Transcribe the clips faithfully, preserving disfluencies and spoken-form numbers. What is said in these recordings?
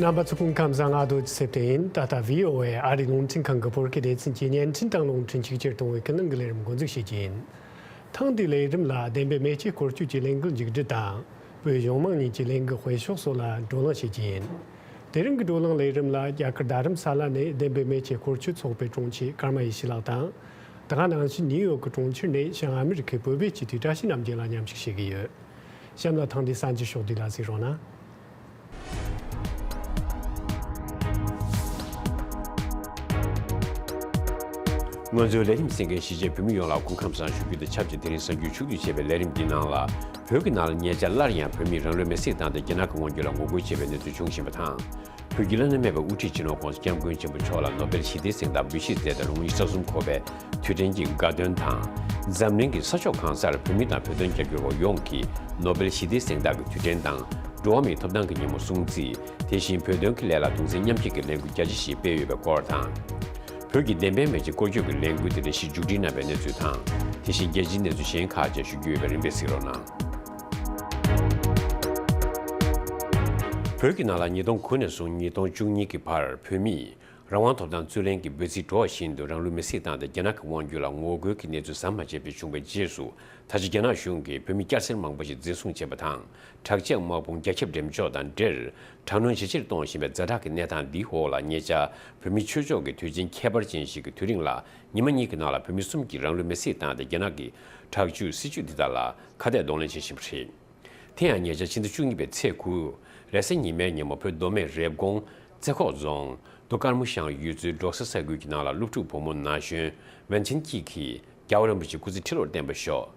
རྣམ་པ་ཚོ་སྐུ་ཁམས་བཟང་། ང་རྡོ་རྗེ་ཚེ་བརྟན་ཡིན། ད་ལྟ་བྷི་ཨོ་ཨེ་ཨ་རིའི་རླུང་འཕྲིན་ཁང་གི་བོད་སྐད་སྡེ་ཚན་གྱི་བརྙན་འཕྲིན་དང་རླུང་འཕྲིན་ཆིག་ཆར་གཏོང་བའི་ཀུན་གླེང་གི་ལས་རིམ་འགོ་འཛུགས་བྱེད་ཀྱི་ཡིན། ཐེངས་འདིའི་ལས་རིམ་ལ་བདེན་པའི་མེ་ལྕེ་སྐོར་སྐྱོད་ཀྱི་ལས་འགུལ་མཇུག་སྒྲིལ་དང་། བོད་གཞུང་མང་གཉིས་ཀྱི་ལས་འགུལ་སྤེལ་ཕྱོགས་སོགས་ལ་བགྲོ་གླེང་བྱེད་ཀྱི་ཡིན། དེ་རིང་གི་བགྲོ་གླེང་ལས་རིམ་ལ་རྒྱ་གར་རྡ་རམ་ས་ལ་ནས་བདེན་པའི་མེ་ལྕེ་སྐོར་སྐྱོད་ཚོགས་པའི་དྲུང་ཆེ་ཀརྨ་ཡེ་ཤེས་ལགས་དང་། དེ་ག་ནང་བཞིན་ནིའུ་ཡོག་གི་གྲོང་ཁྱེར་ནས་བྱང་ཨ་མི་རི་ཁའི་བོད་པའི་སྤྱི་འཐུས་བཀྲ་ཤིས་རྣམ་རྒྱལ་ལགས་མཉམ་ཞུགས་བྱེད་ཀྱི་ཡོད། གཤམ་ལ་ཐེངས་འདིའི་གསར་འགྱུར་ཕྱོགས་བསྡུས་ལ་གཟིགས་རོགས་གནང་། ང་ཚོའི་ལས་རིམ་གསན་མཁན་གཞིས་བྱེས་བོད་མི་ཡོངས་ལ་སྐུ་ཁམས་བཟང་ཞུ་རྒྱུ་དང་ཆབས་ཅིག་དེ་རིང་གསར་འགྱུར་ཕྱོགས་བསྡུས་བྱས་པའི་ལས་རིམ་འདིའི་ནང་ལ། བོད་ཀྱི་ནང་ལ་ཉེ་ཆར་སླར་ཡང་བོད་མིས་རང་ལུས་མེར་སྲེག་བཏང་སྟེ་རྒྱ་ནག་གི་དབང་སྒྱུར་ལ་ངོ་རྒོལ་བྱས་པའི་གནས་ཚུལ་འབྱུང་བཞིན་པ་དང་། བོད་ཀྱི་བླ་ན་མེད་པའི་དབུ་ཁྲིད་སྤྱི་ནོར་༸གོང་ས་༸སྐྱབས་མགོན་ཆེན་པོ་མཆོག་ལ་ནོ་བེལ་ཞི་བདེའི་གཟེངས་རྟགས་འབུལ་བཞེས་མཛད་དེ་རང་ལོ་ཉི་ཤུ་རྩ་གསུམ་འཁོར་བའི་དུས་དྲན་གྱི་དགའ་སྟོན་དང་། འཛམ་གླིང་གི་ས་ཕྱོགས་གང་སར་བོད་མི་དང་བོད་དོན་རྒྱབ་སྐྱོར་བ་ཡོངས་ཀྱིས་ནོ་བེལ་ཞི་བདེའི་གཟེངས་རྟགས་ཀྱི་དུས་དྲན་དང་། འགྲོ་བ་མིའི་ཐོབ་ཐང་གི་ཉིན་མོ་སྲུང་བརྩི། དེ་བཞིན་བོད་དོན་གྱི་ལས་ལ་གདུང་སེམས་མཉམ་སྐྱེད་ཀྱི་ལས་འགུལ་རྒྱ་ཆེ་ཞིག་སྤེལ་ཡོད་པའི་སྐོར་དང་། བོད་ཀྱི་བདེན་པའི་མེ་ལྕེ་སྐོར་སྐྱོད་ཀྱི་ལས་འགུལ་དེ་འདྲ་ཞིག་མཇུག་སྒྲིལ་གནང་བའི་གནས་ཚུལ་དང་། དེ་བཞིན་རྒྱལ་སྤྱིའི་གནས་ཚུལ་གཞན་ཁག་བཅས་ཞུ་རྒྱུ་ཡོད་པས་རིམ་པས་གཟིགས་རོགས་གནང་། བོད་ཀྱི་ནང་ལ་ཉིས་སྟོང་དགུ་ནས་བཟུང་ཉིས་སྟོང་བཅུ་གཉིས་ཀྱི་བར་བོད་མིས་རང་དབང་ཐོབ་ཐང་རྩོད་ལེན་གྱི་འབོད་ཚིག་སྒྲོག་བཞིན་དུ་རང་ལུས་མེར་སྲེག་བཏང་སྟེ་རྒྱ་ནག་གི་དབང་སྒྱུར་ལ་ངོ་རྒོལ་གྱི་གནས་ཚུལ་ཟམ་མ་ཆད་པར་བྱུང་བའི་རྗེས་སུ། ད་ཆ་རྒྱ་ནག་གཞུང་གིས་བོད་མི་སྐྱ་སེར་མང་པོ་ཞིག་འཛིན་བཟུང་བྱས་པ་དང་། དྲག་ཆས་དམག་དཔུང་རྒྱ་ཁྱབ་འགྲེམས་འཇོག་དང་འབྲེལ། དྲག་གནོན་ཇེ་ཆེར་གཏོང་བཞིན་པའི་ཛ་དྲག་གི་གནས་སྟངས་འདིའི་འོག་ལ། ཉེ་ཆར་བོད་མིའི་ཆོས་ཕྱོགས་ཀྱི་དུས་ཆེན་ཁྱད་པར་ཅན་ཞིག་གི་དུས་རིང་ལ། ཉི་མ་གཉིས་ཀྱི་ནང་ལ་བོད་མི་གསུམ་གྱིས་རང་ལུས་མེར་སྲེག་བཏང་སྟེ། རྒྱ་ནག་གི་དྲག་སྤྱོད་སྲིད་བྱུས་འདི་དག་ལ་ཁ་གཏད་གདོང་ལེན་བྱེད་བཞིན་པ་རེད། དེ་ཡང་ཉེ་ཆར་ཕྱི་ཟླ་བཅུ་གཉིས་པའི་ཚེས་དགུ། རེས་གཟའ་ཉི་མའི་ཉིན་མོ། བོད་མདོ་སྨད་རེབ་གོང་རྩེ་ཁོག་རྫོང་མདོ་དཀར་མོ་ཤང་ཡུལ་ཚོའི་འབྲོག་ས་ས་ཁུལ་གྱི་ནང་ལ། སློབ་ཕྲུག་བུ་མོ་ན་གཞོན་ཝན་ཆིན་ཀྱི་གིས་རྒྱལ་བ་རིན་པོ་ཆེའི་སྐུ་ཚེ་ཁྲི་ལོར་བརྟན་པར་ཤོག་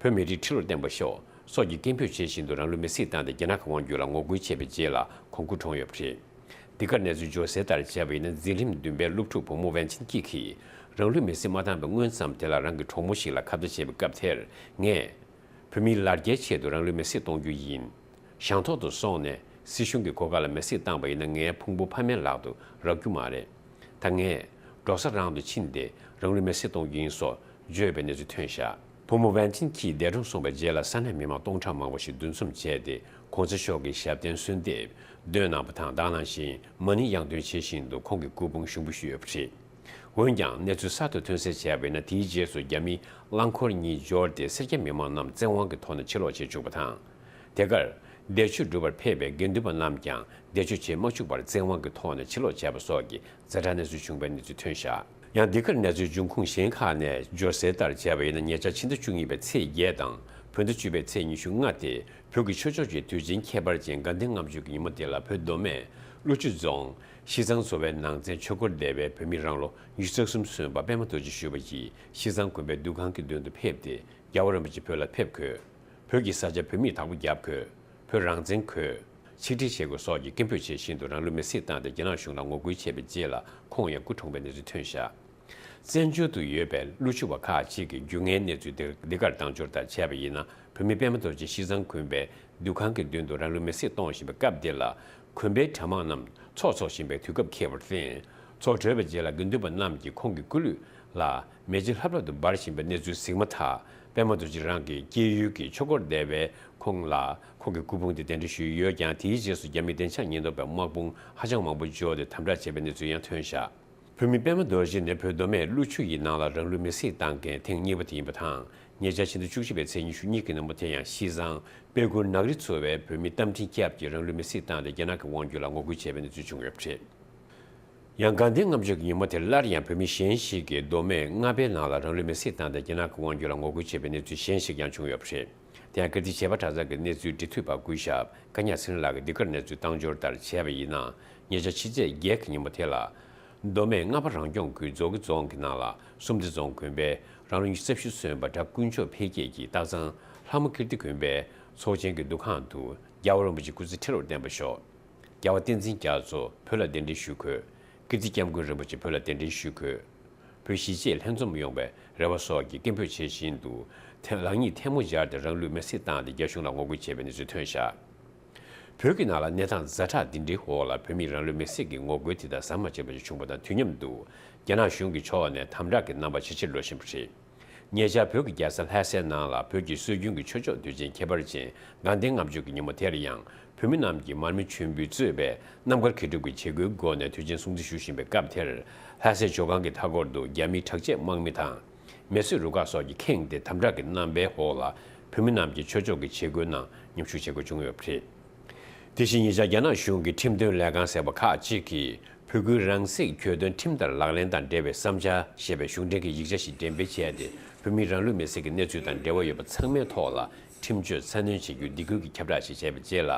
བོད་མི་རིགས་ཁྲི་ལོར་བརྟན་པར་ཤོག་སོགས་ཀྱི་སྐད་འབོད་བྱེད་བཞིན་དུ་རང་ལུས་མེར་སྲེག་བཏང་སྟེ། རྒྱ་ནག་གི་དབང་སྒྱུར་ལ་ངོ་རྒོལ་བྱས་པའི་རྗེས་ལ་ཁོང་སྐུ་གྲོངས་ཡོད་པ་རེད། འདི་གར་གནས་ཚུལ་འབྱོར་གསལ་ལྟར་བྱས་པ་ཡིན་ན། འཛིན་རིམ་བདུན་པའི་སློབ་ཕྲུག་བུ་མོ་ཝན་ཆིན་ཀྱི་གིས་རང་ལུས་མེར་སྲེག་མ་བཏང་བའི་སྔོན་ཙམ་དེ་ལ་རང་གི་གྲོགས་མོ་ཞིག་ལ་ཁ་བརྡ་བྱས་པའི་སྐབས་དེར། ངས་བོད་མིའི་ལ་རྒྱའི་ཆེད་དུ་རང་ལུས་མེར་སྲེག་གཏོང་རྒྱུ་ཡིན། ཞང་ཐོག་ཏུ་སོང་ནས་སྲིད་གཞུང་གི་གོ་སྐབས་ལ་མེར་སྲེག་བཏང་པ་ཡིན་ན། ངའི་ཕུང་པོ་ཕ་མའི་ལག་ཏུ་རག་རྒྱུ་མ་རེད། ད་ངས་འབྲོག་ས་རང་དུ་ཕྱིན་ཏེ་རང་ལུས་མེར་སྲེག་གཏོང་རྒྱུ་ཡིན་སོགས་བརྗོད་པའི་གནས་ཚུལ་ཐོན་བཞག་བུ་མོ་ཝན་ཆིན་གྱིས་འདས་གྲོངས་སོང་བའི་རྗེས་ལ། ས་གནས་མི་མང་སྟོང་ཕྲག་མང་པོ་ཞིག་འདུ་འཛོམས་བྱས་ཏེ། གོང་ས་མཆོག་གི་ཞབས་བརྟན་གསོལ་འདེབས་འདོན་གནང་བ་དང་། དེ་ནང་བཞིན་མ་ཎི་དབྱངས་འདོན་བྱེད་བཞིན་དུ་ཁོང་གི་སྐུ་ཕུང་ཞུགས་འབུལ་ཞུས་ཡོད་པ་རེད། འོན་ཀྱང་། གནས་ཚུལ་གསར་དུ་ཐོན་གསལ་བྱས་པ་ཡིན་ན། དེའི་རྗེས་སུ་རྒྱ་མིས་རླངས་འཁོར་གཉིས་འབྱོར་ཏེ། སེར་སྐྱ་མི་མང་རྣམས་བཙན་དབང་གི་ཐོག་ནས་ཕྱིར་ལོག་བྱེད་བཅུག་པ་དང་། དེ་གར་འདས་མཆོད་སྒྲུབ་པར་ཕེབས་པའི་དགེ་འདུན་པ་རྣམས་ཀྱང་འདས་མཆོད་བྱེད་མ་བཅུག་པར་བཙན་དབང་གི་ཐོག་ནས་ཕྱིར་ལོག་བྱས་པ་སོགས་ཀྱི་ཛ་དྲག་གནས་ཚུལ་བྱུང་བའི་གནས་ཚུལ་ཐོན་བཞག་ཡང་། འདི་གར་གནས་ཚུལ་འབྱུང་ཁུངས་གཞན་ཁག་ནས་འབྱོར་གསལ་ལྟར་བྱས་པ་ཡིན་ན། ཉེ་ཆར་ཕྱི་ཟླ་བཅུ་གཉིས་པའི་ཚེས་བརྒྱད་དང་བོད་ཟླ་བཅུ་པའི་ཚེས་ཉི་ཤུ་ལྔ་སྟེ། བོད་ཀྱི་ཆོས་ཕྱོགས་ཀྱི་དུས་ཆེན་ཁྱད་པར་ཅན་དགའ་ལྡན་ལྔ་མཆོད་ཀྱི་ཉིན་མོ་དེ་ལ། བོད་མདོ་སྨད་ཀླུ་ཆུ་རྫོང་ཤིས་ཚང་ཚོ་བའི་ནང་ཚན་ཆོས་འཁོར་སྡེ་བའི་བོད་མི་རང་ལོ་ཉི་ཤུ་རྩ་གསུམ་སོན་པ་པད་མ་རྡོ་རྗེ་ཞུ་བ་ཡིས་ཤིས་ཚང་དགོན་པའི་འདུ་ཁང་གི་མདུན་དུ་ཕེབས་ཏེ། རྒྱལ་བ་རིན་པོ་ཆེ་བོད་ལ་ཕེབས་དགོས། བོད་ཀྱི་ས་ཆ་བོད་མིས་བདག་པོ་རྒྱབ་དགོས། བོད་རང་བཙན་དགོས། ཆིག་སྒྲིལ་བྱེད་དགོས་སོགས་ཀྱི་སྐད་འབོད་བྱེད་བཞིན་དུ་རང་ལུས་མེར་སྲེག་བཏང་སྟེ་རྒྱ་ནག་གཞུང་ལ་ངོ་རྒོལ་བྱས་པའི་རྗེས་ལ། ཁོང་ཡང་སྐུ་གྲོངས་པའི་གནས་ཚུལ་ཐོན་བཞག་བཙན་བྱོལ་དུ་ཡོད་པའི་ཀླུ་ཆུ་བ་ཁག་ཅིག་གིས་རྒྱུས་མངའི་གནས་ཚུལ་འདི་འདི་གར་བཏང་འབྱོར་ལྟར་བྱས་པ་ཡིན་ན། བོད་མི་པད་མ་རྡོ་རྗེ་ཤིས་ཚང་དགོན་པའི་འདུ་ཁང་གི་མདུན་དུ་རང་ལུས་མེར་སྲེག་གཏོང་བཞིན་པའི་སྐབས་འདི་ལ། དགོན་པའི་གྲྭ་དམངས་རྣམས་ཚོགས་འཚོགས་བཞིན་པའི་དུས་སྐབས་འཁེལ་བར་བརྟེན། ཚོགས་གྲོལ་བའི་རྗེས་ལ་དགེ་འདུན་པ་རྣམས་ཀྱིས་ཁོང་གི་སྐུ་ལུས་ལ་མེ་ལྕེ་ལྷབ་ལྷབ་ཏུ་འབར་བཞིན་པའི་གནས་ཚུལ་གཟིགས་མ་ཐག་པད་མ་རྡོ་རྗེ་རང་གི་སྐྱེས་ཡུལ་གྱི་ཆོས་འཁོར་སྡེ་བས་ཁོང་ལ་ཁོང་གི་སྐུ་ཕུང་དེ་གདན་འདྲེན་ཞུས་ཡོད་ཀྱང་། དེའི་རྗེས་སུ་རྒྱ་མི་བདེ་འཇགས་ཉེན་རྟོག་པས་དམག་དཔུང་ཧ་ཅང་མང་པོ་འབྱོར་ཏེ་དམ་དྲག་བྱས་པའི་གནས་ཚུལ་ཡང་ཐོན་བཞག་བོད་མི་པད་མ་རྡོ་རྗེ་ནི་བོད་མདོ་སྨད་ཀླུ་ཆུ་ཡི་ནང་ལ་རང་ལུས་མེར་སྲེག་བཏང་མཁན་ཐེངས་གཉིས་པ་དེ་ཡིན་པ་དང་། ཉེ་ཆར་ཕྱི་ཟླ་བཅུ་གཅིག་པའི་ཚེས་ཉི་ཤུ་གཉིས་ཀྱི་ཉིན་མོ་དེ་ཡང་ཤིས་ཚང་དཔལ་གུར་ནག་རི་ཚོ་བའི་བོད་མི་རྟ་མགྲིན་སྐྱབས་ཀྱིས་རང་ལུས་མེར་སྲེག་བཏང་སྟེ་རྒྱ་ནག་གི་དབང་སྒྱུར་ལ་ངོ་རྒོལ་བྱས་པའི་གནས་ཚུལ་བྱུང་ཡོད་པ་རེད། ཡང་དགའ་ལྡན་ལྔ་མཆོད་ཀྱི་ཉིན་མོ་དེར་སླར་ཡང་བོད་མི་གཞན་ཞིག་གིས་མདོ་སྨད་རྔ་པའི་ནང་ལ་རང་ལུས་མེར་སྲེག་བཏང་སྟེ་རྒྱ་ནག་གི་དབང་སྒྱུར་ལ་ངོ་རྒོལ་བྱས་པའི་གནས་ཚུལ་གཞན་ཞིག་ཀྱང་བྱུང་ཡོད་པ་རེད། དེ་ཡང་ཀིརྟི་བྱེས་པ་གྲྭ་ཚང་གི་གནས་ཚུལ་འབྲེལ་མཐུད་པ་སྐུ་ཞབས་ཀ་ཉག་ཚེ་རིང་ལགས་ཀྱིས་འདི་གར་གནས་ཚུལ་བཏང་འབྱོར་ལྟར་བྱས་པ་ཡིན་ན། ཉེ་ཆར་ཕྱི་ཚེས་བརྒྱད་ཀྱི་ཉིན་མོ་དེ་ལ། མདོ་སྨད་རྔ་པ་རང་སྐྱོང་ཁུལ་རྫོང་གི་རྫོང་གི་ནང་ལ་གསུམ་བདེ་རྫོང་དགོན་པའི་རང་ལོ་ཉི་ཤུ་རྩ་བཞི་སོན་པ་གྲྭ་དཀོན་མཆོག་འཕེལ་རྒྱས་ཀྱིས་སྟག་ཚང་ལྷ་མོ་ཀིརྟི་དགོན་པའི་ཚོགས་ཆེན་གྱི་འདུ་ཁང་དུ། རྒྱལ་བ་རིན་པོ་ཆེ་སྐུ་ཚེ་ཁྲི་ལོར་བརྟན་པར་ཤོག་རྒྱལ་བ་བསྟན་འཛིན་རྒྱ་མཚོ་བོད་ལ་གདན་འདྲེན་ཞུ་དགོས། ཀིརྟི་སྐྱབས་མགོན་རིན་པོ་ཆེ་བོད་ལ་གདན་འདྲེན་ཞུ་དགོས། བོད་གཞིས་བྱེས་ལྷན་འཛོམས་ཡོང་བའི་རེ་བ་སོགས་ཀྱི་སྐད་འབོད་བྱེད་བཞིན་དུ། ཐེངས་ལག་གཉིས་ཐལ་མོ་སྦྱར་ཏེ་རང་ལུས་མེར་སྲེག་བཏང་སྟེ་རྒྱ་གཞུང་ལ་ངོ་རྒོལ་བྱས་པའི་གནས་ཚུལ་ཐོན་བཞག་བོད་ཀྱི་ནང་ལ་གནས་སྟངས་ཛ་དྲག་འདི་འདྲའི་འོག་ལ། བོད་མིས་རང་ལུས་མེར་སྲེག་གི་ངོ་རྒོལ་དེ་དག་ཟམ་མ་ཆད་པ་ཞིག་བྱུང་བ་དང་དུས་མཉམ་དུ། རྒྱ་ནག་གཞུང་གི་ཕྱོགས་ནས་དམ་དྲག་གི་རྣམ་པ་ཇེ་ཆེར་འགྲོ་བཞིན་པ་རེད། ཉེ་ཆར་བོད་ཀྱི་རྒྱལ་ས་ལྷ་སའི་ནང་ལ་བོད་ཀྱི་སྲོལ་རྒྱུན་གྱི་ཆོས་ཕྱོགས་དུས་ཆེན་ཁྱད་པར་ཅན་དགའ་ལྡན་ལྔ་མཆོད་ཀྱི་ཉིན་མོ་དེར་ཡང་བོད་མི་རྣམས་ཀྱིས་མར་མེ་མཆོད་འབུལ་གཙོས་པའི་རྣམ་དཀར་གྱེར་འདོན་གྱི་བྱེད་སྒོའི་སྒོ་ནས་དུས་ཆེན་སྲུང་བརྩི་ཞུ་བཞིན་པའི་སྐབས་དེར། ལྷ་སའི་ཇོ་ཁང་གི་མཐའ་འཁོར་དུ་རྒྱ་མིའི་དྲག་ཆས་དམག་མི་དང་། མེ་གསོད་རུ་ཁག་སོགས་ཀྱིས་ཁེངས་ཏེ་དམ་དྲག་གི་རྣམ་པའི་འོག་ལ་བོད་མི་རྣམས་ཀྱིས་ཆོས་ཕྱོགས་ཀྱི་བྱེད་སྒོའི་ནང་མཉམ་ཞུགས་བྱེད་དགོས་བྱུང་ཡོད་པ་རེད། དེ་བཞིན་ཉེ་ཆར་རྒྱ་ནག་གཞུང་གི་ཁྲིམས་དོན་ལས་ཁང་ཟེར་བ་ཁག་ཅིག་གིས་བོད་ཁུལ་རང་སྲིད་གྱོད་དོན་ཁྲིམས་ལྟར་ལག་ལེན་དང་འབྲེལ་བའི་བསམ་འཆར་ཞེས་པའི་གཞུང་འབྲེལ་གྱི་ཡིག་ཆ་ཞིག་འགྲེམས་སྤེལ་བྱས་ཏེ། བོད་མིའི་རང་ལུས་མེར་སྲེག་གི་གནས་ཚུལ་དང་འབྲེལ་བ་ཡོད་པ་ཚང་མའི་ཐོག་ལ་ཁྲིམས་གཅོད་ཚ་ནན་བྱེད་རྒྱུའི་སྡིགས་སྐུལ་གྱི་ཁྱབ་བསྒྲགས་ཤིག་བྱས་པའི་རྗེས་ལ།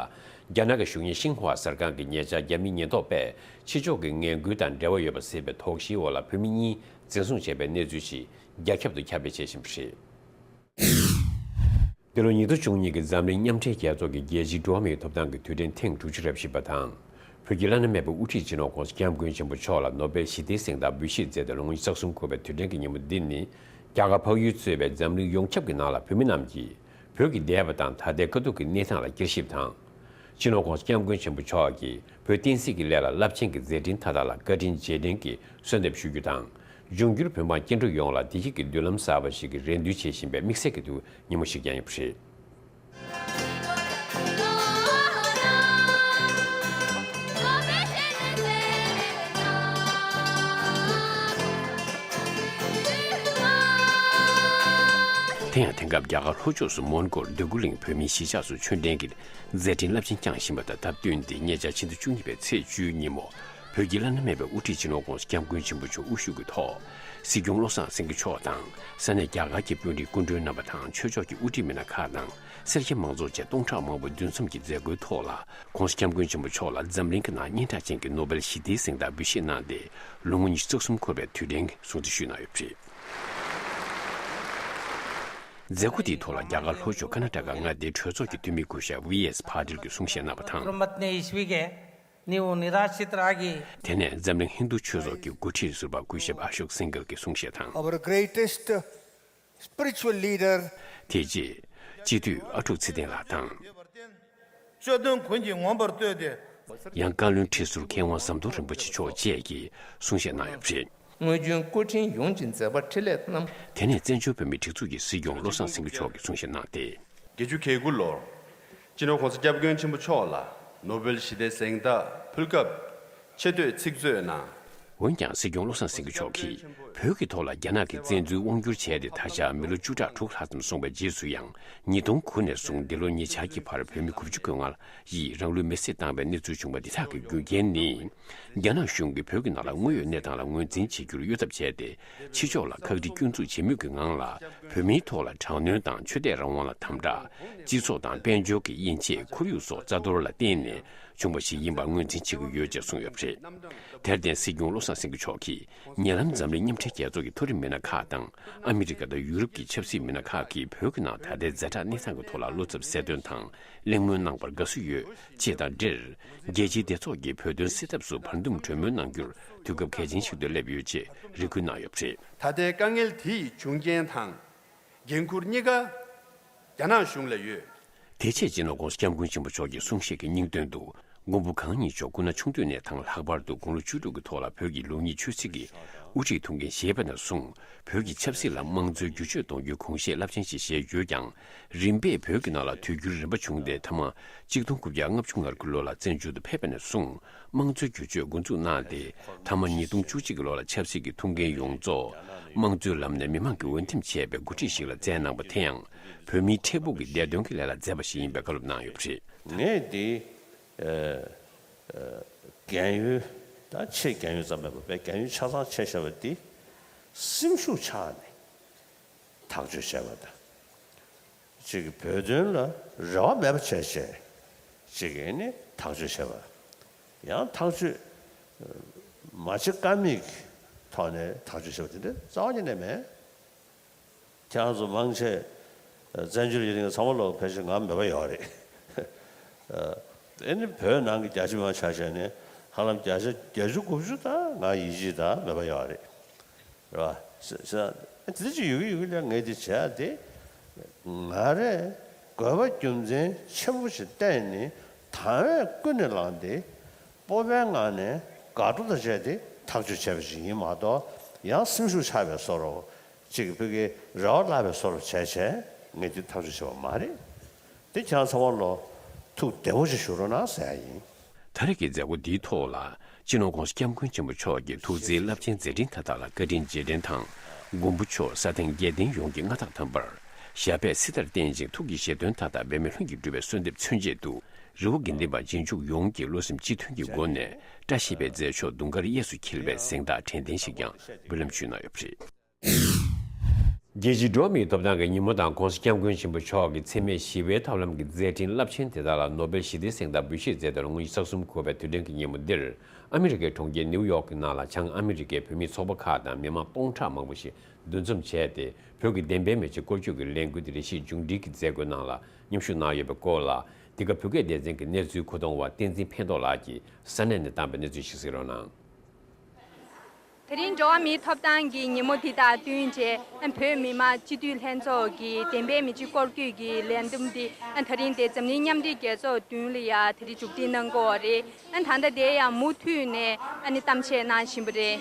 རྒྱ་ནག་གི་གཞུང་གཉེར་ཤིན་ཧྭ་གསར་ཁང་གིས་ཉེ་ཆར་རྒྱ་མིའི་ཉེན་རྟོག་པས་ཕྱི་ཕྱོགས་ཀྱི་ངན་སྐུལ་དང་འབྲེལ་བ་ཡོད་པ་ཟེར་བའི་དོགས་གཞིའི་འོག་ལ་བོད་མི་གཉིས་འཛིན་བཟུང་བྱས་པའི་གནས་ཚུལ་ཞིག་རྒྱ་ཁྱབ་ཏུ་ཁྱབ་སྤེལ་བྱེད་བཞིན་པ་རེད། འདི་ལོ་ཉིས་སྟོང་བཅུ་གཉིས་ཀྱི་འཛམ་གླིང་མཉམ་འབྲེལ་རྒྱལ་ཚོགས་ཀྱི་རྒྱལ་སྤྱིའི་འགྲོ་བ་མིའི་ཐོབ་ཐང་གི་དུས་དྲན་ཐེངས་དྲུག་ཅུ་རེ་བཞི་པ་དང་། བོད་ཀྱི་བླ་ན་མེད་པའི་དབུ་ཁྲིད་སྤྱི་ནོར་༸གོང་ས་༸སྐྱབས་མགོན་ཆེན་པོ་མཆོག་ལ་ནོ་བེལ་ཞི་བདེའི་གཟེངས་རྟགས་འབུལ་བཞེས་མཛད་དེ་ལོ་ངོ་ཉི་ཤུ་རྩ་གསུམ་འཁོར་བའི་དུས་དྲན་གྱི་ཉིན་མོ་འདི་ནི། རྒྱ་གར་འཕགས་ཡུལ་གཙོས་པའི་འཛམ་གླིང་ཡོངས་ཁྱབ་ཀྱི་ནང་ལ་བོད་མི་རྣམས་ཀྱིས་བོད་ཀྱི་འདས་པ་དང་ད་ལྟའི་དཀའ་སྡུག་གི་གནས་སྟངས་ལ་བསྐྱར་ཞིབ་དང་། སྤྱི་ནོར་༸གོང་ས་༸སྐྱབས་མགོན་ཆེན་པོ་མཆོག་གིས་བོད་བསྟན་སྲིད་ཀྱི་སླད་ལ་རླབས་ཆེན་གྱི་མཛད་འཕྲིན་མཐའ་དག་ལ་བཀའ་དྲིན་རྗེས་དྲན་གྱི་གསོལ་འདེབས་ཞུ་རྒྱུ་དང་། འབྱུང་འགྱུར་བོད་འབངས་སྐྱེ་འགྲོ་ཡོངས་ལ་བདེ་སྐྱིད་ཀྱི་མདུན་ལམ་གསར་པ་ཞིག་གི་རེ་འདུན་བྱེད་བཞིན་པའི་དམིགས་བསལ་གྱི་དུས་ཉིན་མོ་ཞིག་ཀྱང་ཡིན་པ་རེད། དེ་ཡང་དེང་སྐབས་རྒྱ་གར་ལྷོ་ཕྱོགས་སུ་མོན་གྷོར་འདོད་རྒུ་གླིང་བོད་མིའི་གཞིས་ཆགས་སུ་ཆོས་ལྡན་གྱི་མཛད་འཕྲིན་རླབས་ཆེན་བསྐྱངས་བཞིན་པ་དང་སྟབས་བསྟུན་ཏེ། ཉེ་ཆར་ཕྱི་ཟླ་བཅུ་གཉིས་པའི་ཚེས་བཅུའི་ཉིན་མོ། བོད་ཀྱི་བླ་ན་མེད་པའི་དབུ་ཁྲིད་སྤྱི་ནོར་༸གོང་ས་༸སྐྱབས་མགོན་ཆེན་པོ་མཆོག་དབུ་བཞུགས་ཀྱི་ཐོག་སྲིད་སྐྱོང་བློ་བཟང་སེང་གེ་མཆོག་དང་། ས་གནས་རྒྱ་གར་གྱི་དཔོན་རིགས་སྐུ་མགྲོན་རྣམ་པ་དང་། ཆོས་ཕྱོགས་ཀྱི་དབུ་ཁྲིད་མི་སྣ་ཁག་དང་། སེར་སྐྱ་མང་ཚོགས་བཅས་སྟོང་ཕྲག་མང་པོ་འདུ་འཛོམས་ཀྱི་མཛད་སྒོའི་ཐོག་ལ། ༸གོང་ས་༸སྐྱབས་མགོན་ཆེན་པོ་མཆོག་ལ་འཛམ་གླིང་གི་ནང་སྙན་གྲགས་ཅན་གྱི་ནོ་བེལ་ཞི་བདེའི་གཟེངས་རྟགས་འབུལ་བཞེས་གནང་སྟེ། ལོ་ངོ་ཉི་ཤུ་རྩ་གསུམ་འཁོར་བའི་དུས་དྲན་སྲུང་བརྩི་ཞུས་གནང་ཡོད་པ་རེད། མཛད་སྒོ་དེའི་ཐོག་ལ་རྒྱ་གར་ལྷོ་ཕྱོགས་ཀར་ན་ཊ་ཀ་མངའ་སྡེའི་གྲོས་ཚོགས་ཀྱི་འཐུས་མི་སྐུ་ཞབས་ཝི་ཨེས་ཕ་ཏིལ་གྱིས་གསུང་བཤད་གནང་བ་དང་། प्रमुख ने इस विषय नीव निराशित रागी དེ་ནས་འཛམ་གླིང་ཧིན་རྡུ་ཆོས་ཚོགས་ཀྱི་འགོ་ཁྲིད་ཟུར་པ་སྐུ་ཞབས་ཨ་ཤོག་སིང་གལ་གྱིས་གསུང་བཤད་དང་། Our greatest spiritual leader དེ་རྗེས་སྤྱི་འཐུས་ཨ་ཀྲུག་ཚེ་བརྟན་ལགས་དང་། བཅུད་དོན་ཀུན་གྱིས་མངོན་པར་བསྟོད་དེ། ཡང་བཀའ་བློན་ཁྲི་ཟུར་མཁས་དབང་ཟམ་གདོང་རིན་པོ་ཆེ་མཆོག་བཅས་ཀྱིས་གསུང་བཤད་གནང་ཡོད་པ་རེད། སྔོན་བྱོན་སྐུ་ཕྲེང་ཡོངས་ཀྱི་མཛད་པ་འཕྲིན་ལས་རྣམས། དེ་ནས་བཙན་བྱོལ་བོད་མིའི་སྒྲིག་འཛུགས་ཀྱི་སྲིད་སྐྱོང་བློ་བཟང་སེང་གེ་མཆོག་གིས་གསུང་བཤད་གནང་སྟེ། བརྒྱད་ཅུ་གྱ་དགུ་ལོར་སྤྱི་ནོར་༸གོང་ས་༸སྐྱབས་མགོན་ཆེན་པོ་མཆོག་ལ་ནོ་བེལ་ཞི་བདེའི་གཟེངས་རྟགས་ཕུལ་སྐབས་ཆེ་བསྟོད་ཚིག་མཛོད་གནང་། འོན་ཀྱང་སྲིད་སྐྱོང་བློ་བཟང་སེང་གེ་མཆོག་གིས་བོད་ཀྱི་ཐོག་ལ་རྒྱ་ནག་གིས་བཙན་འཛུལ་དབང་བསྒྱུར་བྱས་ཏེ་ད་ཆ་མི་ལོ་བཅུ་ཕྲག་དྲུག་ལྷག་ཙམ་སོང་བའི་རྗེས་སུ་ཡང་ཉིས་སྟོང་དགུ་ནས་བཟུང་འདི་ལོ་ཉེ་ཆར་གྱི་བར་བོད་མི་དགུ་བཅུ་གོ་ལྔ་ཡིས་རང་ལུས་མེར་སྲེག་བཏང་བའི་གནས་ཚུལ་བྱུང་བ་འདི་དག་གི་རྒྱུ་རྐྱེན་ནི། རྒྱ་ནག་གཞུང་གིས་བོད་ཀྱི་ནང་ལ་དངོས་ཡོད་གནས་སྟངས་ལ་ངོས་འཛིན་བྱེད་རྒྱུར་གཡོ་ཐབས་བྱས་ཏེ། ཕྱི་ཕྱོགས་ལ་ཁག་དཀྲི་སྐྱོན་འཛུགས་བྱེད་མུས་ཀྱི་ངང་ལ། བོད་མིའི་ཐོག་ལ་དྲག་གནོན་དང་ཆོས་དད་རང་དབང་ལ་དམ་དྲག་སྤྱི་ཚོགས་དང་དཔལ་འབྱོར་གྱི་དབྱེ་འབྱེད། ཁོར་ཡུག་སོགས་རྩ་གཏོར་ལ་བརྟེན་ནས་བྱུང་བ་ཞིག་ཡིན་པར་ངོས་འཛིན་བྱེད་ཀྱི་ཡོད་ཅེས་གསུངས་ཡོད་པ་རེད། དེར་བརྟེན་སྲིད་སྐྱོང་བློ་བཟང་སེང་གེ་མཆོག་གིས་ཉེ་ལམ་འཛམ་གླིང་མཉམ་འབྲེལ་རྒྱལ་ཚོགས་ཀྱི་མཐོ་རིམ་མི་སྣ་ཁག་དང་། ཨ་མི་རི་ཀ་དང་ཡུ་རོབ་ཀྱི་ཆབ་སྲིད་མི་སྣ་ཁག་གིས་བོད་ཀྱི་ནང་ད་ལྟའི་ཛ་དྲག་གནས་སྟངས་ཀྱི་ཐོག་ལ་བློ་འཚབ་གསལ་སྟོན་དང་གླེང་མོལ་གནང་བར་དགའ་བསུ་ཡོད་ཅེས་དང་འབྲེལ། རྒྱལ་སྤྱིའི་སྡེ་ཚོགས་ཀྱིས་བོད་དོན་སེལ་ཐབས་སུ་བར་འདུམ་གྲོས་མོལ་གནང་རྒྱུར་དུས་སྐབས་གལ་ཆེན་ཞིག་ཏུ་སླེབས་ཡོད་ཅེས་རེ་སྐུལ་གནང་ཡོད་པ་རེད། ད་ལྟའི་དཀའ་ངལ་དེ་ཡི་འབྱུང་རྐྱེན་དང་འགན་འཁུར་གཉིས་ཀ་རྒྱ་ནག་གཞུང་ལ་ཡོད། དེ་རྗེས་སྤྱི་ནོར་༸གོང་ས་༸སྐྱབས་མགོན་ཆེན་པོ་མཆོག་གི་གསུང་བཤད་ཀྱི་སྙིང་དོན་དུ། མགོན་པོ་གང་ཉིད་མཆོག་སྐུ་ན་ཆུང་དུས་ནས་དང་ལྷག་པར་དུ་དགུང་ལོ་བཅུ་དྲུག་གི་ཐོག་ལ་བོད་ཀྱི་ལུགས་གཉིས་ཆོས་སྲིད་ཀྱི་དབུ་ཁྲིད་ཐུགས་འགན་བཞེས་པ་ནས་བཟུང་། བོད་ཀྱི་ཆབ་སྲིད་ལ་དམངས་གཙོའི་བསྒྱུར་བཅོས་གཏོང་རྒྱུའི་དགོངས་བཞེས་རླབས་ཆེན་ཞིག་བཞེས་ཡོད་ཀྱང་། རིམ་པས་བོད་ཀྱི་ནང་ལ་དུས་འགྱུར་རིམ་པ་བྱུང་སྟེ། མཐའ་མ་གཅིག་སྟོང་དགུ་བརྒྱ་ལྔ་བཅུ་ང་དགུ་ལོ་ལ་བཙན་བྱོལ་དུ་ཕེབས་པ་ནས་བཟུང་། དམངས་གཙོའི་བསྒྱུར་བཅོས་འགོ་འཛུགས་གནང་སྟེ། མཐའ་མ་ཉིས་སྟོང་བཅུ་གཅིག་གི་ལོ་ལ་ཆབ་སྲིད་ཀྱི་ཐུགས་འགན་ཡོངས་རྫོགས་དམངས་གཙོའི་ལམ་ནས་མི་མང་གིས་འོས་འདེམས་བྱས་པའི་འགོ་ཁྲིད་ཞིག་ལ་བསྩལ་གནང་བ་དེ་ཡང་། བོད་མིའི་འཕྲལ་ཕུགས་ཀྱི་བདེ་དོན་གྱི་སླད་ལ་མཛད་པ་ཞིག་ཡིན་པའི་བཀའ་སློབ་གནང་ཡོད་པ་རེད། ངས་འདི་རྒན་ཡོལ་དང་ཆེས་རྒན་ཡོལ་ཙམ་མིན་པར་དཔེ་རྒན་ཡོལ་ཆ་ཚང་ཆགས་བཞག་པ་འདི་སེམས་ཤུགས་ཆག་ནས་ཐག་གཅོད་བྱས་པ་དང་། གཅིག་གིས་བོད་དོན་ལ་རེ་བ་མེད་པ་བྱས་བྱས་གཅིག་གིས་ནི་ཐག་གཅོད་བྱས་པ། ཡང་ཐག་གཅོད་མ་བྱེད་ཀ་མེད་ཀྱི་ཐོག་ནས་ཐག་གཅོད་བྱས་པ་དེ་འདྲ་རྩ་བ་ཉིད་ནས་མེད། ཁྱེད་རང་ཚོ་མང་ཆེ་བཙན་བྱོལ་ཡུལ་ནང་ཚང་མ་ལོག་ཕལ་ཆེར་ང་མེད་པ་ཡོད་རེད། ཨེ་ནི་བོད་ནང་གི་རྒྱ་ཆེ་མང་ཆ་བཞག་ནས་ཧ་ལམ་བརྒྱ་ཆ་བརྒྱད་ཅུ་དགུ་བཅུ་ད་ང་ཡིད་ཆེས་ད་མེད་པ་ཡོད་རེད། རེད་བ། ས་ས་དེ་ཅི་ཡོད་ཀྱི་ཡོད་ཀྱི་ལ་ངས་དེ་བྱས་ཏེ། ང་རས་དགོས་པ་རྒྱུ་མཚན་ཆེན་པོ་ཞིག་བསྟན་ནས་དང་བས་ཀུན་ནས་བསླངས་ཏེ། སྤོབས་པའི་ངང་ནས་དགའ་སྤྲོ་དང་བཅས་ཏེ་ཐག་གཅོད་བྱས་པ་ཞིག་ཡིན་མ་གཏོགས། ཡང་སེམས་ཤུགས་ཆག་པའི་བཟོ་འདྲ། ཅིག་བོད་ཀྱི་རེ་བ་བརླག་པའི་བཟོ་འདྲ་བྱས་བྱས་ངས་འདི་ཐག་གཅོད་བྱས་པ་མ་རེད། འདི་ཁྱེད་རང་ཚང་མ་ལོ་ཐུགས་བདེ་པོ་ཞིག་བཞུགས་རོགས་གནང་ཟེར་ཡ་ཡིན། ད་རེས་ཀྱི་མཛད་སྒོ་འདིའི་ཐོག་ལ་སྤྱི་ནོར་༸གོང་ས་༸སྐྱབས་མགོན་ཆེན་པོ་མཆོག་གི་ཐུགས་བརྩེའི་རླབས་ཆེན་མཛད་འཕྲིན་མཐའ་དག་ལ་བཀའ་དྲིན་རྗེས་དྲན་དང་། མགོན་པོ་མཆོག་ས་སྟེང་རྒྱལ་བསྟན་ཡོངས་ཀྱི་མངའ་ཐང་དམ་པར་ཞབས་པད་སྲིད་མཐར་བརྟན་ཅིང་ཐུགས་ཀྱི་བཞེད་དོན་མཐའ་དག་འབད་མེད་ལྷུན་གྱིས་གྲུབ་པའི་གསོལ་འདེབས་མཚོན་བྱེད་དུ། རི་བོ་དགེ་ལྡན་པ་རྗེས་འཇུག་ཡོངས་ཀྱིས་བློ་སེམས་གཅིག་མཐུན་གྱི་སྒོ་ནས་བཀྲ་ཤིས་པའི་རྫས་མཆོག་དུང་དཀར་གཡས་སུ་འཁྱིལ་བའི་གཟེངས་རྟགས་དྲན་རྟེན་ཞིག་ཀྱང་འབུལ་ལམ་ཞུས་གནང་ཡོད་པ་རེད། རྒྱལ་སྤྱིའི་འགྲོ་བ་མིའི་ཐོབ་ཐང་གི་ཉིན་མོ་དང་༸གོང་ས་༸སྐྱབས་མགོན་ཆེན་པོ་མཆོག་གི་འཚེ་མེད་ཞི་བའི་ཐབས་ལམ་གྱི་མཛད་འཕྲིན་རླབས་ཆེན་དེ་དག་ལ་ནོ་བེལ་ཞི་བདེའི་གཟེངས་རྟགས་འབུལ་བཞེས་མཛད་དོན་ལ་དངོས་གཞི་རྩ་གསུམ་འཁོད་པའི་དུས་དྲན་གྱི་ཉིན་མོ་འདིར། ཨ་མི་རི་ཀའི་གྲོང་ཁྱེར་ནིའུ་ཡོག་གི་ནང་ལ་བྱང་ཨ་མི་རི་ཀའི་བོད་མིའི་ཚོགས་པ་ཁག་དང་མི་མང་སྟོང་ཕྲག་མང་པོ་ཞིག་འདུ་འཛོམས་བྱས་ཏེ། བོད་ཀྱི་བདེན་པའི་མེ་ལྕེ་སྐོར་སྐྱོད་ཀྱི་ལས་འགུལ་དེ་རེ་ཞིག་མཇུག་སྒྲིལ་གྱི་མཛད་སྒོའི་ནང་ལ་མཉམ་ཞུགས་གནང་ཡོད་པའི་སྐོར་ལ། འདི་ག་བོད་སྐད་སྡེ་ཚན་གྱི་གནས་ཚུལ་མཁོ་གཏོང་བ་བསྟན་འཛིན་ཕན་ཐོགས་ལགས་ཀྱིས་ས་གནས་ནས་བཏང་པའི་གནས་ཚུལ་ཞིག་གཟིགས་རོགས་གནང་། དེ་རིང་འགྲོ་བ་མིའི་ཐོབ་ཐང་གི་ཉིན་མོ་འདི་དང་བསྟུན་བྱས། བོད་མི་མང་སྤྱི་འཐུས་ལྷན་ཚོགས་ཀྱི་བདེན་པའི་མེ་ལྕེ་སྐོར་སྐྱོད་ཀྱི་ལས་བསྡོམས་འདི་དེ་རིང་དེ་འཛམ་གླིང་མཉམ་འབྲེལ་རྒྱལ་ཚོགས་མདུན་ལ་ཡ་དེ་རིང་མཇུག་སྒྲིལ་གནང་གི་ཡོད་རེད། ད་ལྟ་དེ་ཡང་མུ་མཐུད་ནས་ཨ་ནི་གཏམ་བཤད་གནང་བཞིན་པ་རེད།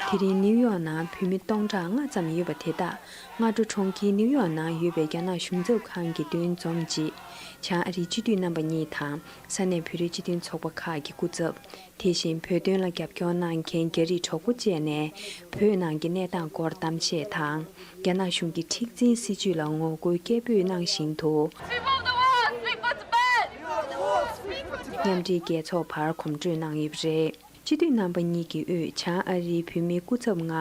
དེ་རིང་ནིའུ་ཡོག་ནང་བོད་མི་སྟོང་ཕྲག་ལྔ་ཙམ་ཡོད་པ་དེ་དག་སྔ་དྲོ་གྲོང་ཁྱེར་ནིའུ་ཡོག་ནང་ཡོད་པའི་རྒྱ་ནག་གཞུང་ཚབ་ཁང་གི་མདུན་འཛོམས་རྗེས། བྱང་ཨ་རིའི་སྤྱི་འཐུས་རྣམ་པ་གཉིས་དང་ས་གནས་བོད་རིགས་སྤྱི་མཐུན་ཚོགས་པ་ཁག་གི་སྐུ་ཚབ། དེ་བཞིན་བོད་དོན་ལ་རྒྱབ་སྐྱོར་གནང་མཁན་རྒྱ་རིགས་གྲོགས་པོ་བཅས་ནས་བོད་ནང་གི་གནས་སྟངས་སྐོར་གཏམ་བཤད་དང་། རྒྱ་ནག་གཞུང་གི་མཁྲེགས་འཛིན་སྲིད་བྱུས་ལ་ངོ་རྒོལ་སྐད་འབོད་གནང་བཞིན་དུ། Remove the walls, leave us alone! མཉམ་འབྲེལ་རྒྱལ་ཚོགས་བར་གོམ་བགྲོད་གནང་ཡོད་པ་རེད། སྤྱི་འཐུས་རྣམ་པ་གཉིས་ཀྱི་དབུས་བྱང་ཨ་རིའི་བོད་མིའི་སྐུ་ཚབ་ལྔ་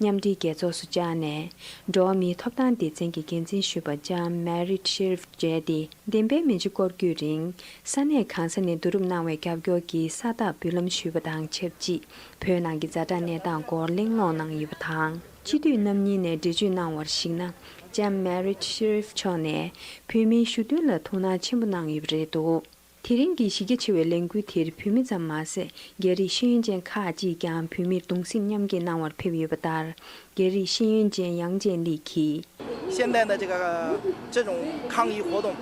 མཉམ་འབྲེལ་རྒྱལ་ཚོགས་སུ་བཅར་ནས། འགྲོ་བ་མིའི་ཐོབ་ཐང་སྡེ་ཚན་གྱི་འགན་འཛིན་ཞུས་པ་ལྕམ་མེ་རིད་ཤེ་རིབ་མཇལ་ཏེ། བདེན་པའི་མེ་ལྕེ་སྐོར་སྐྱོད་རིང་ས་གནས་གང་ས་ནས་བསྡུ་རུབ་གནང་བའི་རྒྱབ་སྐྱོར་གྱི་ས་རྟགས་འབུལ་ལམ་ཞུས་པ་དང་ཆབས་ཅིག་བོད་ནང་གི་ཛ་དྲག་གནས་སྟངས་སྐོར་གླེང་སློང་གནང་ཡོད་པ་དང་། སྤྱི་འཐུས་རྣམ་གཉིས་ནས་འགྲེལ་བརྗོད་གནང་བར་གཞིགས་ན། ལྕམ་མེ་རིད་ཤེ་རིབ་མཆོག་ནས་བོད་མིའི་ཞུ་གཏུག་ལ་ཐུགས་སྣང་ཆེན་པོ་གནང་ཡོད་པ་རེད་འདུག་དེ་རིང་གི་གཞི་རྒྱ་ཆེ་བའི་ལས་འགུལ་དེར་བོད་མི་ཙམ་མ་ཟད། རྒྱ་རིགས་ཤེས་ཡོན་ཅན་ཁག་ཅིག་ཀྱང་བོད་མིར་གདུང་སེམས་མཉམ་སྐྱེད་གནང་བར་ཕེབས་ཡོད་པ་ལྟར། རྒྱ་རིགས་ཤེས་ཡོན་ཅན་ཡང་ཅན་ལི་གིས། 现在的这个这种抗议活动，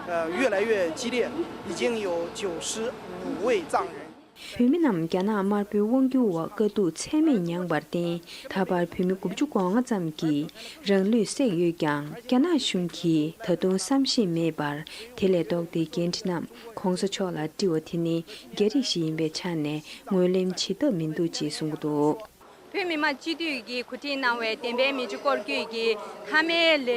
呃，越来越激烈，已经有九十五位藏人。 བོད་མི་རྣམས་རྒྱ་ནག་དམར་པོའི་དབང་སྒྱུར་འོག་དཀའ་སྡུག་ཚད་མེད་མྱངས་པར་བརྟེན། ད་བར་བོད་མི་དགུ་བཅུ་གོ་ལྔ་ཙམ་གྱིས་རང་ལུས་བསྲེགས་ཡོད་ཀྱང་། རྒྱ་ནག་གཞུང་གིས་ད་དུང་བསམ་ཤེས་མེད་པར། དེ་ལས་ལྡོག་སྟེ་འགན་འཁྲི་རྣམས་གོང་ས་མཆོག་ལ་དཀྲི་བ་དེ་ནི་རྒྱ་རིགས་ཤིག་ཡིན་པའི་ཆ་ནས་ངོས་ལེན་བྱེད་ཐབས་མི་འདུག་ཅེས་གསུངས་ཀྱི་འདུག་བོད་མི་མང་སྤྱི་འཐུས་ཀྱིས་གོ་སྒྲིག་གནང་བའི་བདེན་པའི་མེ་ལྕེ་སྐོར་སྐྱོད་ཀྱི་མཐའ་མའི་ལས་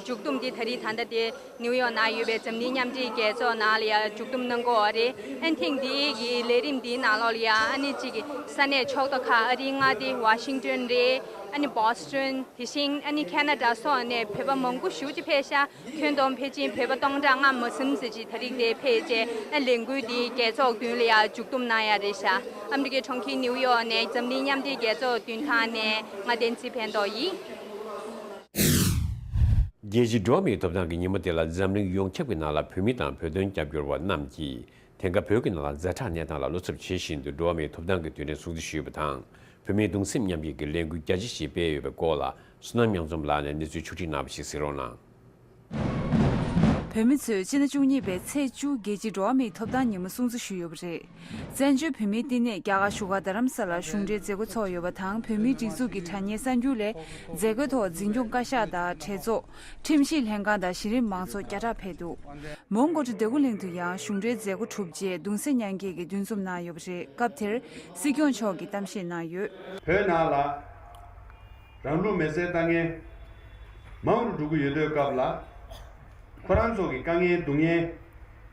མཇུག་བསྡོམས་འདི་དེ་རིང་ད་ལྟ་དེ་ནིའུ་ཡོག་ནང་ཡོད་པའི་འཛམ་གླིང་མཉམ་འབྲེལ་རྒྱལ་ཚོགས་ནང་ལ་ཡང་མཇུག་བསྡོམས་གནང་གི་ཡོད་རེད། ཨན་ཐེངས་འདིའི་གི་ལས་རིམ་འདིའི་ནང་ལོགས་ལ་ཡང་ཨ་ནི་གཅིག་གི་ས་གནས་ཕྱོགས་གཏོགས་ཁག་ཨ་རིའི་མངའ་སྡེ་ཝ་ཤིང་ཏོན་རེད། ཨ་ནི་བོ་སི་ཏོན། དེ་བཞིན་ཨ་ནི་ཁེ་ན་ཌ་སོགས་ནས་བོད་པ་མང་པོ་ཞེ་ཅིག་ཕེབས་ཤག་ཁྱོན་བསྡོམས་ཕལ་ཆེར་བོད་པ་སྟོང་ཕྲག་ལྔ་མ་ཟིན་ཙམ་ཅིག་ད་རེས་དེ་ཕེབས་རྗེས་ཨ་ལས་འགུལ་འདི་རྒྱལ་ཚོགས་མདུན་ལ་ཡང་མཇུག་བསྡོམས་གནང་ཡ་རེད་ཤག་ཨ་མི་རི་ཀའི་གྲོང་ཁྱེར་ནིའུ་ཡོག་ནས་འཛམ་གླིང་མཉམ་འབྲེལ་རྒྱལ་ཚོགས་མདུན་ཐང་ནས་ང་བསྟན་འཛིན་ཕན་ཐོགས་ཡིན། རྒྱལ་སྤྱིའི་འགྲོ་བ་མིའི་ཐོབ་ཐང་གི་ཉིན་མོ་དེ་ལ་འཛམ་གླིང་ཡོངས་ཁྱབ་ཀྱི་ནང་ལ་བོད་མི་དང་བོད་དོན་རྒྱབ་སྐྱོར་བ་རྣམས་ཀྱིས་དེང་སྐབས་བོད་ཀྱི་ནང་ལ་ཛ་དྲག་གནས་སྟངས་ལ་བློ་འཚབ་བྱེད་བཞིན་དུ་འགྲོ་བ་མིའི་ཐོབ་ཐང་གི་དོན་རིང་སྲུང་བརྩི་ཞུས་པ་དང་། བོད་མིའི་གདུང་སེམས་མཉམ་སྐྱེད་ཀྱི་ལས་འགུལ་རྒྱ་ཆེ་ཞིག་སྤེལ་ཡོད་པའི་སྐོར་ལ། བསོད་ནམས་མྱང་འཛོམས་ལགས་ནས་གནས་ཚུལ་ཕྱོགས་སྒྲིག་གནང་བ་ཞིག་གཟིགས་རོགས་གནང་། བོད་མི་ཚོས་སྤྱི་ཟླ་བཅུ་གཉིས་པའི་ཚེས་བཅུ་རྒྱལ་སྤྱིའི་འགྲོ་བ་མིའི་ཐོབ་ཐང་ཉིན་མོ་སྲུང་བརྩི་ཞུས་ཡོད་པ་རེད། བཙན་བྱོལ་བོད་མིའི་བསྟི་གནས་རྒྱ་གར་བཞུགས་སྒར་རྡ་རམ་ས་ལར་གཞུང་འབྲེལ་མཛད་སྒོ་ཚོགས་ཡོད་པ་དང་། བོད་མིའི་སྒྲིག་འཛུགས་ཀྱི་དྲ་བརྙན་གསར་འགྱུར་ལས། མཛད་སྒོའི་ཐོག་འཛིན་སྐྱོང་བཀའ་ཤག་དང་གྲོས་ཚོགས། ཁྲིམས་ཞིབ་ལྷན་ཁང་དང་གཞི་རིམ་མང་ཚོགས་བརྒྱ་ཕྲག་ཕེབས་འདུག་མོན་གྷོ་གྲུ་འདོད་རྒུ་གླིང་དུ་ཡང་གཞུང་འབྲེལ་མཛད་སྒོ་གྲུབ་རྗེས་གདུང་སེམས་མཉམ་སྐྱེད་ཀྱི་འདུ་འཛོམས་གནང་ཡོད་པ་རེད། སྐབས་དེར་སྲིད་སྐྱོང་མཆོག་གིས་གཏམ་བཤད་གནང་ཡོད། བོད་ནང་ལ་རང་ལུགས་མེ་སྲེག་ལྟ་མཁན་མང་རུ་འགྲོ་གི་ཡོད་དུས་སྐབས་ལ། ཁོ་རང་ཚོ་གི་དཀའ་ངལ་སྡུག་བསྔལ་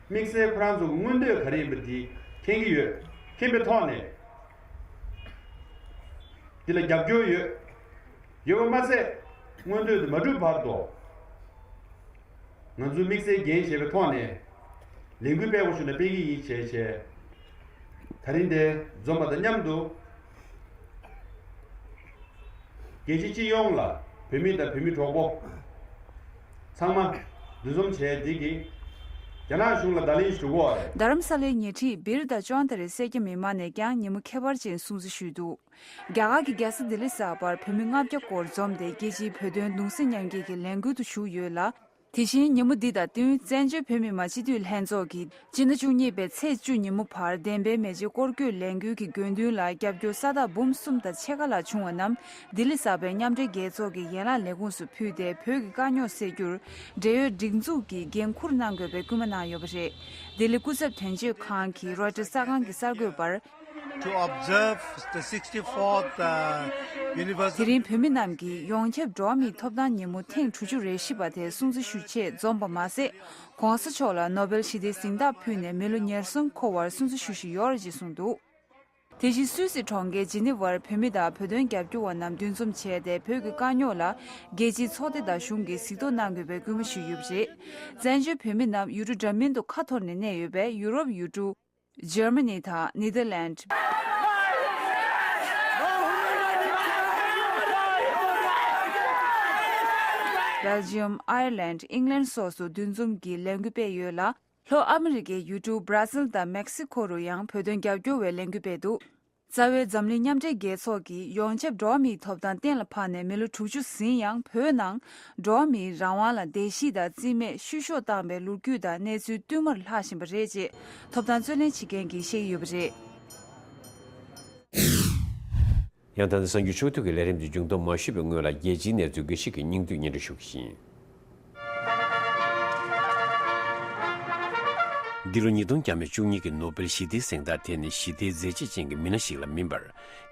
དམིགས་བསལ་ཁོ་རང་ཚོ་གི་མངོན་འདོད་ག་རེ་ཡིན་པ་འདི་མཁྱེན་གྱི་ཡོད། མཁྱེན་པའི་ཐོག་ནས་འདི་ལ་རྒྱབ་སྐྱོར་ཡོད། ཡོད་པ་མ་ཟད། མངོན་འདོད་དེ་མ་འགྲུབ་བར་དུ། ང་ཚོས་དམིགས་བསལ་འགན་བཞེས་པའི་ཐོག་ནས་ལས་འགུལ་སྤེལ་དགོས་བྱུང་ན་སྤེལ་གྱི་ཡིན་ཞེས་བཤད། ད་རིང་འདིར་འཛོམས་པ་དང་མཉམ་དུ། རྒྱལ་སྤྱི་སྤྱི་ཡོངས་ལ་བོད་མི་དང་བོད་མི་གྲོགས་པོ་ཚང་མ་འདུ་འཛོམས་བྱས་འདི་གིས་རྒྱ་ནག་གཞུང་ལ་བརྡ་ལན་ཞིག་འགྲོ་གི་ཡོད་རེད། རྡ་རམ་ས་ལའི་ཉེ་འཁྲིས་སྦིར་དང་ཅོན་ཏ་རའི་སེར་སྐྱ་མི་མང་ནས་ཀྱང་ཉིན་མོ་ཁྱད་པར་ཅན་སྲུང་བརྩི་ཞུས་འདུག་རྒྱ་གར་གྱི་རྒྱལ་ས་ལྡི་ལི་གསར་པར་བོད་མི་ལྔ་བརྒྱ་སྐོར་འཛོམས་ཏེ་རྒྱལ་སྤྱིའི་བོད་དོན་གདུང་སེམས་མཉམ་སྐྱེད་ཀྱི་ལས་འགུལ་དུ་ཞུགས་ཡོད་ལ། དེ་བཞིན་ཉིན་མོ་འདི་དང་བསྟུན་བཙན་བྱོལ་བོད་མི་མང་སྤྱི་འཐུས་ལྷན་ཚོགས་ཀྱིས་སྤྱི་ཟླ་བཅུ་གཉིས་པའི་ཚེས་བཅུ་ཉིན་མོ་བར་བདེན་པའི་མེ་ལྕེ་སྐོར་སྐྱོད་ལས་འགུལ་གྱི་དགོས་འདུན་ལ་རྒྱབ་སྐྱོར་ས་རྟགས་འབུམ་གསུམ་དང་ཕྱེད་ཀ་ལྷག་བྱུང་བ་རྣམས་ལྡི་ལི་གསར་པའི་མཉམ་འབྲེལ་རྒྱལ་ཚོགས་ཀྱི་ཡན་ལག་ལས་ཁུངས་སུ་ཕུལ་ཏེ། བོད་ཀྱི་དཀའ་རྙོག་སེལ་རྒྱུར་འབྲེལ་ཡོད་སྒྲིག་འཛུགས་ཀྱིས་འགན་འཁུར་གནང་དགོས་པའི་སྐུལ་མ་གནང་ཡོད་པ་རེད། ལྡི་ལི་སྐུ་ཚབ་དོན་གཅོད་ཁང་གི་རོའི་ཊར་གསར་ཁང་གི་གསར་འགོད་པར། To observe the sixty-fourth, uh, University དེ་རིང་བོད་མི་རྣམས་ཀྱིས་ཡོངས་ཁྱབ་འགྲོ་བ་མིའི་ཐོབ་ཐང་ཉིན་མོ་ཐེངས་དྲུག་ཅུ་རེ་བཞི་པ་དེ་སྲུང་བརྩི་ཞུ་ཆེད་འཛོམས་པ་མ་ཟད། ྋགོང་ས་མཆོག་ལ་ནོ་བེལ་ཞི་བདེའི་གཟེངས་རྟགས་ཕུལ་ནས་མི་ལོ་ཉེར་གསུམ་འཁོར་བར་སྲུང་བརྩི་ཞུ་བཞིན་ཡོད་རེད་ཅེས་གསུངས་འདུག་དེ་བཞིན་སུད་སི་གྲོང་ཁྱེར་ཇི་ནི་ཝར་བོད་མི་དང་བོད་དོན་རྒྱབ་སྐྱོར་བ་རྣམས་འདུ་འཛོམས་བྱས་ཏེ། བོད་ཀྱི་དཀའ་རྙོག་ལ་རྒྱལ་སྤྱིའི་ཚོགས་སྡེ་དང་གཞུང་གིས་གཟིགས་རྟོག་གནང་དགོས་པའི་སྐུལ་མ་ཞུས་ཡོད་པ་རེད། བཙན་བྱོལ་བོད་མི་རྣམས་ཡུལ་གྲུ་འདྲ་མིན་དུ་ཁ་འཐོར་ནས་གནས་ཡོད་པས། ཡུ་རོབ་ཡུལ་གྲུ། འཇར་མ་ནི་དང་ནེ་དར་ལེནྜ། སྦེལ་ཇི་ཡམ། ཨའེར་ལེནྜ། ཨིང་ལན་སོགས་སུ་འདུ་འཛོམས་ཀྱི་ལས་འགུལ་སྤེལ་ཡོད་ལ། ལྷོ་ཨ་མི་རི་ཀའི་ཡུལ་གྲུ་བྷ་ར་ཟིལ་དང་མེག་སི་ཁོ་རུ་ཡང་བོད་དོན་རྒྱབ་སྐྱོར་བའི་ལས་འགུལ་སྤེལ་འདུག་རྩ་བའི་འཛམ་གླིང་མཉམ་འབྲེལ་རྒྱལ་ཚོགས་ཀྱིས་ཡོངས་ཁྱབ་འགྲོ་བ་མིའི་ཐོབ་ཐང་གཏན་ལ་ཕབ་ནས་མི་ལོ་དྲུག་ཅུ་ཟིན་ཡང་། བོད་ནང་འགྲོ་བ་མིའི་རང་དབང་ལ་བརྡལ་བཤིག་དང་རྩིས་མེད་བཤུ་གཞོག་བཏང་བའི་ལོ་རྒྱུས་དང་གནས་ཚུལ་བསྟུད་མར་ལྷག་བཞིན་པ་རེད་ཅེས་ཐོབ་ཐང་རྩོད་ལེན་བྱེད་མཁན་གྱིས་བཤད་ཀྱི་ཡོད་པ་རེད། ཡང་ད་ལྟ་གསར་འགྱུར་ཕྱོགས་བསྡུས་ཀྱི་ལས་རིམ་འདི་མཇུག་སྡོམ་མ་ཞུས་པའི་སྔོན་ལ། རྒྱལ་སྤྱིའི་གནས་ཚུལ་འགའ་ཞིག་གི་སྙིང་བསྡུས་སྙན་སྒྲོན་ཞུ་གི་ཡིན། འདི་ལོ་ཉིས་སྟོང་བརྒྱ་མེད་བཅུ་གཉིས་ཀྱི་ནོ་བེལ་ཞི་བདེའི་གཟེངས་རྟགས་དེ་ནི་ཞི་བདེའི་མཛད་རྗེས་ཅན་གྱི་མི་སྣ་ཞིག་ལ་མིན་པར།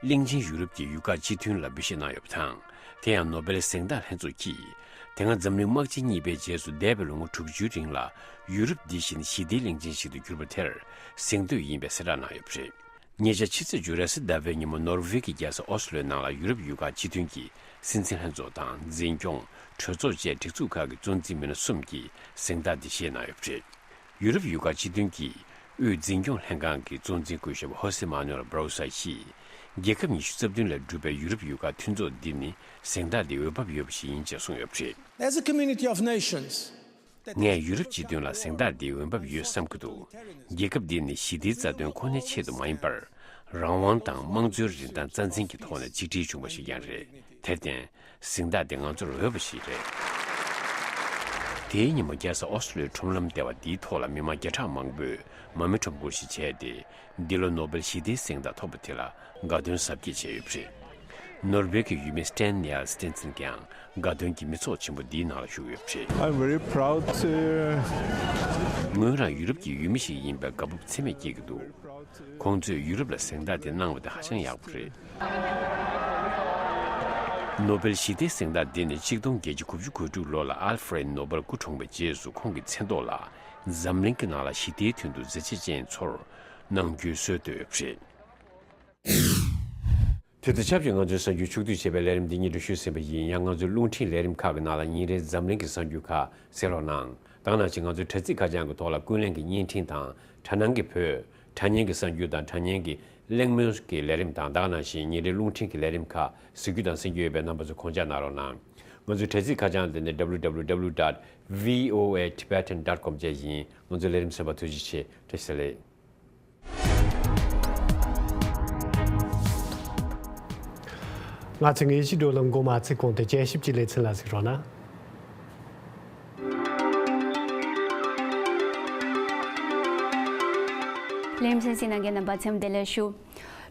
གླིང་ཆེན་ཡུ་རོབ་ཀྱི་ཡུལ་ཁག་སྤྱི་མཐུན་ལ་འབུལ་བཞེས་གནང་ཡོད་པ་དང་། དེ་ཡང་ནོ་བེལ་གཟེངས་རྟགས་ལྷན་ཚོགས་ཀྱིས། དེ་སྔ་འཛམ་གླིང་དམག་ཆེན་གཉིས་པའི་རྗེས་སུ་འདས་པའི་ལོ་ངོ་དྲུག་ཅུའི་རིང་ལ། ཡུ་རོབ་འདི་བཞིན་ཞི་བདེའི་གླིང་ཆེན་ཞིག་ཏུ་གྱུར་པ་དེར་གཟེངས་བསྟོད་ཡིན་པའི་གསལ་བསྒྲགས་གནང་ཡོད་པ་རེད། ཉེ་ཆར་ཕྱི་ཚེས་བཅུ་རེས་གཟའ་ཟླ་བའི་ཉིན་མོ། ནོར་ཝེ་གི་རྒྱལ་ས་ཨོ་སི་ལོའི་ནང་ལ་ཡུ་རོབ་ཡུལ་ཁག་སྤྱི་མཐུན་གྱི་སྲིད་འཛིན་ལྷན་ཚོགས་དང་། འཛིན་སྐྱོང་། གྲོས་ཚོགས་བཅས་སྒྲིག་འཛུགས་ཁག་གི་གཙོ་འཛིན་མི་སྣ་གསུམ་གྱིས་གཟེངས་རྟགས་འདི་བཞེས་གནང་ཡོད་པ་རེད། ཡུ་རོབ་ཡུལ་ཁག་སྤྱི་མཐུན་གྱི་དབུས་འཛིན་སྐྱོང་ལྷན་ཁང་གི་གཙོ་འཛིན་སྐུ་ཞབས་ཧོ་སེ་མཱ་ནུ་ཨེལ་བྷ་རོ་སོ་ཡིས། རྒྱལ་ཁབ་ཉི་ཤུ་རྩ་བདུན་ལས་གྲུབ་པའི་ཡུ་རོབ་ཡུལ་ཁག་མཐུན་ཚོགས་འདི་ནི་གཟེངས་རྟགས་འདི་འོས་འབབ་ཡོད་པ་ཞིག་ཡིན་ཅེས་གསུངས་ཡོད་པ་རེད། As a community of nations, ངས་ཡུ་རོབ་སྤྱི་མཐུན་ལ་གཟེངས་རྟགས་འདི་འོས་འབབ་ཡོད་བསམ་གྱི་འདུག་རྒྱལ་ཁབ་འདི་ནི་ཞི་བདེའི་རྩ་དོན་ཁོ་ནའི་ཆེད་དུ་མ་ཡིན་པར། རང་དབང་དང་དམངས་གཙོའི་རིན་ཐང་རྩ་འཛིན་གྱི་ཐོག་ནས་ཆིག་སྒྲིལ་བྱུང་བ་ཞིག་ཀྱང་རེད། དེར་བརྟེན། གཟེངས་རྟགས་འདི་ང་ཚོར་འོས་པ་ཞིག་རེད། དེའི་ཉིན་མོ་རྒྱལ་ས་ཨོ་སི་ལོའི་ཁྲོམ་ལམ་སྡེ་བ་འདིའི་ཐོག་ལ་མི་མང་བརྒྱ་ཕྲག་མང་པོས་མར་མེ་ཁྲོམ་སྐོར་ཞིག་བྱས་ཏེ། འདི་ལོ་ནོ་བེལ་ཞི་བདེའི་གཟེངས་རྟགས་ཐོབ་པ་དེ་ལ་དགའ་སྟོན་གཟབ་རྒྱས་བྱས་ཡོད་པ་རེད། ནོར་ཝེ་གི་ཡུལ་མི་སི་ཊན་ནེལ་སི་ཊེན་སན་ཀྱང་དགའ་སྟོན་གྱི་མི་ཚོགས་ཆེན་པོ་འདིའི་ནང་ལ་ཞུགས་ཡོད་པ་རེད། I'm very proud to ངོས་རང་ཡུ་རོབ་ཀྱི་ཡུལ་མི་ཞིག་ཡིན་པའི་དགའ་སྤོབས་ཚད་མེད་སྐྱེ་གི་འདུག་ཁོང་ཚོས་ཡུ་རོབ་ལ་གཟེངས་རྟགས་དེ་གནང་བ་དེ་ཧ་ཅང་ཡག་པོ་རེད། ནོ་བེལ་ཞི་བདེའི་གཟེངས་རྟགས་འདི་ནི་ཆིག་སྟོང་བརྒྱད་བརྒྱ་དགུ་བཅུ་གོ་དྲུག་ལོ་ལ་ཨལ་ཧྥི་རེད་ནོ་བེལ་སྐུ་གྲོངས་པའི་རྗེས་སུ་ཁོང་གི་མཚན་ཐོག་ལ་འཛམ་གླིང་གི་ནང་ལ་ཞི་བདེའི་དོན་དུ་མཛད་རྗེས་ཅན་ཚོར་གནང་རྒྱུའི་སྲོལ་བཏོད་ཡོད་པ་རེད། དེ་དང་ཆབས་ཅིག་ང་ཚོའི་གསར་འགྱུར་ཕྱོགས་བསྡུས་བྱས་པའི་ལས་རིམ་འདི་སྙན་སྒྲོན་ཞུས་ཟིན་པ་ཡིན། ཡང་ང་ཚོའི་རླུང་འཕྲིན་ལས་རིམ་ཁག་གི་ནང་ལ་ཉིན་རེའི་འཛམ་གླིང་གི་གསར་འགྱུར་ཁག་གསན་རོགས་གནང་། ད་ག་ནང་བཞིན་ང་ཚོའི་དྲ་ཚིགས་ཁ་བྱང་གི་ཐོག་ལ་ཀུན་གླེང་གི་བརྙན་འཕྲིན་དང་དྲ་སྣང་གི་བོད། དྲ་བརྙན་གྱི་གསར་འགྱུར་དང་དྲ་བརྙན་གྱི་གླེང་མོལ་གྱི་ལས་རིམ་དང་། ད་ག་ནང་བཞིན་ཉིན་རེའི་རླུང་འཕྲིན་གྱི་ལས་རིམ་ཁག་གཟིགས་རྒྱུ་དང་གསན་རྒྱུ་ཡོད་པས་རྣམ་པ་ཚོ་དགོངས་འཇགས་གནང་རོགས་གནང་། ང་ཚོའི་དྲ་ཚིགས་ཁ་བྱང་དེ་ནི་www dot voatibetan dot com བཅས་ཡིན། ང་ཚོའི་ལས་རིམ་གསན་པར་ཐུགས་རྗེ་ཆེ། བཀྲ་ཤིས་བདེ་ལེགས། ང་ཚོའི་དངོས་གཞིའི་བགྲོ་གླེང་འགོ་མ་ཚུགས་གོང་དུ་དཔྱད་ཞིབ་ཀྱི་ལེ་ཚན་ལ་གཟིགས་རོགས་གནང་། ལེ་ཚན་གཟིགས་གནང་མཁན་རྣམ་པ་ཚང་མ་བདེ་ལེགས་ཞུ།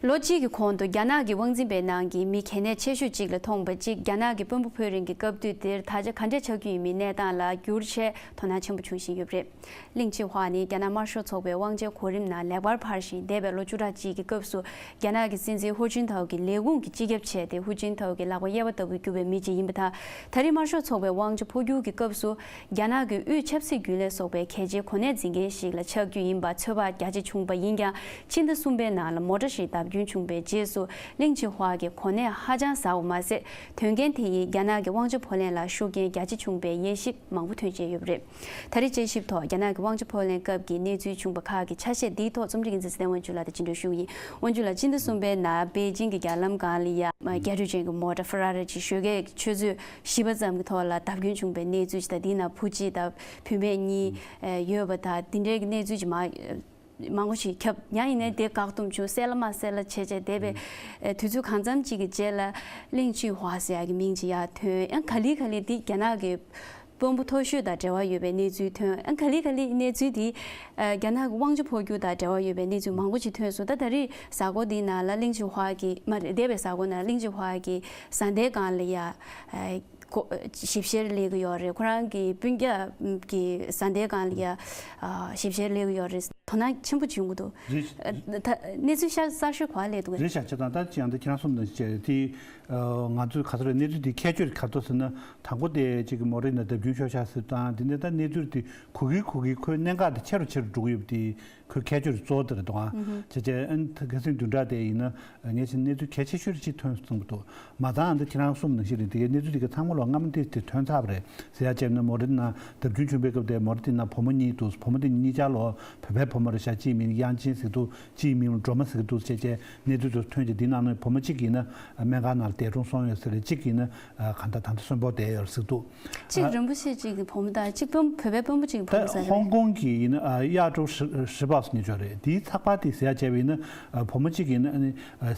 ལོ་གཅིག་གི་གོང་དུ་རྒྱ་ནག་གི་དབང་འཛིན་པའི་ནང་གི་མི་གལ་གནད་ཆེ་ཤོས་གཅིག་ལ་མཐོང་བ་གཅིག་རྒྱ་ནག་གི་དཔོན་པོ་ཕུད་རིང་གི་སྐབས་དུས་དེར་ད་ཆ་ག་འདྲས་ཆགས་ཀྱི་ཡོད་མེད་གནས་སྟངས་ལ་བསྒྱུར་བྱས་དོ་སྣང་ཆེན་པོ་བྱུང་བཞིན་ཡོད་པ་རེད། ལིང་ཅི་ཧྭ་ནི་རྒྱ་ནག་དམར་ཤོག་ཚོགས་པའི་དབང་ཆའི་གོ་རིམ་ནང་ལེགས་པར་འཕར་ཞིང་། འདས་པའི་ལོ་བཅུ་ཕྲག་གཅིག་གི་སྐབས་སུ་རྒྱ་ནག་གི་སྲིད་འཛིན་ཧུའུ་ཅིན་ཐའོ་གི་ལས་ཁུངས་ཀྱི་སྤྱི་ཁྱབ་བྱས་ཏེ། ཧུའུ་ཅིན་ཐའོ་གི་ལག་པ་གཡས་པ་ལྟ་བུར་གྱུར་པའི་མི་ཅིག་ཡིན་པ་དང་། ད་རེས་དམར་ཤོག་ཚོགས་པའི་དབང་ཆ་འཕོ་འགྱུར་གྱི་སྐབས་སུ་རྒྱ་ནག་གི་དབུས་ཆབ་སྲིད་རྒྱུན་ལས་སོགས་པའི་གལ་ཆེའི་གོ་གནས་འཛིན་མཁན་ཞིག་ལ་ཆགས་རྒྱུ་ཡིན་པ་ཚོད་དཔག་རྒྱ་ཆེ་བྱུང་བ་ཡིན་ཀྱང་། ཕྱི་ཟླ་གསུམ་པའི་ནང་ལ་མོ་ཊ་ཞིག་བརྡབ་སྐྱོན་བྱུང་བའི་རྗེས་སུ་ལིང་ཅི་ཧྭ་གི་གོ་གནས་ཧ་ཅང་ཟ་བ་མ་ཟད། དོན་རྐྱེན་དེ་ཡིས་རྒྱ་ནག་གི་དབང་ཆ་འཕོ་ལེན་ལ་ཤུགས་རྐྱེན་རྒྱ་ཆེ་བྱུང་བའི་དབྱེ་ཞིབ་མང་པོ་ཐོན་བཞིན་ཡོད་པ་རེད། ད་རེས་དཔྱད་ཞིབ་ཐོག་རྒྱ་ནག་གི་དབང་ཆ་འཕོ་ལེན་སྐབས་ཀྱི་གནས་ཚུལ་བྱུང་བ་ཁག་གི་ཆ་ཤས་འདིའི་ཐོག་རྩོམ་སྒྲིག་འཛིན་ཚེ་བརྟན་དབང་ཕྱུག་ལགས་དང་བརྙན་འཕྲིན་ཞུ་གི་ཡིན། དབང་ཕྱུག་ལགས། ཕྱི་ཟླ་གསུམ་པའི་ནང་པེ་ཅིང་གི་རྒྱ་ལམ་སྒང་ལ་ཡ་རྒྱ་སྤྲོད་ཅན་གྱི་མོ་ཊ་ཧྥེ་ར་རི་ཅིག་ཞོགས་ཀས་ཆུ་ཚོད་བཞི་པ་ཙམ་གྱི་ཐོག་ལ་བརྡབ་སྐྱོན་བྱུང་བའི་གནས་ཚུལ་ཅིག་དང་། འདིའི་ནང་བུ་གཅིག་དང་བུད་མེད་གཉིས་ཡོད་པ་དང་། འདི་འདྲའི་གནས་ཚུལ་ཅིག་མང་མང་པོ་ཞིག་ཁྱབ། ཡང་ཡིན་ནའི་དེ་བཀག་སྡོམ་བྱུང་། གསལ་ལ་མ་གསལ་ལ་བྱས་བྱས་བསྡད་པའི་དུས་ཚོད་གང་འཚམ་ཅིག་གི་རྗེས་ལ་ལིང་ཅི་ཧྭ་ཟེར་ཡག་གི་མིང་ཅིག་ཡར་ཐོན། ཡང་ག་ལེ་ག་ལེ་འདི་རྒྱ་ནག་གི་ དཔོན་པོ་མཐོ་ཤོས་དང་འབྲེལ་བ་ཡོད་པའི་གནས་ཚུལ་ཐོན། ཨ་ག་ལེ་ག་ལེ་གནས་ཚུལ་དེ་ཨ་རྒྱ་ནག་གི་དབང་ཆ་འཕོ་འགྱུར་དང་འབྲེལ་བ་ཡོད་པའི་གནས་ཚུལ་མང་པོ་ཅིག་ཐོན་སོང་། ད་ད་རེས་གཟའ་འཁོར་འདིའི་ནང་ལ་གླིང་ཅི་ཧྭ་གི་མ་རེད། འདས་པའི་གཟའ་འཁོར་ནང་གླིང་ཅི་ཧྭ་གི་བཟའ་ཟླའི་སྒང་ལ་ཡ་ཨ་ཞིབ་བཤེར་སླེབས་ཀྱི་ཡོད་རེད། ཁོ་རང་གི་སྤུན་ཀྱག་གི་བཟའ་ཟླའི་སྒང་ལ་ཡ་ཨ་ཞིབ་བཤེར་སླེབས་ཀྱི་ཡོད་རེད། དོ་སྣང་ཆེན་པོ་བྱུང་གི་འདུག་རེད། ཨ་ད་གནས་ཚུལ་ཤ་གསར་ཤོས་ག་པར་སླེབས་འདུག་རེད་ཤག་བྱས་ཙང་ད་ཅི་ཡང་ད་ཁྱེད་རང་གསུངས་དང་བཅས་དེ། ང་ཚོས་ག་ཚོད་རེད། གནས་ཚུལ་འདི་ཁྱད་ཆོས་ག་ཚོད་ཟེར་ན། དང་པོ་དེ་གཅིག་གི་མོ་རེ་ན་བརྡབ་སྐྱོན་ཤོར་ཤག་ཟེར་དང་། དེ་ནས་ད་གནས་ཚུལ་དེ་གུ་གེ་གུ་གེ་ཁོའི་གནད་འགག་དེ་ཆེ་རུ་ཆེ་རུ་འགྲོ་གི་ཡོད་པ་དེ་ཁོའི་ཁྱད་ཆོས་གཙོ་བོ་དེ་རེད་འདུག་ཨང་། བྱས་བྱས་ཨ་ནི་ཁ་སང་བདུན་ཕྲག་དེ་ཡིན་ན་ངས་བྱས་གནས་ཚུལ་གལ་ཆེ་ཤོས་ཅིག་ཐོན་སོང་གི་འདུག་མ་ཚང་ཨ་འདི་ཁྱེད་རང་གསུངས་ནང་བཞིན་རེད། དེ་གའི་གནས་ཚུལ་དེ་གའི་ཚང་མ་ལོ་སྔ་མོ་དེ་དེ་ཐོན་ཚར་བ་རེད་ཟེར་ཡ་བྱས་ན། མོ་རེ་ན་བརྡབ་སྐྱོན་བྱུང་བའི་སྐབས་དེ་མོ་རེ་དེ་ན་བུ་མོ་གཉིས་འདུག་བུ་མོ་དེ་གཉིས་ཆ་ལོ་བོད་པའི་བུ་མོ་རེད་ཤག་གཅིག་མིང་དབྱངས་ཅན་ཟེར་འདུག་གཅིག་མིང་སྒྲོལ་མ་ཟེར་གྱི་འདུག་ཟེར་བྱས་གནས་ཚུལ་དེ་ཐོན་རྗེས་འདི་ནང་ནས་བུ་མོ་གཅིག་ཡིན་ན་སྨན་ཁང་ནང་ལ་འདས་གྲོངས་སོང་ཡོད་ཟེར་རེད། གཅིག་ཡིན་ན་གང་ལྟར་ད་ལྟ་གསོན་པོ་བསྡད་ཡོད་ཟེར་འདུག་གཅིག་རིན་པོ་ཆེ་གཅིག་གི་བུ་མོ་དང་གཅིག་དཔོན་བོད་པའི་དཔོན་པོ་གཅིག་གི་བུ་མོ་ཟེར་རེད། ཧོང་ཀོང་གི་ཡིན་ན་གཡག་ཀྲོའུ་ཧྲི་པའོ་ཟེར་མཁན་ཅིག་ཡོད་རེད། དེའི་ཚགས་པར་དེ་ཟེར་ཡ་བྱས་པ་ཡིན་ན་བུ་མོ་གཅིག་ཡིན་ན་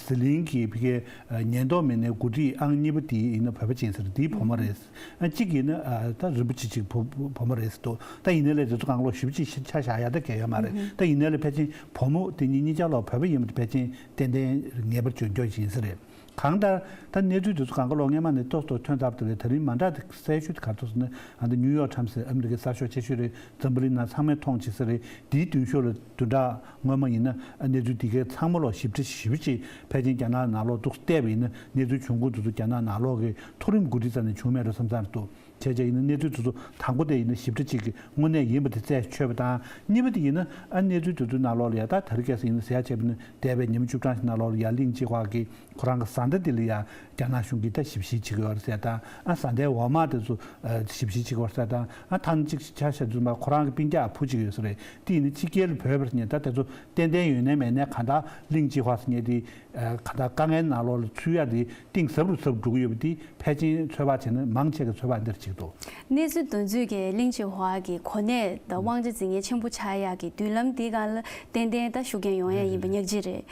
ཟི་ལིང་གི་ཕ་གིའི་ཉེན་རྟོག་མི་སྣའི་འགོ་ཁྲིད་ཨང་གཉིས་པ་དེ་ཡིན་ན་བོད་པ་ཅིག་ཡིན་ཟེར། དེའི་བུ་མོ་རེད། ཨ་གཅིག་ཡིན་ན་ཨ་ད་རིན་པོ་ཆེ་གཅིག་བུ་བུ་བུ་མོ་རེད་ཟེར་འདུག་ད་ཡིན་ནའི་ལས་དེ་ཚོ་གང་ལོག་ཞེ་པོ་ཅིག་ཆ་བཞག་ཡ་ད་གལ་ཡོད་མ་རེད། ད་ཡིན་ནའི་ལས་ཕལ་ཆེར་བུ་མོ་དེ་གཉིས་གཉིས་ཆ་ལོ་བོད་པ་ཡིན་པ་དེ་ཕལ་ཆེར་ཏན་ཏན་ངེས་པར་བྱུང་རྒྱུ་ཡིན་ས་རེད། གང་ལྟར་ད་གནས་ཚུལ་དེ་ཚོ་གང་ག་ལོག་སྔས་མ་ནས་ཏོག་ཏོག་ཐོན་ཚར་བ་དེ་རེད། ད་རིང་མ་འདྲ་དེ་གསལ་ཤོས་དེ་ག་རེ་འདུག་ཟེར་ན། ཨ་ནི་ནིའུ་ཡོག་ཊའིམ་སི་ཟེར་ཨ་མི་རི་ཀའི་གསར་ཤོག་ཆེ་ཤོས་རེད། འཛམ་བུ་གླིང་ནང་ཚང་མས་མཐོང་བྱེད་ས་རེད། དེའི་མདུན་ཤོག་ལ་བདུན་ཕྲག་སྔོན་མ་ཡིན་ན་ཨ་གནས་ཚུལ་དེ་གའི་ཚང་མ་ལོ་ཞིབ་ཕྲ་ཞིབ་ཕྲ་ཅིག་ཕལ་ཆེར་རྒྱ་ནག་ནང་ལོགས་འདུག་བལྟས་པ་ཡིན་ན་གནས་ཚུལ་བྱུང་ཁུངས་དེ་ཚོ་རྒྱ་ནག་ནང་ལོགས་ཀྱི་མཐོ་རིམ་འགོ་ཁྲིད་རྩ་ནས་བྱུང་མེད་འགྲོ་བསམ་བསམ་འདུག་བྱས་བྱས་ཡིན་ན་གནས་ཚུལ་དེ་ཚོ་དང་པོ་དེ་ཡིན་ན་ཞིབ་ཕྲ་ཅིག་གི་དངོས་གནས་ཡིན་པ་དེ་རྩད་ཆོད་པ་དང་། གཉིས་པ་དེ་ཡིན་ན་ཨ་གནས་ཚུལ་དེ་ཚོའི་ནང་ལོགས་ལ་ཡ་ད་དེ་རིང་ཁ་སང་ཡིན་ན་ཟེར་ཡ་བྱས་པ་ཡིན་ན་འདས་པའི་ཉིན་མོ་བཅུ་གྲངས་ཤིག་ནང་ལོགས་ལ་ཡ་གླིང་ཅི་ཧྭ་གིས་ཁོ་རང་གི་བཟའ་ཟླ་དེ་ལ་ཡ་རྒྱ་ནག་གཞུང་གིས་ད་ཞིབ་བཤེར་བྱེད་ཀྱི་ཡོད་རེད་ཟེར་དང་། ཨ་བཟའ་ཟླའི་འོག་མ་དེ་ཚོ་ཨ་ཞིབ་བཤེར་བྱེད་ཀྱི་ཡོད་རེད་ཟེར་དང་། ཨ་ད་ནི་གཅིག་ཆ་བཞག་དུས་ཙམ་པ་ཁོ་རང་གི་སྤུན་ཀྱག་བུ་གཅིག་ཡོད་ས་རེད། དེ་ཡིན་ན་ཕྱི་རྒྱལ་ལ་བུད་པ་ཟེར་མཁན་ད་དེ་ཚོ་ཏན་ཏན་ཡོད་ནའི་མེད་ནའི་གང་ལྟར་གླིང་ཅི་ཧྭ་ཟེར་མཁན་དེ་ཨ་གང་ལྟར་དཀའ་ངལ་ནང་ལོགས་ལ་ཚུད་ཡ་དེ་གཏིང་ཟབ་རུ་ཟབ་འགྲོ་གི་ཡོད་པ་དེ་ཕལ་ཆེར་ཚོད་དཔག་བྱས་ན་མང་ཆེ་གི་ཚོད་དཔག་འདིར་གཅིག་འདུག་གནས་ཚུལ་དེ་ཚོས་ཀྱི་གླིང་ཅི་ཧྭ་གི་གོ་གནས་དང་དབང་ཆ་འཛིན་མཁན་ཆེན་པོ་ཆགས་ཡག་གི་མདུན་ལམ་འདི་སྒང་ལ་ཏན་ཏན་ད་ཤུགས་རྐྱེན་ཡོང་ཡ་ཡིན་པ་ཉག་གཅིག་རེད།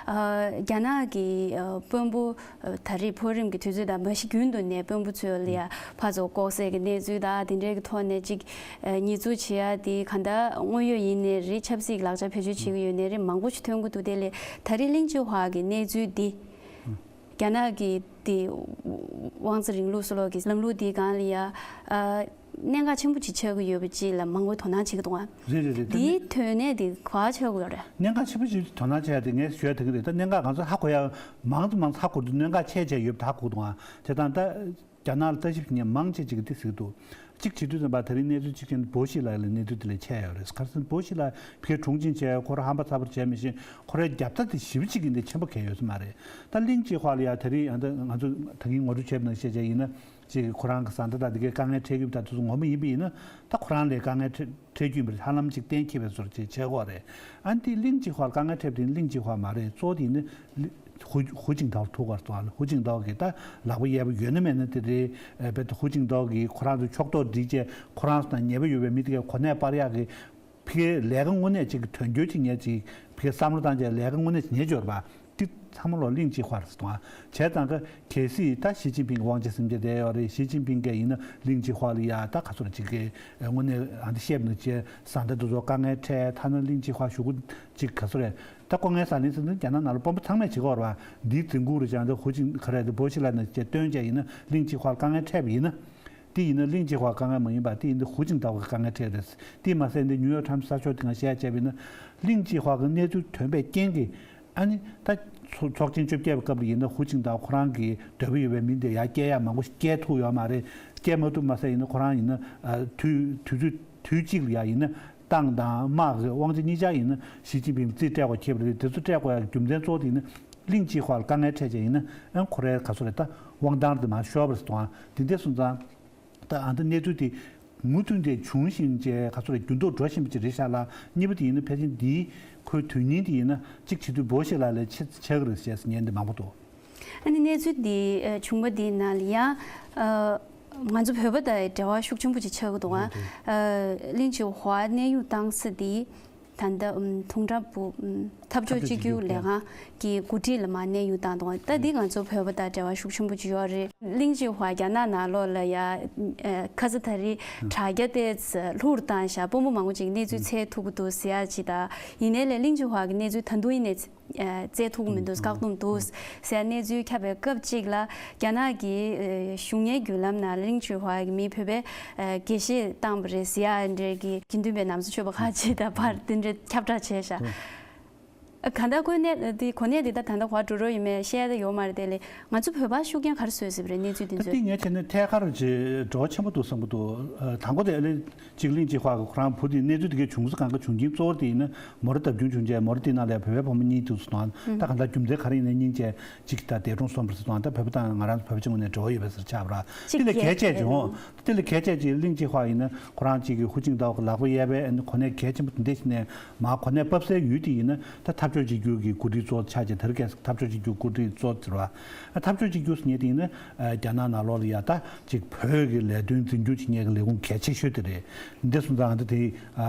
ཨ་རྒྱ་ནག་གི་ཨ་དཔོན་པོ་ཨ་ད་རེས་མཐོ་རིམ་གྱི་དུས་ཚོད་དང་མ་གཞི་རྒྱུན་དུ་ནས་དཔོན་པོ་ཚོ་ལ་ཡ་ཕར་ཚུར་ལྐོག་ཟ་གི་གནས་ཚུལ་དང་དེ་འདྲའི་གི་ཐོག་ནས་ཅིག་ཨ་ཉེས་འཛུགས་བྱེད་ཡ་དེ་གང་ལྟར་དངོས་ཡོད་ཡིན་ནའི་རེད། ཆབ་སྲིད་ལག་ཆ་བེད་སྤྱོད་བྱེད་ཀྱི་ཡོད་ནའི་རེད། མང་པོ་ཞིག་ཐོན་གྱི་འདུག་དེ་ལས་ད་རེས་གླིང་ཅི་ཧྭ་གི་གནས་ཚུལ་འདི་རྒྱ་ནག་གི་དེ་དབང་ཚད་རིང་ལུགས་སུ་ལོག་གི་ལམ་ལུགས་དེའི་སྒང་ལ་ཡ་ཨ་གནད་འགག་ཆེན་པོ་ཅིག་ཆགས་ཀྱི་ཡོད་པ་ཅིག་ལ་མང་པོས་དོ་སྣང་བྱེད་ཀྱི་འདུག་ཨ། རེད་རེད་རེད། ད་དེའི་ནི་དོན་གནད་དེ་ག་པར་ཆགས་ཀྱི་ཡོད་རེད། གནད་འགག་ཆེན་པོ་ཅིག་དོ་སྣང་བྱས་ཏེ་ངས་ཞུ་ཡ་དེ་ག་རེད། ད་གནད་འགག་གང་ཚོད་ཧ་གོ་ཡ་མང་དུ་མང་དུ་ཧ་གོ་དུས་གནད་འགག་ཆེ་ཆེ་ཡོད་པ་ཧ་གོ་འདུག་ཨ། བྱས་ཙང་ད་རྒྱ་ནག་ལ་ལྟ་ཞིབ་བྱེད་མཁན་མང་ཆེ་ཅིག་གིས་འདི་ཟེར་གྱི་འདུག་གཅིག་བྱེད་དུས་ཙམ་པ་ད་རིང་གནས་ཚུལ་གཅིག་ཀྱང་བོ་ཤི་ལ་ལ་གནས་ཚུལ་དེ་ལས་ཆེ་ཡོད་རེད། ག་རེ་ཟེར་ན་བོ་ཤི་ལ་ཕ་གིར་དྲུང་ཆེ་བྱས། ཁོ་རང་ཧམ་པ་ཚ་པོ་བྱས་མི་ཤེས། ཁོ་རའི་རྒྱབ་རྟ་དེ་ཞེ་པོ་ཅིག་གི་འདི་ཆེན་པོ་གལ་ཡོད་ས་མ་རེད། ད་གླིང་ཅི་ཧྭ་ལ་ཡ་ད་རིང་ཡང་ད་ང་ཚོ་ད་གིན་ངོ་སྤྲོད་བྱས་པ་ནང་བཤད་བྱས་ཡིན་ན་ཅིག་ཁོ་རང་གི་བཟའ་ཟླ་དང་དེ་གའི་དཀའ་ངལ་འཕྲད་ཀྱི་ཡོད་པ་དང་དེ་ཚོ་ངོ་མ་ཡིན་པ་ཡིན་ན་ད་ཁོ་རང་ལས་དཀའ་ངལ་འཕྲད་འཕྲད་རྒྱུ་ཡིན་པ་རེད། ཧ་ལམ་ཅིག་གཏན་འཁེལ་བའི་བཟོ་འདྲ་ཅིག་བྱེད་དགོས་རེད། ཨ་ནི་དེ་གླིང་ཅི་ཧྭ་ལ་དཀའ་ངལ་འཕྲད་པ་དེ་གླིང་ཅི་ཧྭ་མ་རེད། གཙོ་བོ་དེ་ཡིན་ན་ཧུ་ཧུ་ཅིང་ཐའོ་ཐུག་པར་སོང་། ཧུ་ཅིང་ཐའོ་གིས་ད་ལག་པ་གཡས་པ་ཡོད་ན་མེད་ན་དེ་རེད། རྦད་དེ་ཧུ་ཅིང་ཐའོ་གིས་ཁོ་རང་ཚོ་ཕྱོགས་གཏོགས་སྒྲིག་བྱས་ཁོ་རང་ཚོ་དང་ཉེ་པོ་ཡོད་པའི་མི་དེ་གའི་གོ་གནས་སྤར་ཡག་གི་ཕ་གིའི་ལས་ཀ་དངོས་གནས་ཅིག་གི་དོན་འཁྱོལ་ཅིག་ཉེ་ཅིག་ཕ་གིའི་བསམ་བློ་བཏང་བྱས་ལས་ཀ་དངོས་གནས་ཉེ་འབྱོར་པ་དེ་ཚང་མ་ལོ་གླིང་ཅི་ཧྭ་རེད་སོང་ཨ། བྱས་ཙང་ཀ་གལ་སྲིད་ད་ཞི་ཅིན་ཕིང་གི་དབང་ཆ་སེམས་ཅན་བསྡད་ཡོད་རེད། ཞི་ཅིན་ཕིང་གིས་ཡིན་ན་གླིང་ཅི་ཧྭ་ལ་ཡ་ད་ག་ཚོད་ཅིག་གི་དངོས་གནས་ཨ་འདི་བཤད་པ་ནང་བཞིན་བཟའ་ཟླ་དེ་ཚོ་དཀའ་ངལ་འཕྲད། ཐ་ན་གླིང་ཅི་ཧྭ་གཞུག་གུ་ཅིག་ག་ཚོད་རེད། ད་ལྐོག་རྔན་ཟ་ལེན་ཟེར་ན་རྒྱ་ནག་ནང་ལ་དཔོན་པོ་ཚང་མས་བྱེད་ཀྱི་ཡོད་རེད་པ། འདིའི་འཛིན་ཁུལ་རེད་ཅང་ད་ཧུ་ཅིང་ག་རེ་དེ་བོ་ཤི་ལ་ནས་བཅས་བཏོན་བྱས་ཡིན་ན་གླིང་ཅི་ཧྭ་ལ་དཀའ་ངལ་འཕྲད་པ་ཡིན་ན། དེ་ཡིན་ན་གླིང་ཅི་ཧྭ་དཀའ་ངལ་མ་ཡིན་པ་དེ་ཡིན་ན་ཧུ་ཅིང་ཐའོ་གི་དཀའ་ངལ་འཕྲད་རེད། དེ་མ་ཟད་འདི་ནིའུ་ཡོག་ཊའིམ་གསར་ཤོག་དེ་སྒང་བཤད་བྱས་པ་ཡིན་ན་གླིང་ཅི་ཧྭ་གི་གནས་ཚུལ་ཐོན་པའི་རྐྱེན་གྱིས་ཨ་ནི་ད་ཚོ་ཚོགས་ཆེན་བཅོ་བརྒྱད་པའི་སྐབས་ལ་ཡིན་ན་ཧུ་ཅིང་ཐའོ་ཁོ་རང་གི་འདོད་པ་ཡོད་པའི་མི་དེ་ཡར་བསྐྱལ་ཡག་མང་པོ་ཞིག་བསྐྱལ་ཐུབ་ཡོད་མ་རེད། བསྐྱལ་མ་ཐུབ་མ་ཟད་ཡིན་ན་ཁོ་རང་ཡིན་ན་ཨ་དུས་དུས་ཚོད་དུས་གཅིག་ལ་ཡ་ཡིན་ན་ཏང་དང་དམག་གི་དབང་ཆ་གཉིས་ཆ་ཡིན་ན་ཞི་ཅིན་ཕིང་རྩིས་སྤྲད་དགོས་ཁེལ་བ་རེད། དེ་ཚོ་སྤྲད་དགོས་ཡག་རྒྱུ་མཚན་གཙོ་བོ་དེ་ཡིན་ན་གླིང་ཅི་ཧྭ་ལ་དཀའ་ངལ་འཕྲད་བྱས་ཡིན་ན་ཨ་ཁོ་རའི་ག་ཚོད་རེད་ད་དབང་ཐང་དེ་མར་ཤོར་བ་རེད་སོང་ཨ། དེ་འདྲ་སོང་ཙང་ད་ཨ་ད་གནས་ཚུལ་དེ་མུ་མཐུད་དེ་འབྱུང་བཞིན་བྱས་ག་ཚོད་རེད་འགྱུར་ལྡོག་འགྲོ་བཞིན་པ་ཅིག་རེད་ཤག་ལ། གཉིས་པ་དེ་ཡིན་ན་ཕལ་ཆེར་འདིའི་ཁོའི་དོན་སྙིང་དེ་ཡིན་ན་གཅིག་བྱེད་དུས་བོ་ཤི་ལ་ལས་ཆེ་ཆགས་ཀྱི་རེད་ཟེར་ཉན་དེ་མང་པོ་འདུག་ཨ་ནི་གནས་ཚུལ་འདི་ཨ་བྱུང་བ་འདིའི་ནང་ལ་ཡང་ཨ་ང་ཚོ་བོད་པ་དང་འབྲེལ་བ་ཤུགས་ཆེན་པོ་ཅིག་ཆགས་ཀྱི་འདུག་ཨ། རེད་རེད། ཨ་གླིང་ཅི་ཧྭ་གནས་དབྱུང་བཏང་ས་འདི་ ད་ལྟ་ཨུམ་ཐུང་ཀྲ་པུ་ཨུམ་འཐབ་ཕྱོགས་གཅིག་གྱུར་ལས་ཁང་གི་འགོ་ཁྲིད་ལ་མར་གནས་དབྱུང་བཏང་འདུག་ད་འདི་ང་ཚོ་བོད་པ་དང་འབྲེལ་བ་ཤུགས་ཆེན་པོ་ཅིག་ཡོད་རེད། ལིང་ཅི་ཧྭ་རྒྱ་ནག་ནང་ལོགས་ལ་ཡ་ཨ་ཁ་ས་ད་རེས་དྲ་རྒྱ་དེ་ལྷུར་བཏང་བཞག་དཔོན་པོ་མང་པོ་ཅིག་གནས་ཚུལ་འཚོལ་ཐུབ་ཀྱི་འདུག་ཟེར་ཡ་ཅིག་དང་། ཡིན་ནའི་ལས་ལིང་ཅི་ཧྭ་གི་གནས་ཚུལ་ད་དུང་ཡིན་ནའི་ཨ་བཙལ་ཐུབ་ཀྱི་མི་འདུག་བཀག་སྡོམ་འདུག་ཟེར་གནས་ཚུལ་ཁྱབ་པའི་སྐབས་གཅིག་ལ། རྒྱ་ནག་གི་ཨ་གཞུང་གཉེར་བརྒྱུད་ལམ་ནང་ལིང་ཅི་ཧྭ་གི་མི་བོད་པའི་ཨ་དགེ་བཤེས་བཏང་བ་རེད་ཟེར་ཡ་འདྲ་གི་དགེ་འདུན་པའི་ནམ་བཟའ་ཆོས་པ་ཁག་ཅིག་དང་ཕར་དེ་འདྲ་ཁྱབ་བསྒྲགས་བྱས་ཤག་ཨ་གང་ལྟར་གོ་གནས་འདི་གོ་གནས་འདི་ད་ད་ལྟ་ག་པར་འགྲོ་རོགས་ཡིན་མེད་བཤད་ཡ་ད་ཡོད་མ་རེད། དེ་ལས་ང་ཚོ་བོད་པར་ཤུགས་རྐྱེན་ག་རེ་བཟོས་ཟེར་བ་རེད། གནས་ཚུལ་འདི་ད་ཚོས། འདི་ངས་བྱས་ན་ཐད་ཀར་ཅིག་འབྲེལ་བ་ཆེན་པོ་འདུག་ཨ་དང་པོ་དེ་ཨ་ལེ་གཅིག་གླིང་ཅི་ཧྭ་གི་ཁོ་རང་བུ་དེ་གནས་ཚུལ་དེ་གའི་བྱུང་ས་གང་ག་བྱུང་རྐྱེན་གཙོ་བོ་དེ་ཡིན་ན་མོ་ར་བརྡབ་སྐྱོན་བྱུང་རྗེས་མོ་ར་དེ་ནང་ལ་བོད་པའི་བུ་མོ་གཉིས་འདུག་སོང་ན་ད་གང་ལྟར་རྒྱུ་མཚན་ག་རེ་ཡིན་ན་སྙིང་རྗེ་གཅིག་ད་འདས་གྲོངས་སོང་བ་རེད་ཟེར་སོང་ན། ད་བོད་པ་དང་ང་རང་ཚོ་བོད་པ་གཅིག་ངོས་ནས་འབྲེལ་བ་ཡོད་པ་ཟེར་ཆགས་པ་ར། དེ་ལས་གལ་ཆེ་བྱུང་། དེ་ལས་གལ་ཆེ་ཅིག་གླིང་ཅི་ཧྭ་ཡིན་ན་ཁོ་རང་གཅིག་གི་ཧུའུ་ཅིང་ཏའོ་གི་ལག་པ་གཡས་པའི་ཨ་ནི་གོ་གནས་གལ་ཆེན་པོ་དེ་འདྲ་ཞིག་ནས་མར་གོ་གནས་བབས་སའི་ཡུལ་དེ་ཡིན་ན་ད་འཐབ་ཕྱོགས་གཅིག་གྱུར་གྱི་འགོ་ཁྲིད་གཙོ་བོ་ཆགས་ཀྱི་དེ་རིང་ཁ་སང་འཐབ་ཕྱོགས་གཅིག་གྱུར་འགོ་ཁྲིད་གཙོ་བོ་ཟེར་བ། ཨ་འཐབ་ཕྱོགས་གཅིག་གྱུར་ཟེར་མཁན་དེ་ཡིན་ན་ཨ་རྒྱ་ནག་ནང་ལོགས་ལ་ཡ་ད་ཅིག་བོད་ཀྱི་ལས་དོན་འཛིན་སྐྱོང་བྱེད་མཁན་གྱི་ལས་ཁུངས་གལ་ཆེ་ཤོས་དེ་རེད། འདི་སོང་ཙང་ཨ་ད་དེ་ཨ་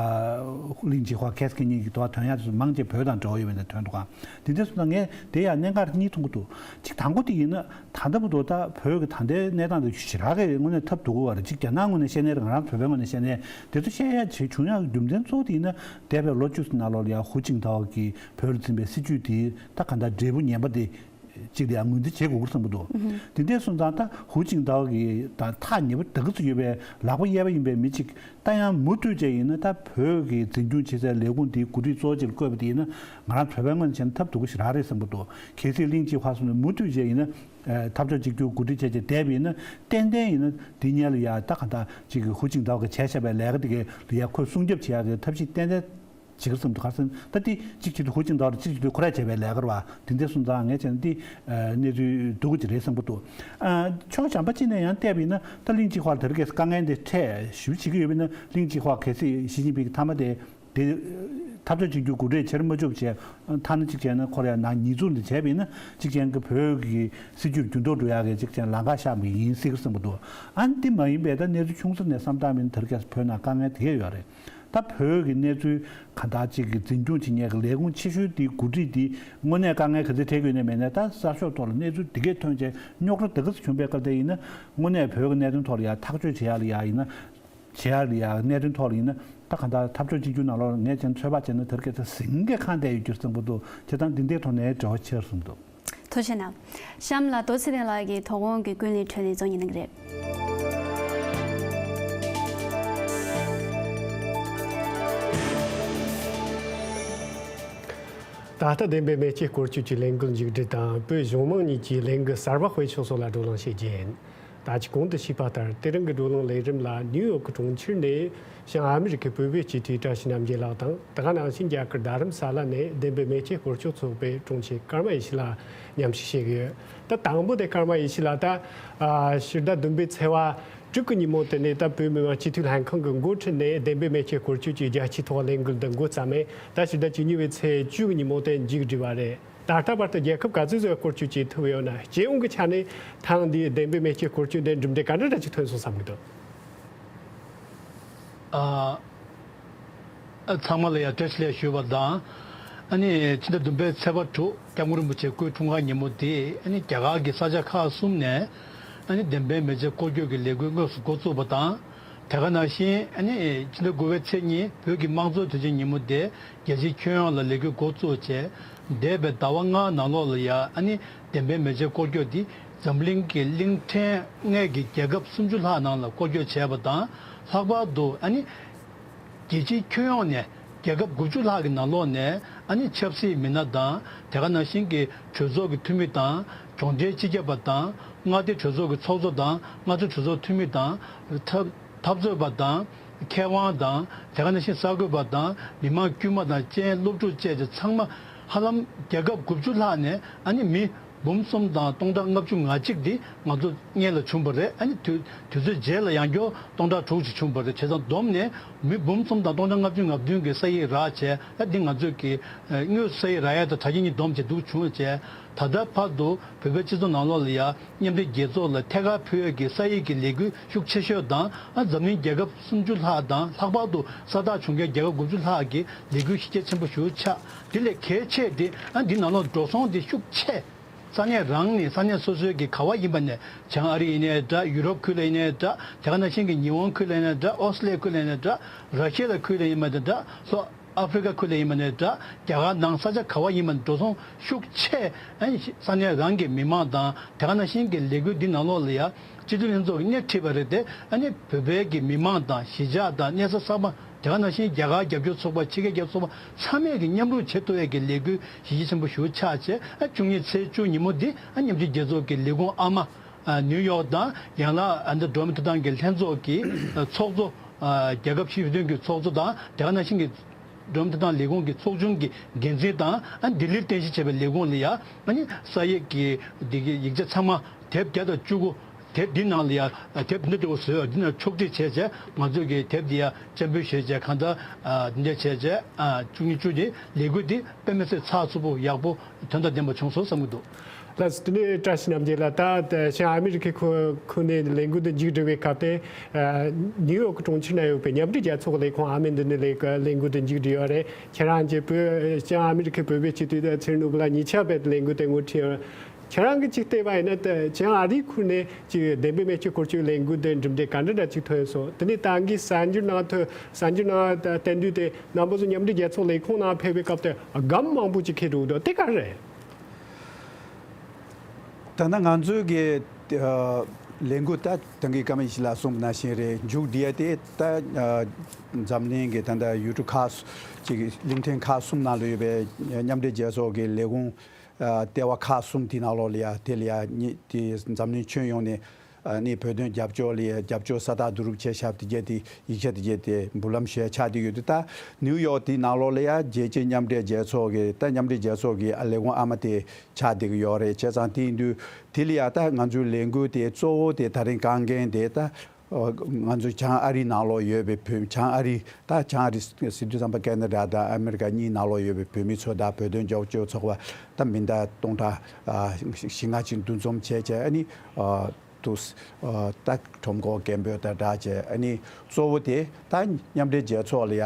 གླིང་ཅི་ཧྭ་ཁ་སང་གཉིས་ཀྱི་དོ་བ་དོན་ཡག་དེ་ཚོ་མང་ཆེ་བོད་དང་འབྲེལ་བ་ཡོད་པའི་འདི་དོན་འདུག་ག་དེ་འདྲ་སོང་ཙང་ངས་དེ་ཡང་གནད་འགག་གཉིས་མཐོང་གི་འདུག་གཅིག་དང་པོ་དེ་ཡིན་ན་ད་ལྟ་བར་དུ་ད་བོད་ཀྱི་ད་ལྟའི་གནས་སྟངས་དེ་ཞེ་དྲག་གི་དངོས་གནས་ཐབས་སྡུག་གི་བ་རེད། གཅིག་རྒྱ་ནག་ངོས་ནས་བཤད་ནའི་རེད། ང་རང་ཚོ་བོད་པའི་ངོས་ནས་བཤད་ནའི་དེ་ཚོ་བཤད་ཡ་བྱེད་བྱུང་ཡག་གི་རྒྱུ་མཚན་གཙོ་བོ་དེ་ཡིན་ན་འདས་པའི་ལོ་བཅུ་ཙམ་ནང་ལོགས་ལ་ཡ་ཧུའུ་ཅིང་ཐའོ་གིས་བོད་ལ་འཛིན་པའི་སྲིད་བྱུས་དེ་ད་ག་འདྲ་འབྲས་བུ་ངན་པ་དེ་གཅིག་ལ་ཡ་ངོས་འཛིན་བྱེད་དགོས་ཀྱི་བསམ་གྱི་འདུག་དེ་འདྲ་སོང་ཙང་ད་ཧུའུ་ཅིང་ཐའོ་གིས་ད་ཐག་ཉེ་པོ་ད་ག་ཚོད་ཡོད་པའི་ལག་པ་གཡས་པ་ཡིན་པའི་མི་གཅིག་ད་ཡང་མུ་མཐུད་བྱས་ཡིན་ན་ད་བོད་ཀྱི་འཛིན་སྐྱོང་བྱེད་སའི་ལས་ཁུངས་དེའི་འགོ་ཁྲིད་གཙོ་བོ་ཅིག་ལ་བསྐོས་པ་དེ་ཡིན་ན་ང་རང་བོད་པའི་ངོས་ནས་བྱས་ན་ཐབས་སྡུག་པོ་ཞེ་དྲག་རེད་བསམ་གྱི་འདུག་གལ་སྲིད་གླིང་ཅི་ཧྭ་སོང་ནས་མུ་མཐུད་བྱས་ཡིན་ན་ཨ་འཐབ་ཕྱོགས་གཅིག་གྱུར་འགོ་ཁྲིད་བྱས་བྱས་བསྡད་པ་ཡིན་ན་ཏན་ཏན་ཡིན་ན་དེ་སྔོན་ལ་ཡ་ད་ག་ད་ཅིག་གི་ཧུའུ་ཅིང་ཐའོ་གིས་བྱས་བཞག་པའི་ལས་ཀ་དེ་གའི་ལ་ཡ་ཁོས་སྲུང་སྐྱོབ་བྱེད་ཡག་གི་ཐབས་ཤེས་ཏན་ཏན་བྱེད་ཀྱི་བསམ་འདུག་ག་རེ་ཟེར་ན་ད་དེ་གཅིག་བྱེད་དུས་ཧུའུ་ཅིང་ཐའོ་རེད། གཅིག་བྱེད་དུས་ཁོ་རས་བྱས་པའི་ལས་ཀ་རེད་བ། དེ་འདྲ་སོང་ཙང་ངས་བྱས་ན་དེ་ཨ་གནས་ཚུལ་སྡུག་པོ་ཅིག་རེད་བསམ་གྱི་འདུག་ཨ་ཕྱོགས་གཞན་པ་གཅིག་ནས་ཡང་བལྟས་པ་ཡིན་ན་ད་གླིང་ཅི་ཧྭ་དེ་རིང་ཁ་སང་དཀའ་ངལ་འདི་འཕྲད་ཞེ་པོ་བྱེད་ཀྱི་ཡོད་པ་ཡིན་ན། གླིང་ཅི་ཧྭ་གལ་སྲིད་ཞི་ཅིན་ཕིང་གི་མཐའ་མ་དེ་དེ་འཐབ་ཕྱོགས་གཅིག་གྱུར་འགོ་ཁྲིད་བྱེད་མ་བཅུག་བྱས་ཐ་ན་གཅིག་བྱས་ན་ཁོ་ར་ཡང་ནང་ཉེས་འཛུགས་འདི་བྱས་པ་ཡིན་ན་གཅིག་བྱས་ན་བོད་ཀྱི་སྲིད་བྱུས་འགྱུར་ལྡོག་འགྲོ་ཡག་གི་གཅིག་བྱས་ན་ལམ་ཁ་ཤར་བ་ཡིན་སྲིད་ཀྱི་བསམ་གྱི་འདུག་ཨ་ནི་དེ་མ་ཡིན་པའི་ད་གནས་ཚུལ་ཆུང་ཙག་ནས་བསམ་བཏང་བ་ཡིན་ན་དེ་རིང་ཁ་སང་བོད་ནང་དཀའ་ངལ་དེ་གས་ཡོད་རེད། ད་བོད་ཀྱི་གནས་ཚུལ་གང་དག་ཅིག་གི་འཛིན་སྐྱོང་བྱེད་མཁན་གྱི་ལས་ཁུངས་ཆེ་ཤོས་དེའི་འགོ་ཁྲིད་དེ་དངོས་གནས་དཀའ་ངལ་ག་ཚོད་འཕྲད་ཀྱི་ཡོད་ནའི་མེད་ནའི་ད་གསར་ཤོག་ཐོག་ལ་གནས་ཚུལ་དེ་གས་ཐོན་བྱས་རྙོག་དྲ་དེ་ག་ཚོད་བྱུང་བའི་སྐབས་དེ་ཡིན་ན་དངོས་གནས་བོད་ཀྱི་གནད་དོན་ཐོག་ལ་ཡང་ཐག་གཅོད་བྱེད་ཡག་ལ་ཡང་ཡིན་ན། བྱེད་ཡག་ལ་ཡང་གནད་དོན་ཐོག་ལ་ཡིན་ན་ད་གང་ལྟར་འཐབ་ཕྱོགས་གཅིག་གྱུར་ནང་ལོགས་ལ་ངས་བྱས་ན་ཚོད་དཔག་བྱས་ན་དེ་རིང་ཁ་སང་ཟིང་གེ་ཁ་གཏད་ཡོད་རྒྱུ་བསམ་གྱི་འདུག་བྱས་ཙང་འདི་འདྲའི་ཐོག་ནས་འབྲེལ་བ་ཆེ་རུ་སོང་འདུག་ཐུགས་རྗེ་གནང་། གཤམ་ལ་རྡོ་རྗེ་ཚེ་བརྟན་ལགས་ཀྱིས་དོ་དགོང་གི་ཀུན་གླེང་འཕྲོས་ནས་རྩོམ་ཡིག་གནང་གི་རེད། ད་ལྟ་བདེན་པའི་མེ་ལྕེ་སྐོར་སྐྱོད་ཀྱི་ལས་འགུལ་མཇུག་སྒྲིལ་དང་བོད་གཞུང་མང་གཉིས་ཀྱི་ལས་འགུལ་གསར་པ་སྤེལ་ཕྱོགས་སོགས་ལ་བགྲོ་གླེང་བྱེད་རྒྱུ་ཡིན། ད་ཅི་གོང་དུ་ཞུས་པ་ལྟར་དེ་རིང་གི་བགྲོ་གླེང་ལས་རིམ་ལ་ནིའུ་ཡོག་གི་གྲོང་ཁྱེར་ནས་བྱང་ཨ་མི་རི་ཀའི་བོད་པའི་སྤྱི་འཐུས་བཀྲ་ཤིས་རྣམ་རྒྱལ་ལགས་དང་། དེ་ག་ནང་བཞིན་རྒྱ་གར་རྡ་རམ་ས་ལ་ནས་བདེན་པའི་མེ་ལྕེ་སྐོར་སྐྱོད་ཚོགས་པའི་དྲུང་ཆེ་ཀརྨ་ཡེ་ཤེས་ལགས་མཉམ་ཞུགས་བྱེད་ཀྱི་ཡོད། ད་དང་པོ་དེ་ཀརྨ་ཡེ་ཤེས་ལགས། ད་ཨ་ཕྱི་ཟླ་བདུན་པའི་ཚེས་པ་དྲུག་གི་ཉིན་མོ་དེ་ནས་ད་བོད་མི་མང་སྤྱི་འཐུས་ལྷན་ཁང་གི་འགོ་ཁྲིད་ནས་བདེན་པའི་མེ་ལྕེ་སྐོར་སྐྱོད་ཀྱི་རྒྱལ་སྤྱིའི་ཐོག་ལས་འགུལ་འདི་འགོ་བརྩམས་ནས་ད་ཕྱི་ཟླ་བཅུ་གཉིས་པའི་ཚེས་བཅུ་གི་ཉིན་མོ་དེ་མཇུག་བསྒྲིལ་བ་རེད། ད་ལྟ་བར་དུ་རྒྱལ་ཁབ་ག་ཚོད་ཙམ་སྐོར་སྐྱོད་བྱེད་ཐུབ་ཡོད་ན། སྤྱི་ཡོངས་ཀྱི་ཆ་ནས་ཐེངས་འདིའི་བདེན་པའི་མེ་ལྕེ་སྐོར་སྐྱོད་འདི་གྲུབ་འབྲས་ག་འདྲ་འདྲ་ཅིག་ཐོན་སོང་བསམ་གྱི་འདུག་ཨ། ཨ། ཚང་མ་ལ་ཡང་བཀྲ་ཤིས་བདེ་ལེགས་ཞུ་བ་དང་། ཨ་ནི་ཕྱི་ཟླ་བདུན་པའི་ཚེས་པ་དྲུག་སྐྱབས་མགོན་རིན་པོ་ཆེ་སྐུའི་འཁྲུངས་སྐར་ཉིན་མོ་དེ་ཨ་ནི་རྒྱ་གར་གྱི་ས་ཆ་ཁག་གསུམ་ནས་ཨ་ནི་བདེན་པའི་མེ་ལྕེ་སྐོར་སྐྱོད་ཀྱི་ལས་འགུལ་དངོས་སུ་འགོ་བཙུགས་པ་དང་། དེ་ག་ནང་བཞིན་ཨ་ནི་ཕྱི་ཟླ་དགུ་པའི་ཚེས་གཉིས་བོད་ཀྱི་དམངས་གཙོའི་དུས་ཆེན་ཉིན་མོ་དེ་རྒྱལ་སྤྱིའི་ཁྱོན་ཡོངས་ལ་ལས་འགུལ་འགོ་བཙུགས་བྱས། འདས་པའི་ཟླ་བ་ལྔ་ནང་ལོགས་ལ་ཡ་ཨ་ནི་བདེན་པའི་མེ་ལྕེ་སྐོར་སྐྱོད་འདི་འཛམ་གླིང་གི་གླིང་ཕྲན་ལྔའི་གི་རྒྱལ་ཁབ་སུམ་ཅུ་ལྷག་ནང་ལ་སྐོར་སྐྱོད་བྱས་པ་དང་། ལྷག་པར་དུ་ཨ་ནི་རྒྱལ་སྤྱིའི་ཁྱོན་ཡོངས་ནས་རྒྱལ་ཁབ་དགུ་བཅུ་ལྷག་གི་ནང་ལོགས་ནས་ཨ་ནི་ཆབ་སྲིད་མི་སྣ་དང་། དེ་ག་ནང་བཞིན་གྱི་གྲོས་ཚོགས་ཀྱི་འཐུས་མི་དང་། གྱོང་མཐའི་སྤྱི་ཁྱབ་པ་དང་། མངའ་སྡེ་གྲོས་ཚོགས་ཀྱི་ཚོགས་གཙོ་དང་། མངའ་གཙོ་གྲོས་ཚོགས་འཐུས་མི་དང་། འཐབ་འཐབ་རྩོད་པ་དང་། མཁས་དབང་དང་། དེ་ག་ནང་བཞིན་གསར་འགོད་པ་དང་། མི་མང་དཀྱུས་མ་དང་། ཅན་སློབ་ཕྲུག་བཅས་ཀྱི་ཚང་མ་ཧ་ལམ་རྒྱལ་ཁབ་དགུ་བཅུ་ལྷག་ནས་ཨ་ནི་མི་ འབུམ་གསུམ་དང་སྟོང་ཕྲག་ལྔ་བཅུ་ང་གཅིག་འདི་ང་ཚོ་སྔོན་ལ་བྱུང་བ་རེད། ཨ་ནི་དུས་དུས་ཚོད་རྗེས་ལ་ཡང་བསྐྱར་སྟོང་ཕྲག་དྲུག་ཅིག་བྱུང་བ་རེད། བྱས་ཙང་བསྡོམས་ནས་མི་འབུམ་གསུམ་དང་སྟོང་ཕྲག་ལྔ་བཅུ་ང་བདུན་གྱི་ས་ཡིག་རག་བྱས། ཨ་འདི་ང་ཚོས་ཀྱི་དངོས་སུ་ས་ཡིག་རག་ཡས་དང་དྲ་རྒྱ་གཉིས་བསྡོམས་བྱས་འདུག་བྱུང་བྱས། ད་ལྟ་བར་དུ་བོད་པའི་སྤྱི་ཚོགས་ནང་ལོགས་ལ་ཡང་མཉམ་འབྲེལ་རྒྱལ་ཚོགས་ལ་ཐད་ཀར་ཕུལ་ཡས་ཀྱི་ས་ཡིག་གི་ལས་འགུལ་ཤུགས་ཆེ་ཤོས་དང་། ཨ་འཛམ་གླིང་རྒྱལ་ཁབ་སུམ་ཅུ་ལྷག་དང་ལྷག་པར་དུ་ས་ཐག་བྱུང་མཁན་རྒྱལ་ཁབ་དགུ་བཅུ་ལྷག་གི་ལས་འགུལ་གཞི་རྒྱ་ཆེན་པོ་ཞིག་ཆགས། དེ་ལས་གལ་ཆེ་དེ་ཨ་འདི་ནང་ལོགས་འགྲོ་སོང་དེ་ཤུགས་ཆེ། ས་གནས་རང་ནས་ས་གནས་སོ་སོའི་གི་ག་བ་ཡིན་པ་ནས། བྱང་ཨ་རི་ཡིན་ནའི་འདྲ། ཡུ་རོབ་ཁུལ་ལ་ཡིན་ནའི་འདྲ། དེ་ག་ནང་བཞིན་གི་ཉི་ཧོང་ཁུལ་ལ་ཡིན་ནའི་འདྲ། ཨོ་སི་ལེ་ཁུལ་ལ་ཡིན་ནའི་འདྲ། ར་ཤི་ཡ་ལ་ཁུལ་ལ་ཡིན་པ་ནའི་འདྲ། ལྷོ་ཨ་ཧྥི་རི་ཀ་ཁུལ་ལ་ཡིན་པ་ནའི་འདྲ། རྒྱ་གར་ནང་ས་ཆ་ག་བ་ཡིན་པ་ནའི་འགྲོ་སོང་ཤུགས་ཆེ། ཨ་ནི་ས་གནས་རང་གི་མི་མང་དང་། དེ་ག་ནང་བཞིན་གི་ལས་འགུལ་འདི་ནང་ལོགས་ལ་ཡ་སྤྱི་འཐུས་ལྷན་ཚོགས་ཀྱི་སྣེ་ཁྲིད་པ་རེད་དེ། ཨ་ནི་བོད་པའི་གི་མི་མང་དང་གཞིས་ཆགས་དང་གནས་ས་གསར་པ། དེ་ག་ནང་བཞིན་རྒྱ་གར་རྒྱབ་སྐྱོར་ཚོགས་པ། ཕྱི་རྒྱལ་རྒྱབ་ཚོགས་པ་ཚང་མས་ཀྱི་མཉམ་རུབ་བྱེད་ཐུབ་ཡས་ཀྱི་ལས་འགུལ་གཞི་རྒྱ་ཆེན་པོ་ཞིག་ཆགས་བྱས། ཨ་བཅུ་གཉིས་ཚེས་བཅུ་ཉིན་མོ་འདི་ཨ་མཉམ་འབྲེལ་རྒྱལ་ཚོགས་ཀྱི་ལས་ཁུངས་ཨ་མ་ཨ་ནིའུ་ཡོག་དང་། ཡང་ན་ཨ་འདི་འགྲོ་བ་མིའི་ཐོབ་ཐང་གི་ལྷན་ཚོགས་ཀྱི་ཨ་ཚོགས་གཙོ། ཨ་རྒྱལ་ཁབ་ཆེ་ཤོས་དོན་གྱི་ཚོགས་གཙོ་དང་། དེ་ག་ནང་བཞིན་གྱི་འགྲོ་བ་མིའི་ཐོབ་ཐང་ལས་ཁུངས་ཀྱི་ཚོགས་ཆུང་གི་འགན་འཛིན་དང་། ཨ་ལྡི་ལིར་རྟེན་གཞི་བྱས་པའི་ལས་ཁུངས་ལ་ཡ་ཨ་ནི་ས་ཡིག་གི་འདི་གི་ཡིག་ཆ་ཚང་མ་དེབ་བརྒྱ་དང་བཅུ་དགུ། དེབ་འདི་ནང་ལ་ཡ་དེབ་འདི་འདྲ་བོ་བཟོས། འདི་ནང་ཕྱོགས་སྒྲིག་བྱས་བྱས། ང་ཚོས་ཀྱི་དེབ་འདི་ཡ་སྤྱན་འབུལ་ཞུས་བྱས། གང་ལྟར་ཨ་འདི་འདྲ་བྱས་བྱས། ཨ་བཅུ་གཉིས་བཅུ་འདི་ལས་འགུལ་འདི་དཔེ་མི་སྲིད་ཚགས་ཚུད་པོ་ཡག་པོ་དོན་དང་ལྡན་པ་བྱུང་སོང་བསམ་གྱི་འདུག། ལགས་སོ། དེ་ནས་བཀྲ་ཤིས་རྣམ་རྒྱལ་ལགས། ད་ད་བྱང་ཨ་མི་རི་ཁའི་ཁུལ་ཁུལ་ནས་ལས་འགུལ་འདི་མཇུག་སྒྲིལ་བའི་སྐབས་དེ། ཨ་ནིའུ་ཡོག་གི་གྲོང་ཁྱེར་ན་ཡོད་པའི་མཉམ་འབྲེལ་རྒྱལ་ཚོགས་ཀྱི་ལས་ཁུངས་ཨ་མའི་མདུན་ནས་ལས་ལས་འགུལ་འདི་མཇུག་སྒྲིལ་ཡོད་རེད། ཁྱེད་རང་གིས་བོད་བྱང་ཨ་མི་རི་ཁའི་བོད་པའི་སྤྱི་འཐུས་དང་ཚེ་རིང་ནོར་བུ་ལགས་གཉིས་ཆ་བོད་ལས་འགུལ་དེ་ངོ་འཕྲད་ཡོད། ཁྱེད་རང་གིས་ཅིག་བལྟས་པ་ཡིན་ན། ད་བྱང་ཨ་རིའི་ཁུལ་ནས་ཅིག་བདེན་པའི་སྨན་བཅོས་སྐོར་སྐྱོད་ལས་འགུལ་དེ་གྲུབ་འབྲས་ག་འདྲ་འདྲ་ཅིག་ཐོན་སོང་། དེ་ནས་ད་གིན་གསར་འགྱུར་ནང་ཐོན། གསར་འགྱུར་ནང་བསྟན་དུས་དེ་རྣམ་པ་ཚོ་མཉམ་འབྲེལ་རྒྱལ་ཚོགས་ལས་ཁུངས་ནང་ཕེབས་པའི་སྐབས་དེ་སྒམ་མང་པོ་ཅིག་འཁྱེར་འགྲོ་འདུག། དེ་ག་རེ་རེད། ད་ལྟ་ང་ཚོའི་གི་ཨ་ལས་འགུལ་ད་ད་གིན་ཀརྨ་ཡེ་ཤེས་ལགས་གསུངས་པ་ནང་བཞིན་རེད། མཇུག་སྒྲིལ་ཡ་དེ་ད་ཨ་འཛམ་གླིང་གི་ད་ལྟ་ཡུལ་གྲུ་ཁག་སུ་ཅིག་གླིང་ཕྲན་ཁག་གསུམ་ནང་ལ་ཡོད་པའི་མཉམ་འབྲེལ་རྒྱལ་ཚོགས་ཀྱི་ལས་ཁུངས། ཨ་ལྟེ་བ་ཁག་གསུམ་དེ་ནང་ལོགས་ལ་ཡ། དེ་ལ་ཡ་ཉི་དེ་འཛམ་གླིང་ཁྱོན་ཡོངས་ནས་ཨ་ནི་བོད་དོན་རྒྱབ་སྐྱོར་ལ་ཡ་རྒྱབ་སྐྱོར་ས་རྟགས་བསྡུ་རུབ་བྱས་བཞག་པ་དེ་གྱད་དེ། ཡིག་ཆ་དེ་གྱད་དེ་འབུལ་ལམ་ཞུ་ཡ་ཆགས་བསྡད་ཡོད་དུས། ད་ནིའུ་ཡོག་དེ་ནང་ལོགས་ལ་ཡ་རྒྱལ་སྤྱིའི་མཉམ་འབྲེལ་རྒྱལ་ཚོགས་ཀྱི། ད་མཉམ་འབྲེལ་རྒྱལ་ཚོགས་ཀྱི་ཨ་ལས་ཁུངས་ཨ་མ་དེ་ཆགས་བསྡད་ཀྱི་ཡོད་རེད། བྱས་ཙང་དེ་ཡིན་དུས་དེ་ལ་ཡ་ད་ང་ཚོའི་ལས་འགུལ་དེ་གཙོ་བོ་དེ་ད་རིང་དཀའ་ངལ་དེ་ད། ཨ་ང་ཚོ་བྱང་ཨ་རི་ནང་ལོགས་ཡོད་པའི་བོད། བྱང་ཨ་རི། ད་བྱང་ཨ་རི་ཟེར་དུས་ཙམ་པ་ཀེ་ན་ཌ་དང་ཨ་མེ་རི་ཀ་གཉིས་ནང་ལོགས་ཡོད་པའི་བོད་མི་ཚོ་དང་བོད་དོན་རྒྱབ་སྐྱོར་ཚོགས་པ་ད་མི་འདྲ་སྟོང་ཕྲག་ཨ་བཞི་ལྔ་ཅིག་འདུ་འཛོམས་བྱས་བྱས། ཨ་ནི་ཨ་དུ་ཨ་ད་ཁྲོམ་སྐོར་སྐད་འབོད་དང་སྦྲགས་བྱས། ཨ་ནི་གཙོ་བོ་དེ་ད་མཉམ་འབྲེལ་རྒྱལ་ཚོགས་ལ་ཡ།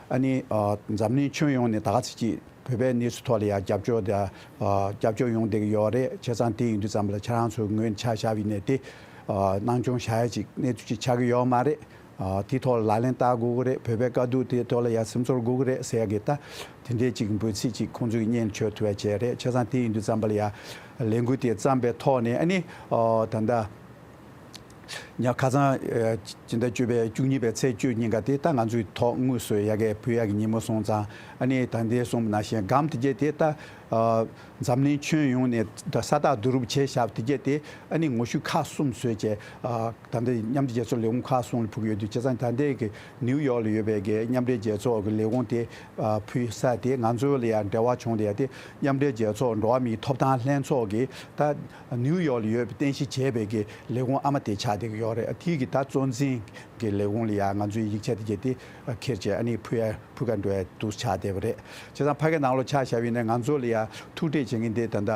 ཨ་ནི་ཨ་འཛམ་གླིང་ཁྱོན་ཡོངས་ནས་ད་ག་ཚོད་ཅིག་བོད་པའི་གནས་ཚུལ་ཐོག་ལ་ཡ་རྒྱབ་སྐྱོར་དང་། ཨ་རྒྱབ་སྐྱོར་ཡོང་བསྡད་ཀྱི་ཡོད་རེད། བྱས་ཙང་དེ་ཡིན་དུས་ཙམ་པ་ལ་ཁྱེད་རང་ཚོའི་ངོས་ནས་ཆ་བཞག་པ་ཡིན་ནའི་དེ་ཨ་སྣང་ཆུང་བྱ་ཡ་ཅིག་གནས་ཚུལ་ཅིག་ཆགས་ཀྱི་ཡོད་མ་རེད། ཨ་དེ་ཐོག་ལ་ལག་ལེན་བསྟར་དགོས་ཀྱི་རེད། བོད་པའི་དཀའ་སྡུག་དེ་ཐོག་ལ་ཡ་སེམས་ཚོར་དགོས་ཀྱི་རེད་ཟེར་ཡ་གི་ད་དེ་འདྲའི་ཅིག་འབོད་ཚིག་ཅིག་ཁོང་ཚོས་སྙན་ཆོས་ཐུབ་པ་བྱས་རེད། བྱས་ཙང་དེ་ཡིན་དུས་ཙམ་པ་ལ་ཡ་ལས་འགུལ་དེ་བརྩམས་པའི་ཐོག་ནས། ཨ་ནི་ཨ་ད་ལྟ་ཉ་ཁ་སང་ཨ་སྤྱི་ཟླ་བཅུ་པའི་བཅུ་གཉིས་པའི་ཚེས་བཅུ་ཉིན་ཀ་དེ་ད་ང་ཚོའི་ཐོག་དངོས་སུ་ཡ་གི་ཕུལ་ཡ་གི་ཉིན་མོ་སོང་ཙང་། ཨ་ནི་ད་ལྟའི་གསུངས་པ་ནང་བཞིན་སྒམ་དེ་གྱད་དེ་ད་ཨ་འཛམ་གླིང་ཁྱོན་ཡོངས་ནས་ད་ས་རྟགས་བསྡུ་རུབ་བྱས་བཞག་པ་དེ་གྱད་དེ། ཨ་ནི་ངོ་བཤུས་ཁག་གསུམ་བཟོས་བྱས། ཨ་ད་ལྟ་མཉམ་འབྲེལ་རྒྱལ་ཚོགས་ལས་ཁུངས་ཁག་གསུམ་ལ་ཕུལ་གྱི་ཡོད་དུས། བྱས་ཙང་ད་ལྟའི་གི་ནིའུ་ཡོག་ལ་ཡོད་པའི་གི་མཉམ་འབྲེལ་རྒྱལ་ཚོགས་ཀྱི་ལས་ཁུངས་དེ་ཨ་ཕུལ་ས་དེ་ང་ཚོ་ལ་ཡང་འབྲེལ་བ་བྱུང་བསྡད་ཡ་དེ། མཉམ་འབྲེལ་རྒྱལ་ཚོགས་འགྲོ་བ་མིའི་ཐོབ་ཐང་ལྷན་ཚོགས་ཀྱི་ད་ནིའུ་ཡོག་ལ་ཡོད་པའི་རྟེན་གཞི་བྱས་པའི་གི་ལས་ཁུངས་ཨ་མ་དེ་ཆགས་བསྡད་ཀྱི་ཡོད་རེད། དེའི་གི་ད་གཙོ་འཛིན་གྱི་ལས་ཁུངས་ལ་ཡང་ང་ཚོའི་ཡིག་ཆ་དེ་གྱད་དེ་ཁྱེར་བྱས། ཨ་ནི་ཕུལ་ཡ་ཕུལ་ག་འགྲོ་ཡ་འདུག་ཆགས་བསྡད་པ་རེད། བྱས་ཙང་ཕ་གི་ནང་ལོགས་ཆ་བཞག་པ་ཡིན་ན། ང་ཚོ་ལ་ཡ་ཐུག་འཕྲད་བྱེད་མཁན་དེ་ད་ལྟ་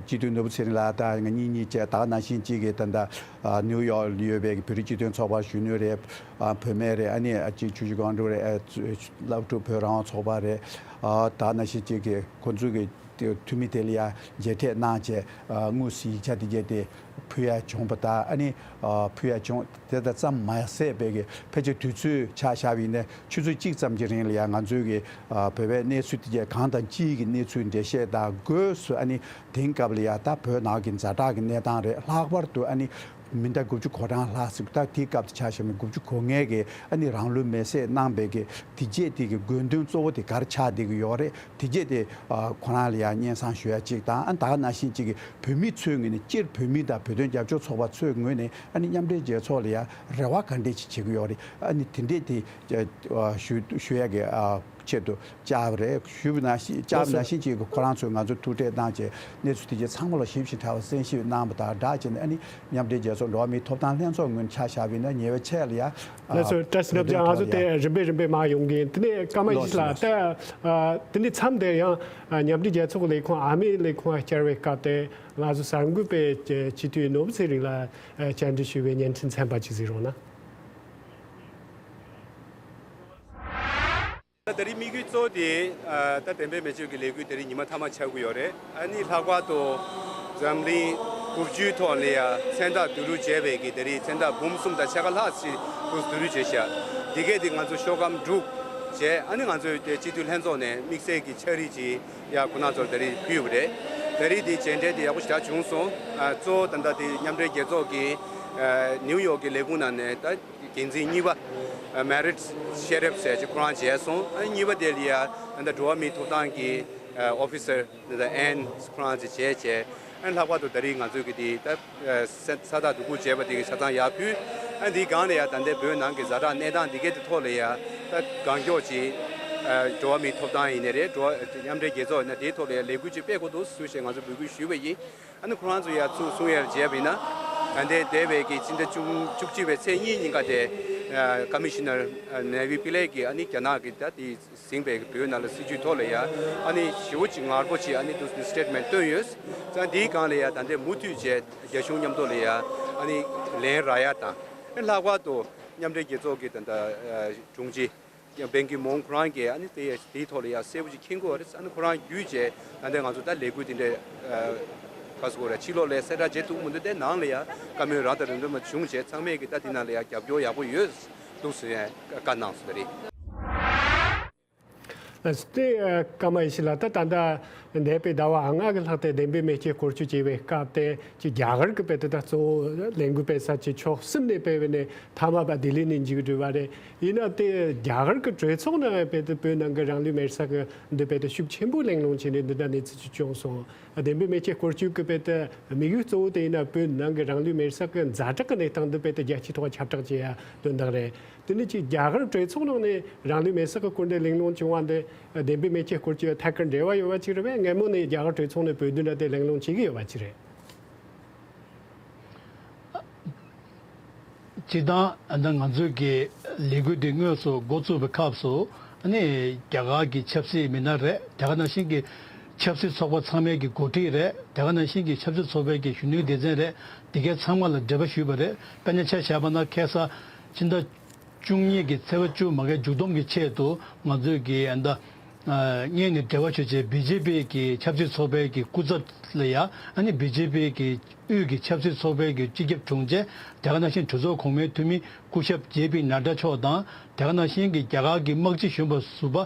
སྤྱི་འཐུས་ནོར་བུ་ཚེ་རིང་ལགས་དང་ང་གཉིས་གཉིས་བྱས། ད་ག་ནང་བཞིན་གཅིག་གི་ད་ལྟ་ཨ་ནིའུ་ཡོག་ལ་ཡོད་པའི་བོད་རིགས་སྤྱི་མཐུན་ཚོགས་པ་གཞོན་ནུ་རེད། ཨ་བུད་མེད་རེད། ཨ་ནི་ཨ་ཅིག་ཆུ་བཞི་སྒང་དྲུག་རེད། ཨ་ཚོ་ལྷོ་ཕྱོགས་བོད་རང་དབང་ཚོགས་པ་རེད། ཨ་ད་ག་ནང་བཞིན་གཅིག་གི་ཁོང་ཚོའི་གི་འཐུས་མི་དེ་ལ་ཡ་མཇལ་འཕྲད་གནང་བྱས། ཨ་དངོས་སུ་ཡིག་ཆ་དེ་གྱད་དེ་ཕུལ་ཡ་བྱུང་བ་དང་། ཨ་ནི་ཨ་ཕུལ་ཡ་བྱུང་། དེ་དང་ཙམ་མ་ཟད་པའི་གི་ཕལ་ཆེར་དུས་ཚོད་ཆ་བཞག་པ་ཡིན་ན་ཆུ་ཚོད་གཅིག་ཙམ་གྱི་རིང་ལ་ཡ་ང་ཚོའི་གི་ཨ་བོད་པའི་གནས་ཚུལ་དེ་གྱད་གང་དང་ཅིའི་གི་གནས་ཚུལ་འགྲེལ་བཤད་དང་སྒོས་སུ། ཨ་ནི་དེང་སྐབས་ལ་ཡ་ད་བོད་ནང་གི་ཛ་དྲག་གི་གནས་སྟངས་རེད། ལྷག་པར་དུ་ཨ་ནི་མི་ཟླ་དགུ་བཅུ་གོ་གྲངས་ལྷག་ཙམ། ད་དེའི་སྐབས་དེ་ཆ་བཞག་ན་དགུ་བཅུ་གོ་ལྔའི་གི་ཨ་ནི་རང་ལུས་མེར་སྲེག་གནང་བའི་གི་དེ་གྱད་དེ་གི་དགོས་དོན་གཙོ་བོ་དེ་ག་རེ་ཆགས་བསྡད་ཀྱི་ཡོད་རེད། དེ་གྱད་དེ་ཨ་ཁོ་རང་ལ་ཡ་སྙན་སེང་ཞུ་ཡ་གཅིག་དང་། ཨ་ད་ག་ནང་བཞིན་གཅིག་གི་བོད་མི་ཚོའི་ངོས་ནས། སྤྱིར་བོད་མི་དང་བོད་དོན་རྒྱབ་སྐྱོར་ཚོགས་པ་ཚོའི་ངོས་ནས་ཨ་ནི་མཉམ་འབྲེལ་རྒྱལ་ཚོགས་ལ་ཡ་རེ་བ་ག་འདྲས་ཅིག་བྱེད་ཀྱི་ཡོད་རེད། ཨ་ནི་དེ་འདྲས་དེ་ཨ་ཞུ་ཞུ་ཡ་གི་ཨ་ ཆེད་དུ་བཅར་བ་རེད། ཞུས་པ་ནང་བཞིན་བཅར་བ་ནང་བཞིན་ཅིག་ཁོ་རང་ཚོས་ང་ཚོ་ཐུག་འཕྲད་གནང་བྱས་གནས་ཚུལ་དེ་གའི་ཚང་མ་ལ་ཞིབ་ཅིང་ཕྲ་བ་གསན་ཞིབ་གནང་བ་དང་སྦྲགས་བྱས་ནས། ཨ་ནི་མཉམ་འབྲེལ་རྒྱལ་ཚོགས་འགྲོ་བ་མིའི་ཐོབ་ཐང་ལྷན་ཚོགས་ངོས་ནས་ཆ་བཞག་པ་ཡིན་ན་ཉེ་བའི་ཆར་ལ་ཡ། ལགས་སོ། བཀྲ་ཤིས་བདེ་ལེགས། ང་ཚོ་དེ་རིམ་པས་རིམ་པས་མར་ཡོང་གི་ཡིན། དེ་ནས་ཀརྨ་ཡེ་ཤེས་ལགས། ལགས་སོ། ད་ཨ་དེ་ནས་མཚམས་དེར་ཡང་ཨ་མཉམ་འབྲེལ་རྒྱལ་ཚོགས་ཀྱི་ལས་ཁུངས་ཨ་མའི་ལས་ཁུངས་བཅར་བའི་སྐབས་དེ་ང་ཚོ་གསར་འགོད་པས་སྤྱི་འཐུས་ནོར་བུ་ཚེ་རིང་ལ་ཨ་བཅར་འདྲི་ཞུས་པའི་བརྙན་འཕྲིན་ཚན་པ་ཅིག་གཟིགས་རོགས་གནང་། ད་ད་རེས་དམིགས་ཡུལ་གཙོ་བོ་དེ་ཨ་ད་བདེན་པའི་མེ་ལྕེ་གི་ལས་འགུལ་ད་རེས་ཉི་མ་མཐའ་མ་ཆགས་ཀྱི་ཡོད་རེད། ཨ་ནི་ལྷག་པར་དུ་འཛམ་གླིང་དགུ་བཅུའི་ཐོག་ལ་ཡ་མཚན་རྟགས་བསྡུ་རུབ་བྱས་པའི་གི་ད་རེས་མཚན་རྟགས་འབུམ་གསུམ་དང་ཕྱེད་ཀ་ལྷག་ཅིག་འདུག་བསྡུ་རུབ་བྱས་ཤག་འདི་གས་དེ་ང་ཚོ་ཤོག་སྒམ་དྲུག་བྱས། ཨ་ནི་ང་ཚོའི་དེ་སྤྱི་འཐུས་ལྷན་ཚོགས་ནས་དམིགས་བསལ་གྱི་ཕྱག་བྲིས་ཅིག་ཡ་ཁོང་རྣམ་ཚོར་ད་རེས་ཕུལ་ཡོད་པ་རེད། ད་རེས་དེ་མཇལ་འཕྲད་དེ་ཡག་པོ་ཞེ་དྲག་བྱུང་སོང་། ཨ་གཙོ་བོ་ད་ལྟ་དེ་མཉམ་འབྲེལ་རྒྱལ་ཚོགས་ཀྱི་ཨ་ནིའུ་ཡོག་གི་ལས་ཁུངས་ནང་ནས་ད་འགན་འཛིན་གཉིས་པ་ཨ་མེ་རིད་ཤེ་རེབ་ཟེར་ཅིག་ཁོ་རང་མཇལ་སོང་། ཨ་གཉིས་པ་དེ་ལ་ཡ་ད་ལྟ་འགྲོ་བ་མིའི་ཐོབ་ཐང་གི་ཨ་ཨོ་ཕི་སར་ད་ལྟ་ཨན་ཁོ་རང་ཅིག་མཇལ་བྱས། ཨ་ལྷག་པར་དུ་ད་རེས་ང་ཚོའི་གི་དེ་ད་ཨ་ས་ས་རྟགས་བསྡུ་སྐུར་བྱས་པ་དེ་གི་ཆ་ཚང་ཡར་ཕུལ། ཨ་འདིའི་སྒང་ལ་ཡ་ད་ལྟའི་བོད་ནང་གི་ཛ་དྲག་གནས་སྟངས་འདི་གའི་དེ་ཐོག་ལ་ཡ་ད་གང་མགྱོགས་ཅིག་ཨ་འགྲོ་བ་མིའི་ཐོབ་ཐང་ཡིན་ནའི་རེད། འགྲོ་བ་མཉམ་འབྲེལ་རྒྱལ་ཚོགས་ཡིན་ན་དེའི་ཐོག་ལ་ཡ་ལས་འགུལ་ཅིག་སྤེལ་དགོས་འདུག་ཟེར་ཞེས་ང་ཚོ་འབོད་སྐུལ་ཞུས་པ་ཡིན། ཨ་ནི་ཁོ་རང་ཚོ་ཡ་ཚུར་གསུང་ཡ་མཇལ་བ་ཡིན་ན། ད་ལྟའི་འདས་པའི་གི་སྤྱི་ཟླ་བཅུ་བཅུ་གཅིག་པའི་ཚེས་གཉིས་ཉིན་ཀ་དེ་ཨ་ཀ་མི་ཤི་ནར་ཨ་ནེ་ཝི་པི་ལེ་གིས་ཨ་ནི་རྒྱ་ནག་གི་ད་དེ་ཟིན་པའི་བོད་ནང་ལ་སྲིད་བྱུས་ཐོག་ལ་ཡ་ཨ་ནི་ཞེ་པོ་ཅིག་ངར་པོ་ཅིག་ཨ་ནི་དུ་སི་ཊེ་ཊི་མེན་ཊི་བཏོན་ཡོད། ཙང་དེའི་སྒང་ལ་ཡ་ད་ལྟའི་མུ་མཐུད་བྱས་རྒྱ་གཞུང་མཉམ་དུ་ལ་ཡ་ཨ་ནི་ལན་རག་ཡ་དང་། ཨ་ལྷག་པར་དུ་མཉམ་འབྲེལ་རྒྱལ་ཚོགས་ཀྱི་ད་ལྟ་ཨ་དྲུང་ཆེ་བན་གྷི་མོང་ཁོ་རང་གིས་ཨ་ནི་དེ་དེའི་ཐོག་ལ་ཡ་གསལ་པོ་ཅིག་མཁྱེན་གྱི་ཡོད་རེད། ཨ་ནི་ཁོ་རང་བརྒྱུད་བྱས་ད་ལྟ་ང་ཚོ་ད་ལས་འགུལ་དེ་འདྲ་ཨ་ག་ཟེར་དགོས་རེད། ཕྱི་ལོགས་ལ་གསལ་བསྒྲགས་བྱེད་ཐུབ་མི་འདུག་དེ་ནང་ལ་ཡ་བཀའ་མོལ་རག་དང་རིམ་པ་བྱུང་བྱས་ཚང་མས་ཀྱི་ད་དེ་ནང་ལ་ཡ་རྒྱབ་སྐྱོར་ཡག་པོ་ཡོད་འདུག་ཟེར་ཡ་བཀའ་གནང་སོང་བ་རེད། ཨ་དེ་ཨ་ཀརྨ་ཡེ་ཤེས་ལགས། ད་ད་ལྟ་འདས་པའི་ཟླ་བ་ལྔ་གི་ལྷག་དེ་བདེན་པའི་མེ་ལྕེ་སྐོར་སྐྱོད་བྱས་པའི་སྐབས་དེ་ཅིག་རྒྱ་གར་གྱི་དཔེ་དེ་ད་གཙོ་བོ་ལས་འགུལ་སྤེལ་ས་ཅིག་ཕྱོགས་གསུམ་ནས་སྤེལ་བ་ནས་མཐའ་མ་བ་ལྡི་ལི་ནས་མཇུག་བསྒྲིལ་བ་རེད། ཡིན་ན་དེ་རྒྱ་གར་གྱི་གྲོས་ཚོགས་ནང་དཔེ་དེ་བོད་ནང་གི་རང་ལུས་མེར་བསྲེགས་ཀྱི་འདི་དཔེ་དེ་ཤུགས་ཆེན་པོ་གླེང་སློང་བྱས་ནས་འདི་འདྲ་གནས་ཚུལ་ཅིག་བྱུང་སོང་། བདེན་པའི་མེ་ལྕེ་སྐོར་སྐྱོད་ཀྱི་དཔེ་དེ་དམིགས་ཡུལ་གཙོ་བོ་དེ་ཡིན་ན་བོད་ནང་གི་རང་ལུས་མེར་བསྲེགས་ཀྱི་ཛ་དྲག་གི་གནས་སྟངས་འདི་དཔེ་དེ་རྒྱལ་སྤྱིའི་ཐོག་ཁྱབ་བསྒྲགས་བྱེད་ཡ་དོན་དག་རེད། དེ་ནས་ཅིག་རྒྱ་གར་གྲོས་ཚོགས་ནང་ནས་རང་ལུས་མེར་བསྲེགས་ཀྱི་སྐོར་འདི་གླེང་སློང་བྱུང་བ་འདི་བདེན་པའི་མེ་ལྕེ་སྐོར་སྐྱོད་ཐད་ཀར་འབྲེལ་བ་ཡོད་པ་ཅིག་རེད་པས། སྔ་མོ་ནས་རྒྱ་གར་གྲོས་ཚོགས་ནས་བོད་དོན་འདྲ་དེ་གླེང་སློང་བྱེད་ཀྱི་ཡོད་པ་ཅིག་རེད། སྤྱིར་བཏང་ད་ང་ཚོའི་གི་ལས་འགུལ་འདི་དངོས་སུ་འགོ་བཙུགས་པའི་སྐབས་སུ་ཨ་ནི་རྒྱ་གར་གྱི་ཆབ་སྲིད་མི་སྣ་རེད། དེ་ག་ནང་བཞིན་གྱི་ཆབ་སྲིད་ཚོགས་པ་ཚང་མའི་གི་འགོ་ཁྲིད་རེད། དེ་ག་ནང་བཞིན་གྱི་ཆབ་སྲིད་ཚོགས་པའི་གི་གཞོན་ནུའི་སྡེ་ཚན་རེད། འདི་གའི་ཚང་མ་ལ་འབྲེལ་བ་ཞུས་པ་རེད། དཔེར་ན་ཆ་བཞག་པ་ན་ཁ་སང་ཕྱི་ཟླ་བཅུ་གཉིས་ཀྱི་ཚེས་པ་བཅུ་མ་གའི་མཇུག་བསྡོམས་ཀྱི་ཆེད་དུ་ང་ཚོས་ཀྱི་ཨ་ད་ཨ་སྔོན་ནས་འབྲེལ་བ་ཞུ་བྱས་བི་ཇེ་པི་གི་ཆབ་སྲིད་ཚོགས་པའི་གི་སྐུ་ཚབ་ལ་ཡ་ཨ་ནི་བི་ཇེ་པི་གི་དབུས་ཀྱི་ཆབ་སྲིད་ཚོགས་པའི་གི་སྤྱི་ཁྱབ་དྲུང་ཆེ། དེ་ག་ནང་བཞིན་གྲོས་ཚོགས་གོང་མའི་འཐུས་མི་སྐུ་ཞབས་ཇེ་པི་ནཱ་ཌ་མཆོག་དང་། དེ་ག་ནང་བཞིན་གྱི་རྒྱ་གར་གྱི་དམག་སྤྱི་གཞོན་པ་ཟུར་པ་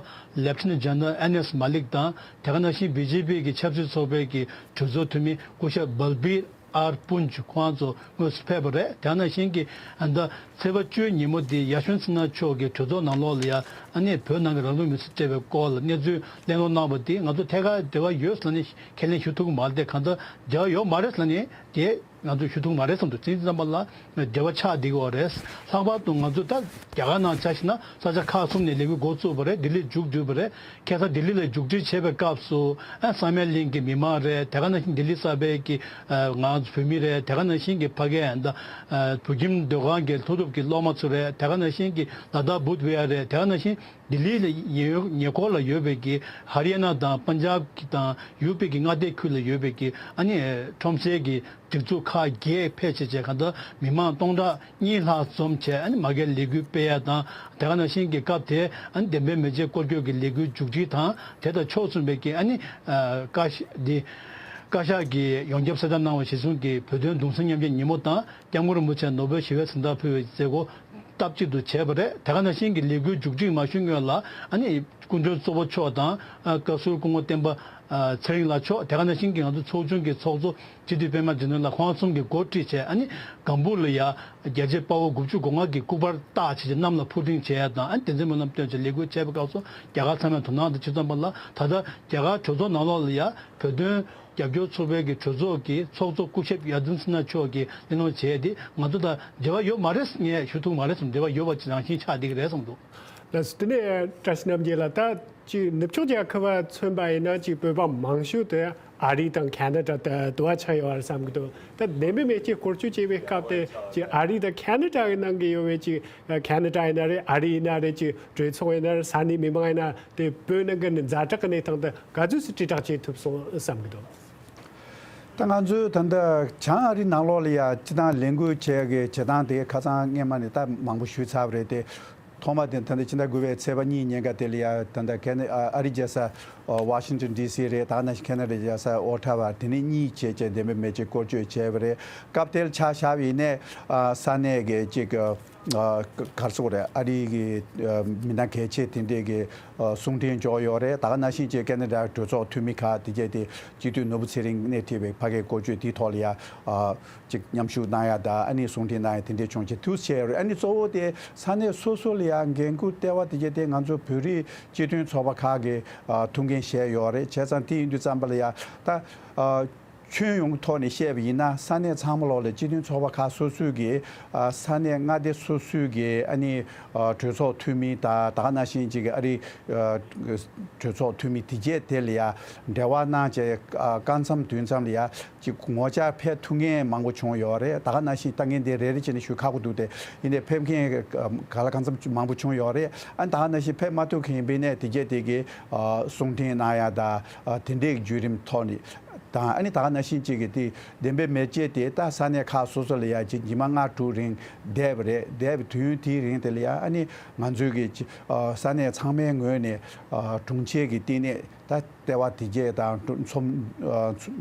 ལེབ་ཊི་ནན་ཇེ་ནེ་རལ་ཨེན་ཨེས་མ་ལིག་དང་། དེ་ག་ནང་བཞིན་བི་ཇེ་པི་གི་ཆབ་སྲིད་ཚོགས་པའི་གི་གྲོས་ཚོགས་འཐུས་མི་སྐུ་ཞབས་བལ་བི་ཨར་པུན་ཇི་ཁོང་ཚོ་དངོས་སུ་ཕེབས་པ་རེད། དེ་ག་ནང་བཞིན་གྱི་ཨ་ད་ཚེས་པ་བཅུའི་ཉིན་མོ་དེ་ཡ་ཤོན་སི་ནྷ་མཆོག་གིས་གྲོས་ཚོགས་ནང་ལོགས་ལ་ཡ་ཨ་ནི་བོད་ནང་གི་རང་ལུས་མེར་སྲེག་བྱས་པའི་སྐོར་ལ་གནས་ཚུལ་གླེང་སློང་གནང་བ་དེ་ང་ཚོ་ཐད་ཀར་འབྲེལ་བ་ཡོད་ཟེར་ནས་ཁས་ལེན་ཞུ་ཐུབ་ཀྱི་མ་རེད། དེ་གང་ལྟར་འབྲེལ་བ་ཡོད་མ་རེད་ཟེར་ནས་དེ་ང་ཚོས་ཞུ་ཐུབ་ཀྱི་མ་རེད་བསམ་འདུག་དེ་ཙམ་པ་ལ་འབྲེལ་བ་ཆགས་བསྡད་ཀྱི་ཡོད་རེད། ལྷག་པར་དུ་ང་ཚོ་ད་རྒྱ་གར་ནང་ཆ་བཞག་ན་ས་ཆ་ཁག་གསུམ་ནས་ལས་འགུལ་འགོ་བཙུགས་པ་རེད། ལྡི་ལི་མཇུག་བསྒྲིལ་བ་རེད། ཁ་སང་ལྡི་ལི་ལ་མཇུག་སྒྲིལ་བྱས་པའི་སྐབས་སུ་ཨ་བསམ་ཡས་གླིང་གི་མི་མང་རེད། དེ་ག་ནང་བཞིན་ལྡི་ལི་གསར་པའི་གི་ཨ་ང་ཚོ་བོད་མི་རེད། དེ་ག་ནང་བཞིན་གྱི་ཕ་གིའི་ད་ཨ་བོད་ཁྱིམ་སྡོད་ཁང་གི་མཐོ་སློབ་ཀྱི་སློབ་མ་ཚོ་རེད། དེ་ག་ནང་བཞིན་གྱི་ལ་དྭགས་བུད་བྷི་ཧར་རེད། དེ་ག་ནང་བཞིན་ལྡི་ལི་ལ་ཉེ་ཉེ་འཁོར་ལ་ཡོད་པའི་གི་ཧ་རི་ཡ་ན་དང་པན་ཇབ་གི་དང་ཡུ་པི་གི་མངའ་སྡེ་ཁུལ་ལ་ཡོད་པའི་གི་ཨ་ནི་ཁྲོམ་སའི་གི་སྒྲིག་འཛུགས་ཁག་བརྒྱད་ཕེབས་བྱས་བྱས་གང་ལྟར་མི་མང་སྟོང་ཕྲག་གཉིས་ལྷག་འཛོམས་བྱས་ཨ་ནི་མ་གིའི་ལས་འགུལ་སྤེལ་ཡ་དང་། དེ་ག་ནང་བཞིན་གྱི་སྐབས་དེ་ཨ་ནི་བདེན་པའི་མེ་ལྕེ་སྐོར་སྐྱོད་ཀྱི་ལས་འགུལ་མཇུག་སྒྲིལ་དང་དེ་དང་ཕྱོགས་མཚུངས་པའི་གི་ཨ་ནི་ཨ་བཀའ་ཤག་འདི་བཀའ་ཤག་གིས་ཡོངས་ཁྱབ་གསལ་བསྒྲགས་གནང་བ་གཞིར་བཟུང་གིས་བོད་དོན་གདུང་སེམས་མཉམ་སྐྱེད་ཉིན་མོ་དང་། སྐྱབས་མགོན་རིན་པོ་ཆེ་ནོ་བེལ་ཞི་བའི་གཟེངས་རྟགས་ཕུལ་བའི་མཛད་སྒོ་སྟབས་གཅིག་ཏུ་བྱས་པ་རེད། དེ་ག་ནང་བཞིན་གྱི་ལས་འགུལ་མཇུག་སྒྲིལ་མ་ཞུས་སྔོན་ལ་ཨ་ནི་སྐུ་མགྲོན་གཙོ་བོ་མཆོག་དང་ཨ་བཀའ་ཟུར་སྐུ་ངོ་བསྟན་པ་ཨ་ཚེ་རིང་ལགས་མཆོག་དེ་ག་ནང་བཞིན་གྱི་ང་ཚོ་ཚོགས་ཆུང་གི་ཚོགས་གཙོ་སྤྱི་འཐུས་པད་མ་འབྱུང་གནས་ལགས་ཁོང་གསུམ་གྱིས་འགོ་ཁྲིད་བྱས་ཨ་ནི་སྒམ་པོ་ལ་ཡ་རྒྱལ་གཅེས་དཔའ་བོ་དགུ་བཅུ་གོ་ལྔ་གི་སྐུ་པར་བཏགས་བྱས་ཀྱི་གནམ་ལ་འཕུར་ལྡིང་བྱས་ཡ་དང་ཨ་ནི་དེ་འཛིན་སྨོན་ལམ་བཏོན་བྱས་ལས་འགུལ་བྱས་པའི་སྐབས་སུ་རྒྱ་གར་ཚང་མས་དོ་སྣང་དང་ཇི་ཙམ་པ་ལ་ད་ལྟ་རྒྱ་གར་གྲོས་ཚོགས་ནང་ལོགས་ལ་ཡ་བོད་དོན་རྒྱབ་སྐྱོར་ཚོགས་པའི་གི་གྲོས་ཚོགས་ཀྱི་ཚོགས་གཙོ་སྐུ་ཞབས་ཡ་དུན་སི་ན་མཆོག་གིས་གླེང་སློང་བྱས་ཏེ་ང་ཚོ་དང་འབྲེལ་བ་ཡོད་མ་རེད་ངས་ཞུ་ཐུབ་མ་རེད་བསམ། འབྲེལ་བ་ཡོད་པ་ཅིག་རང་བཞིན་ཆགས་བསྡད་ཀྱི་རེད་བསམ་འདུག་ལགས་སོ། དེ་ནས་བཀྲ་ཤིས་རྣམ་རྒྱལ་ལགས། ད་ཅིག་ནུབ་ཕྱོགས་རྒྱལ་ཁབ་ལ་མཚོན་པ་ཡིན་ན་ཅིག་བོད་པ་མང་ཤོས་དེ་ཨ་རི་དང་ཁེ་ན་ཌ་དེ་དུ་བ་ཆགས་ཡོད་རེད་བསམ་གི་འདུག་ད་བདེན་པའི་མེ་ལྕེ་སྐོར་སྐྱོད་བྱེད་པའི་སྐབས་དེ་ཅིག་ཨ་རི་དང་ཁེ་ན་ཌ་གི་ནང་གི་ཡོད་པའི་ཅིག་ཁེ་ན་ཌ་ཡིན་ན་རེད། ཨ་རི་ཡིན་ན་རེད། ཅིག་གྲོས་ཚོགས་ཡིན་ན་རེད། ས་གནས་མི་མང་ཡིན་ན་དེ་བོད་ནང་གི་ནི་ཛ་དྲག་གི་གནས་སྟངས་དེ་ག་ཚོད་ཅིག་དྲིལ་བསྒྲགས་བྱེད་ཐུབ་སོང་བསམ་གི་འདུག་ད་ང་ཚོའི་ད་ལྟ་བྱང་ཨ་རི་ནང་ལོགས་ལ་ཡ་སྤྱི་བཏང་ལས་འགུལ་བྱེད་ཀྱི་བྱེད་སྟངས་དེ་ཁ་སང་སྔས་མ་ནས་ད་མང་པོ་ཞུས་ཚར་བ་རེད་དེ། ཐོག་མ་དེ་ད་ལྟ་ཕྱི་ཟླ་དགུ་པའི་ཚེས་པ་གཉིས་ཉིན་ཀ་དེ་ལ་ཡ་ད་ལྟ་ཁེ་ན་ཨ་རི་རྒྱལ་ས་ཝ་ཤིང་ཊོན་ཌི་སི་རེད། ད་ནང་བཞིན་ཁེ་ན་ཌ་རྒྱལ་ས་ཨོ་ཊ་ཝ་དེ་ནས་གཉིས་བྱས་བྱས་བདེན་པའི་མེ་ལྕེ་སྐོར་སྐྱོད་བྱས་པ་རེད། སྐབས་དེར་ཆ་བཞག་པ་ཡིན་ནའི་ས་གནས་ཀྱི་ཅིག་ག་རེ་ཟེར་དགོས་རེད། ཨ་རི་གི་མི་སྣ་གལ་ཆེ་དེ་འདྲས་ཀྱི་གསུང་འཕྲིན་འབྱོར་ཡོད་རེད། ད་ག་ནང་བཞིན་ཅིག་ཁེ་ན་ཌ་གྲོས་ཚོགས་འཐུས་མི་ཁག་དེ་གྱད་དེ་སྤྱི་འཐུས་ནོར་བུ་ཚེ་རིང་སྣེ་ཁྲིད་པའི་ཕ་གིའི་སྐོར་སྐྱོད་དེའི་ཐོག་ལ་ཡ་ཅིག་མཉམ་ཞུགས་གནང་ཡ་དང་ཨ་ནི་གསུང་འཕྲིན་གནང་ཡ་དེ་འདྲས་བྱུང་བྱས་དུས་བྱས་རེད། ཨ་ནི་གཙོ་བོ་དེ་ས་གནས་སོ་སོ་ལ་ཡ་འགན་འཁུར་ལྟེ་བ་དེ་གྱད་དེ་ང་ཚོ་བོད་རིགས་སྤྱི་མཐུན་ཚོགས་པ་ཁག་གིས་ཐུགས་འགན་བཞེས་ཡོད་རེད། བྱས་ཙང་དེ་ཡིན་དུས་ཙམ་པ་ལ་ཡ་ད། ཁྱོན་ཡོངས་ཐོག་ནས་བཤད་པ་ཡིན་ན་ས་གནས་ཚང་མ་ལོག་ལ་སྤྱི་མཐུན་ཚོགས་པ་ཁག་སོ་སོའི་གི་ས་གནས་མངའ་སྡེ་སོ་སོའི་གི་ཨ་ནི་གྲོས་ཚོགས་འཐུས་མི་དང་ད་ག་ནང་བཞིན་ཅིག་གི་ཨ་རི་གྲོས་ཚོགས་འཐུས་མི་དེ་གྱད་དེ་ལ་ཡ་འབྲེལ་བ་གནང་བྱས་སྐབས་མཚམས་དུས་མཚམས་ལ་ཡ་ཅིག་ངོ་བཅར་ཕེབས་ཐུབ་མཁན་མང་པོ་བྱུང་ཡོད་རེད། ད་ག་ནང་བཞིན་ལྟ་མཁན་དེ་རེ་རེ་བྱས་ནས་ཞུ་ཁག་པོ་འདུག་སྟེ། ཡིན་ནའི་ཕེབས་མཁན་ག་ལ་གང་འཚམ་མང་པོ་བྱུང་ཡོད་རེད། ཨ་ནི་ད་ག་ནང་བཞིན་ཕེབས་མ་ཐུབ་མཁན་ཡིན་པ་ཡིན་ནའི་དེ་གྱད་དེ་གི་གསུང་འཕྲིན་གནང་ཡ་དང་དེ་འདྲའི་བརྒྱུད་རིམ་ཐོག་ནས། དང་ཨ་ནི་ད་ག་ནང་བཞིན་གཅིག་གི་དེ་བདེན་པའི་མེ་ལྕེ་དེ་ད་ས་གནས་ཁག་སོ་སོ་ལ་ཡ་གཅིག་ཉི་མ་ལྔ་དྲུག་རིང་བསྡད་པ་རེད། བསྡད་པའི་དུས་ཡུན་དེའི་རིང་དེ་ལ་ཡ་ཨ་ནི་ང་ཚོའི་གི་ཅི་ཨ་ས་གནས་ཚང་མའི་ངོས་ནས་ཨ་དྲུང་ཆེ་གི་བསྟི་གནས་ད་ལྟེ་བ་དེ་གྱད་དང་འཛོམས་ཨ་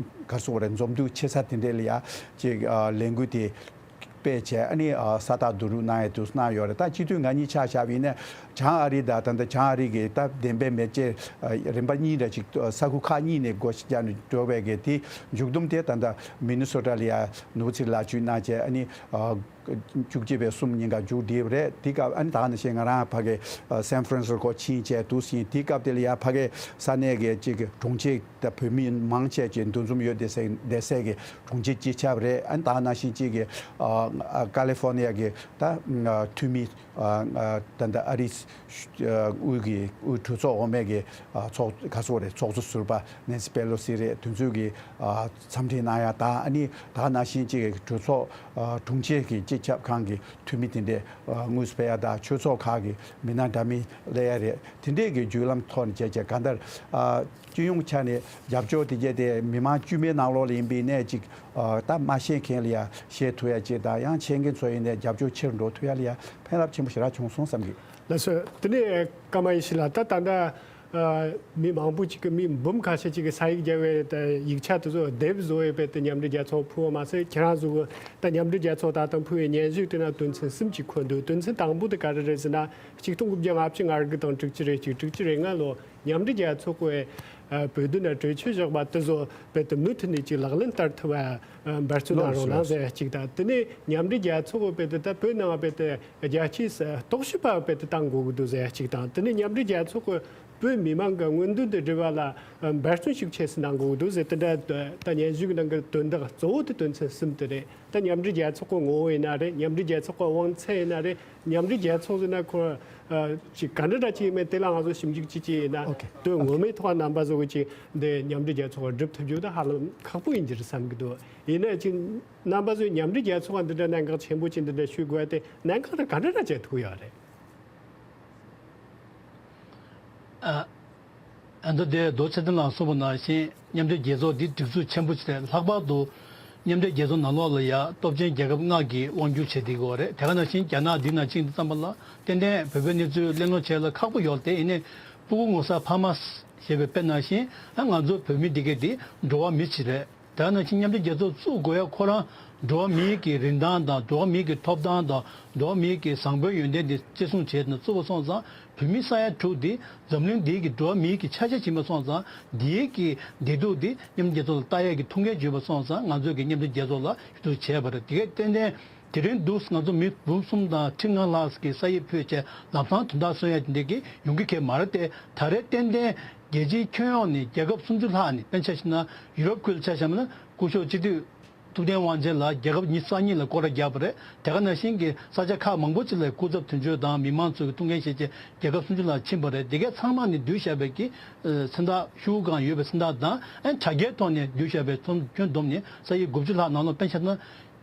ག་རེ་ཟེར་དགོས་རེད། འཛོམས་འདུ་ཆེ་ས་དེ་འདྲས་ལ་ཡ་གཅིག་ཨ་ལས་འགུལ་དེ་སྤེལ་བྱས་ཨ་ནི་ཨ་ས་རྟགས་བསྡུ་རུབ་གནང་ཡ་དུ་གནང་ཡོད་རེད། ད་སྤྱི་འཐུས་ང་གཉིས་ཆ་བཞག་པ་ཡིན་ན། བྱང་ཨ་རི་དང་ད་ལྟ་བྱང་ཨ་རི་གི་ད་བདེན་པའི་མེ་ལྕེ་རིམ་པ་གཉིས་རེ་ཅིག་ས་ཁུལ་ཁག་གཉིས་ནས་སྒོ་བརྒྱབ་ནས་འགྲོ་བའི་གི་དེ་མཇུག་བསྡོམས་དེ་ད་ལྟ་མི་ནི་སོ་ཊ་ལ་ཡ་ནོར་བུ་ཚེ་རིང་ལགས་བརྒྱུད་གནང་བྱས་ཨ་ནི་བཅུ་གཅིག་པའི་གསུམ་ཉིན་ཀ་མཇུག་བསྒྲིལ་བ་རེད། དེ་སྐབས་ཨ་ནི་ད་ག་ནང་བཞིན་ང་རང་ཕ་གི་སན་ཧྥ་རན་སི་སྐོར་ཕྱིན་བྱས་འདུག་ཟིན། དེ་སྐབས་དེ་ལ་ཡ་ཕ་གི་ས་གནས་གི་ཅིག་དྲུང་ཆེ་ད་བོད་མི་མང་ཆེ་ཅིག་འདུ་འཛོམས་ཡོད་བསྡད་སའི་བསྡད་སའི་གི་དྲུང་ཆེ་སྤྱི་ཁྱབ་རེད། ཨ་ནི་ད་ག་ནང་བཞིན་གཅིག་གི་ཨ་ཨ་ཀ་ལི་ཧྥོ་ནི་ཡ་གི་ད་ཨ་འཐུས་མི་ཨ་ཨ་ད་ད་ཨ་རིའི་ཨ་དབུས་ཀྱི་དབུས་གྲོས་ཚོགས་འོག་མའི་གི་ཨ་ཚོགས་ག་ཚོགས་རེད། ཚོགས་གཙོ་ཟུར་པ་ནེན་སི་པེ་ལོ་སི་རེད། དེ་ཚོས་གི་ཨ་འཚམས་འདྲི་གནང་ཡ་དང་ཨ་ནི་ད་ག་ནང་བཞིན་གཅིག་གི་གྲོས་ཚོགས་ཨ་དྲུང་ཆེ་གི་སྤྱི་ཁྱབ་ཁང་གི་འཐུས་མི་དེ་འདྲས་ཨ་དངོས་སུ་ཕེབས་ཡ་དང་ཆོས་ཚོགས་ཁག་གི་མི་སྣ་འདྲ་མིན་སླེབས་ཡ་རེད། དེ་འདྲས་ཀྱི་བརྒྱུད་ལམ་ཐོག་ནས་བྱས་བྱས་གང་ལྟར་ཨ་སྤྱི་ཡོངས་ཆ་ནས་རྒྱབ་སྐྱོར་དེ་གྱད་དེ་མི་མང་དཀྱུས་མའི་ནང་ལོགས་ལ་ཡིན་པའི་གནས་ཅིག་ཨ་ད་མ་ཤེས་མཁན་ལ་ཡ་ཤེས་ཐུབ་ཡ་ཅིག་དང་ཡང་ཤེས་མཁན་ཚོ་ཡིན་ནའི་རྒྱབ་སྐྱོར་ཆེ་རུ་འགྲོ་ཐུབ་ཡ་ལ་ཡ་ཕན་རླབས་ཆེན་པོ་ཞེ་དྲག་བྱུང་སོང་བསམ་གི། ལགས་སོ། དེ་ནས་ཀརྨ་ཡེ་ཤེས་ལགས། ད་ད་ལྟ་ཨ་མི་མང་པོ་ཅིག་གི་མི་འབུམ་ཁ་ཤས་ཅིག་གིས་ས་ཡིག་བརྒྱབ་པའི་ད་ཡིག་ཆ་དེ་ཚོ་དེབ་བཟོ་བའི་དཔེ་དེ་མཉམ་འབྲེལ་རྒྱལ་ཚོགས་ཕུལ་བ་མ་ཟད་ཁྱེད་རང་ཚོ་གི་ད་མཉམ་འབྲེལ་རྒྱལ་ཚོགས་ད་ལྟ་ཕུལ་བའི་སྙན་ཞུ་དེ་ན་དོན་ཚན་གསུམ་ཅིག་འཁོད་འདུག་དོན་ཚན་དང་པོ་དེ་ག་རེ་རེད་ཟེར་ན། ཆིག་སྟོང་དགུ་བརྒྱ་ལྔ་བཅུ་ང་དགུ་དང་དྲུག་ཅུ་རེ་གཅིག་དྲུག་ཅུ་རེ་ལྔ་ལོ་མཉམ་འབྲེལ་རྒྱལ་ཚོགས་ཀྱིས་ཨ་བོད་དོན་ལ་གྲོས་ཆོད་བཞག་པ་དེ་ཚོ་རྦད་དེ་མུ་མཐུད་ནས་ཅིག་ལག་ལེན་བསྟར་ཐུབ་པ་འབད་བརྩོན་གནང་རོགས་གནང་ཟེར་ཡ་གཅིག་དང་། དེ་ནས་མཉམ་འབྲེལ་རྒྱལ་ཚོགས་ཀྱིས་རྦད་དེ་ད་བོད་ནང་རྦད་དེ་རྒྱལ་སྤྱིའི་རྟོག་ཞིབ་པ་རྦད་དེ་བཏང་དགོས་ཀྱི་འདུག་ཟེར་ཡ་གཅིག་དང་། དེ་ནས་མཉམ་འབྲེལ་རྒྱལ་ཚོགས་ཀྱིས་བོད་མི་མང་གི་མངོན་འདོད་དང་འབྲེལ་བ་ལ་འབད་བརྩོན་ཤུགས་ཆེ་ཙམ་གནང་དགོས་ཀྱི་འདུག་ཟེར། དེ་འདྲ་ད་སྙན་ཞུ་གི་ནང་གི་དོན་དག་གཙོ་བོ་དེ་དོན་ཚན་གསུམ་དེ་རེད། ད་མཉམ་འབྲེལ་རྒྱལ་ཚོགས་ཀྱི་ངོ་བོ་ཡིན་ན་རེད། མཉམ་འབྲེལ་རྒྱལ་ཚོགས་ཀྱི་དབང་ཚད་ཡིན་ན་རེད། མཉམ་འབྲེལ་རྒྱལ་ཚོགས་ཟེར་ན་ཁོ་ཨ་ཅིག་ག་འདྲ་འདྲ་ཅིག་ཡིན་མིན་དེ་ལ་ང་ཚོ་ཞིབ་འཇུག་ཅིག་ཅིག་ཡིན་ན། ཨོ་ཁེ། དོན་ངོ་མའི་ཐོག་རྣམ་པ་ཚོ་གི་ཅིག་འདི་མཉམ་འབྲེལ་རྒྱལ་ཚོགས་ཀྱིས་སྒྲུབ་ཐུབ་རྒྱུ་དེ་ཧ་ལམ་ཁག་པོ་ཡིན་གྱི་རེད་བསམ་གྱི་འདུག་ཡིན་ན་ཅིག་རྣམ་པ་ཚོས་མཉམ་འབྲེལ་རྒྱལ་ཚོགས་ཀྱིས་འདི་འདྲ་གནད་འགག་ཆེན་པོ་ཅིག་འདི་འདྲ་ཞུ་དགོས་ཏེ་གནད་འགག་དེ་ག་འདྲ་འདྲ་བྱས་ཐུག་ཡོད་རེད། ཨ། ཨ་ད་དེ་རྡོ་རྗེ་ཚེ་བརྟན་ལགས་གསུངས་པ་ནང་བཞིན་མཉམ་འབྲེལ་རྒྱལ་ཚོགས་འདི་སྒྲིག་འཛུགས་ཆེན་པོ་ཞིག་རེད། ལྷག་པར་དུ་མཉམ་འབྲེལ་རྒྱལ་ཚོགས་ནང་ལོགས་ལ་ཡ་སྟོབས་ཆེན་རྒྱལ་ཁབ་ལྔ་གིས་དབང་སྒྱུར་བྱེད་བསྡད་ཀྱི་ཡོད་རེད། དེ་ག་ནང་བཞིན་རྒྱ་ནག་འདི་ནང་བཅིངས་ཙམ་པ་ལ་ཏན་ཏན་བོད་པའི་གནས་ཚུལ་གླེང་སློང་བྱེད་ལ་ཁག་པོ་ཡོད་རེད། དེ་ཡིན་ནའི་སྤུ་གུ་ངོ་ཚ་ཕ་མ་ཞེས་པའི་དཔེ་ནང་བཞིན་ཨ་ང་ཚོ་བོད་མི་འདི་གས་འདི་འགྲོ་བ་མི་ཞིག་རེད། དེ་ནང་བཞིན་མཉམ་འབྲེལ་རྒྱལ་ཚོགས་བཙུགས་དགོས་ཡ་ཁོ་རང་འགྲོ་བ་མིའི་གི་རིན་ཐང་དང་འགྲོ་བ་མིའི་གི་ཐོབ་ཐང་དང་འགྲོ་བ་མིའི་གི་བཟང་པོའི་ཡོན་ཏན་དེ་བརྩི་སྲུང་བྱས་ནས་བཙུགས་པ་སོང་ཙང་བོད་མི་ས་ཡ་དྲུག་འདི་འཛམ་གླིང་འདིའི་གི་འགྲོ་བ་མིའི་གི་ཆ་ཤས་ཡིན་པ་སོང་ཙང་འདིའི་གི་བདེ་སྡུག་འདི་མཉམ་འབྲེལ་རྒྱལ་ཚོགས་ལ་ལྟ་ཡས་ཀྱི་ཐུགས་འགན་བརྗོད་པ་སོང་ཙང་ང་ཚོས་གི་མཉམ་འབྲེལ་རྒྱལ་ཚོགས་ལ་ཞུ་གཏུག་བྱས་པ་རེད། དེ་གས་ཏན་ཏན་དེ་རིང་འདུག་ང་ཚོ་མི་འབུམ་གསུམ་དང་ཁྲི་ལྔ་ལྷག་གི་ས་ཡིག་ཕུལ་བྱས་ལམ་སང་དོན་དག་སོན་ཡ་དེ་འདྲས་ཀྱི་ཡོང་གི་གས་མ་རེད་དེ། ད་རེས་ཏན་ཏན་རྒྱལ་སྤྱིའི་ཁྱོན་ཡོངས་ནས་རྒྱལ་ཁབ་སུམ་ཅུ་ལྷག་ནས་དཔེར་ན་ཆ་བཞག་ན་ཡུ་རོབ་ཁུལ་ཆ་བཞག་ན་སྐུ་ཞབས་སྤྱི་འཐུས་ ཐུབ་བསྟན་དབང་ཆེན་ལགས་རྒྱལ་ཁབ་ཉི་ཤུ་རྩ་གཉིས་ལ་སྐོར་ར་བརྒྱབ་པ་རེད། དེ་ག་ནང་བཞིན་གྱི་ས་ཆ་ཁག་མང་པོ་ཅིག་ལ་སྐུ་ཚབ་དོན་གཅོད་དང་མི་མང་ཚོའི་ཐུགས་འགན་བཞེས་བྱས་རྒྱལ་ཁབ་སུམ་ཅུ་ལ་ཕྱིན་པ་རེད། དེ་གས་ཚང་མ་ནི་བསྡུས་བཞག་པའི་གི་མཚན་རྟགས་ཤོག་གུ་སྒང་ཡོད་པའི་མཚན་རྟགས་དང་ཨ་ནི་དྲ་རྒྱའི་ཐོག་ནས་བསྡུས་བཞག་པའི་ཚོམས་ཁྱོན་བསྡོམས་ནས་ས་ཡི་དགུ་བཅུ་ལྷག་ནང་ལོགས། དཔེར་ན་ཆ་བཞག་ན་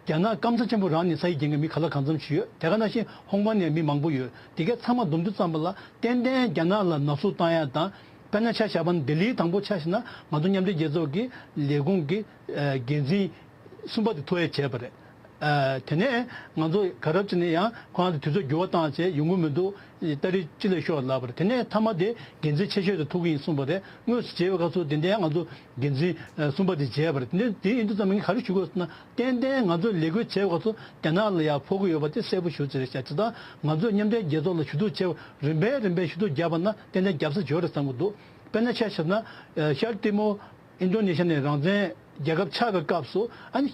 རྒྱ་ནག་སྐམ་ས་ཆེན་པོ་རང་ནས་ས་ཡི་འགན་འཁུར་མི་ག་ལ་གང་འཚམ་ཞིག་ཡོད། དེ་ག་ནང་བཞིན་ཧོང་ཀོང་ནས་མི་མང་པོ་ཡོད། དེ་གས་ཚང་མ་བསྡོམས་དུས་ཙམ་པ་ལ་ཏན་ཏན་རྒྱ་ནག་ལ་ནག་བསུབ་བཏང་ཡ་དང་། དཔེར་ན་ཆ་བཞག་པ་ན་ལྡི་ལིའི་དང་པོ་ཆ་བཞག་ན་ང་ཚོ་མཉམ་འབྲེལ་རྒྱལ་ཚོགས་ཀྱི་ལས་ཁུངས་ཀྱི་འགན་འཛིན་གསུམ་པ་དེ་ཐུག་ཡ་བྱས་པ་རེད། ཨ། དེ་ནས་ང་ཚོ་ག་རབ་ཅིག་ནས་ཡང་ཁོང་ཚོ་དུས་ཚོད་འགྱུར་བ་བཏང་བྱས་ཡོང་གི་མི་འདུག་ཏ་རིག་སྤྱི་ལ་ཤོག་ལབ་པ་རེད། དེ་ནས་མཐའ་མ་དེ་འགན་འཛིན་ཆེ་ཤོས་དེ་ཐུག་གི་ཡིན་གསུངས་པ་རེད། དངོས་སུ་མཇལ་བའི་སྐབས་སུ་དེ་འདྲའི་ང་ཚོ་འགན་འཛིན་གསུམ་པ་དེ་མཇལ་བ་རེད། དེ་འདྲ་དེ་ཡིན་དུས་ཙམ་ངས་ག་རེ་ཞུ་དགོས་ཟེར་ན། ཏན་ཏན་ང་ཚོ་ལས་འགུལ་བྱས་པའི་སྐབས་སུ་རྒྱ་ནག་ལ་ཡང་ཕོག་གི་ཡོད་པ་དེ་གསལ་པོ་ཞེ་པོ་ཅིག་རེད་ཤག་ཇི་ལྟར་ང་ཚོས་མཉམ་འབྲེལ་རྒྱལ་ཚོགས་ལ་ཞུ་གཏུག་བྱས་པ་རིམ་པས་རིམ་པས་ཞུ་གཏུག་བརྒྱབ་པ་ན་ཏན་ཏན་རྒྱབ་ས་ཡོད་རེད་བསམ་གྱི་འདུག་དཔེར་ན་ཆ་བཞག་ན་ཤར་ཏི་མོར་ཨིན་ཌོ་ནེ་ཤ་ནས་རང་བཙན་རྒྱལ་ཁབ་ཆགས་པའི་སྐབས་སུ་ཨ་ནི་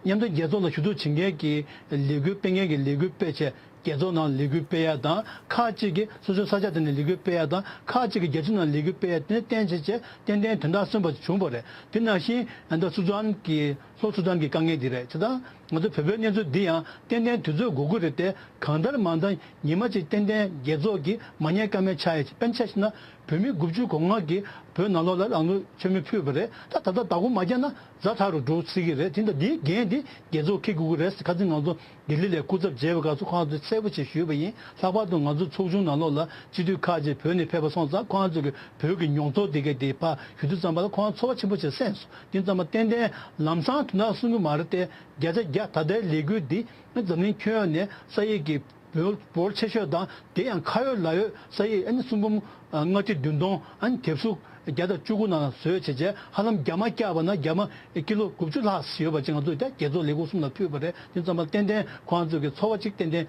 མཉམ་འབྲེལ་རྒྱལ་ཚོགས་ལ་ཞུ་གཏུག་བྱེད་མཁན་གྱི་ལས་འགུལ་སྤེལ་མཁན་གྱི་ལས་འགུལ་སྤེལ་བྱས། རྒྱལ་ཚོགས་ནང་ལས་འགུལ་སྤེལ་ཡ་དང་། ཁག་ཅིག་གིས་སོ་སོའི་ས་ཆ་དེ་ནས་ལས་འགུལ་སྤེལ་ཡ་དང་། ཁག་ཅིག་གིས་རྒྱལ་སྤྱི་ནང་ལས་འགུལ་སྤེལ་ཡ་དེ་ནས་བརྟེན་བྱས་བྱས་ཏན་ཏན་དོན་དག་སོན་པ་བྱུང་བ་རེད། དེ་ནང་བཞིན་ད་སུ་ཛན་གྱི་ལྷོ་སུ་ཛན་གྱི་དཀའ་ངལ་འདི་རེད། བྱས་ཙང་ང་ཚོ་བོད་པའི་གནས་ཚུལ་འདི་ཡང་ཏན་ཏན་དུས་ཚོད་འགོར་གྱི་རེད་དེ། གང་ལྟར་མང་ལྟར་ཉི་མ་གཅིག་ཏན་ཏན་རྒྱལ་ཚོགས་ཀྱིས་མ་ཉན་ཀ་མེད་ཆགས་ཡ་ཅིག་དཔེར་ན་ཆ་བཞག་ན་བོད་མི་དགུ་བཅུ་གོ་ལྔ་གིས་བོད་ནང་ལོགས་ལ་རང་ལུས་མཆོད་མེ་ཕུལ་བ་རེད། ད་ད་ལྟ་བདག་པོ་མ་རྒྱག་ན་ཛ་དྲག་རུ་འགྲོ་སྲིད་ཀྱི་རེད། དེ་འདྲ་འདིའི་འགན་འདི་རྒྱལ་ཚོགས་འཁྱེར་དགོས་ཀྱི་རེད། ཁ་སང་ང་ཚོ་ལྡི་ལི་ལ་སྐུ་ཚབ་མཇལ་བའི་སྐབས་སུ་ཁོང་ཚོས་གསལ་པོ་ཅིག་ཞུས་པ་ཡིན། ལྷག་པར་དུ་ང་ཚོ་ཚོགས་ཆུང་ནང་ལོགས་ལ་སྤྱི་འཐུས་ཁག་ཅིག་བོད་ནས་ཕེབས་པ་སོང་ཙང་ཁོང་ཚོ་གིས་བོད་ཀྱི་མྱོང་ཚོར་དེ་གའི་དེ་ཕར་ཞུ་དུས་ཙམ་པ་ལ་ཁོང་ཚོར་བ་ཆེན་པོ་ཅིག་གསན་སོང་། དེ་ཙམ་པ་ཏན་ཏན་ལམ་སང་དོན་དག་གསུང་གི་མ་རེད་དེ། བརྒྱ་ཆ་བརྒྱ་ད་ལྟའི་ལས་འགུལ་འདི་འཛམ་གླིང་ཁྱོན་ནས་ས་ཡི་གི་བོད་འབོར་ཆེ་ཤོས་དང་དེ་ཡང་ཁ་ཡོད་ལག་ཡོད་ས་ཡི་ཨ་ནི་གསུང་འབུམ་ལྔ་ཁྲི་བདུན་སྟོང་ཨ་ནི་དེབ་གཟུགས་བརྒྱ་དང་བཅུ་དགུ་ནང་བཟོས་བྱས་བྱས་ཧ་ལམ་རྒྱ་མ་བཀྱགས་པ་ན་རྒྱ་མ་ཀི་ལོ་དགུ་བཅུ་ལྷག་ཡོད་པ་ཅིག་ང་ཚོས་ད་རྒྱལ་ཚོགས་ལས་ཁུངས་གསུམ་ལ་ཕུལ་བ་རེད། དེ་ཙམ་པ་ཏན་ཏན་ཁོང་ཚོ་གི་ཚོར་བ་ཅིག་ཏན་ཏན་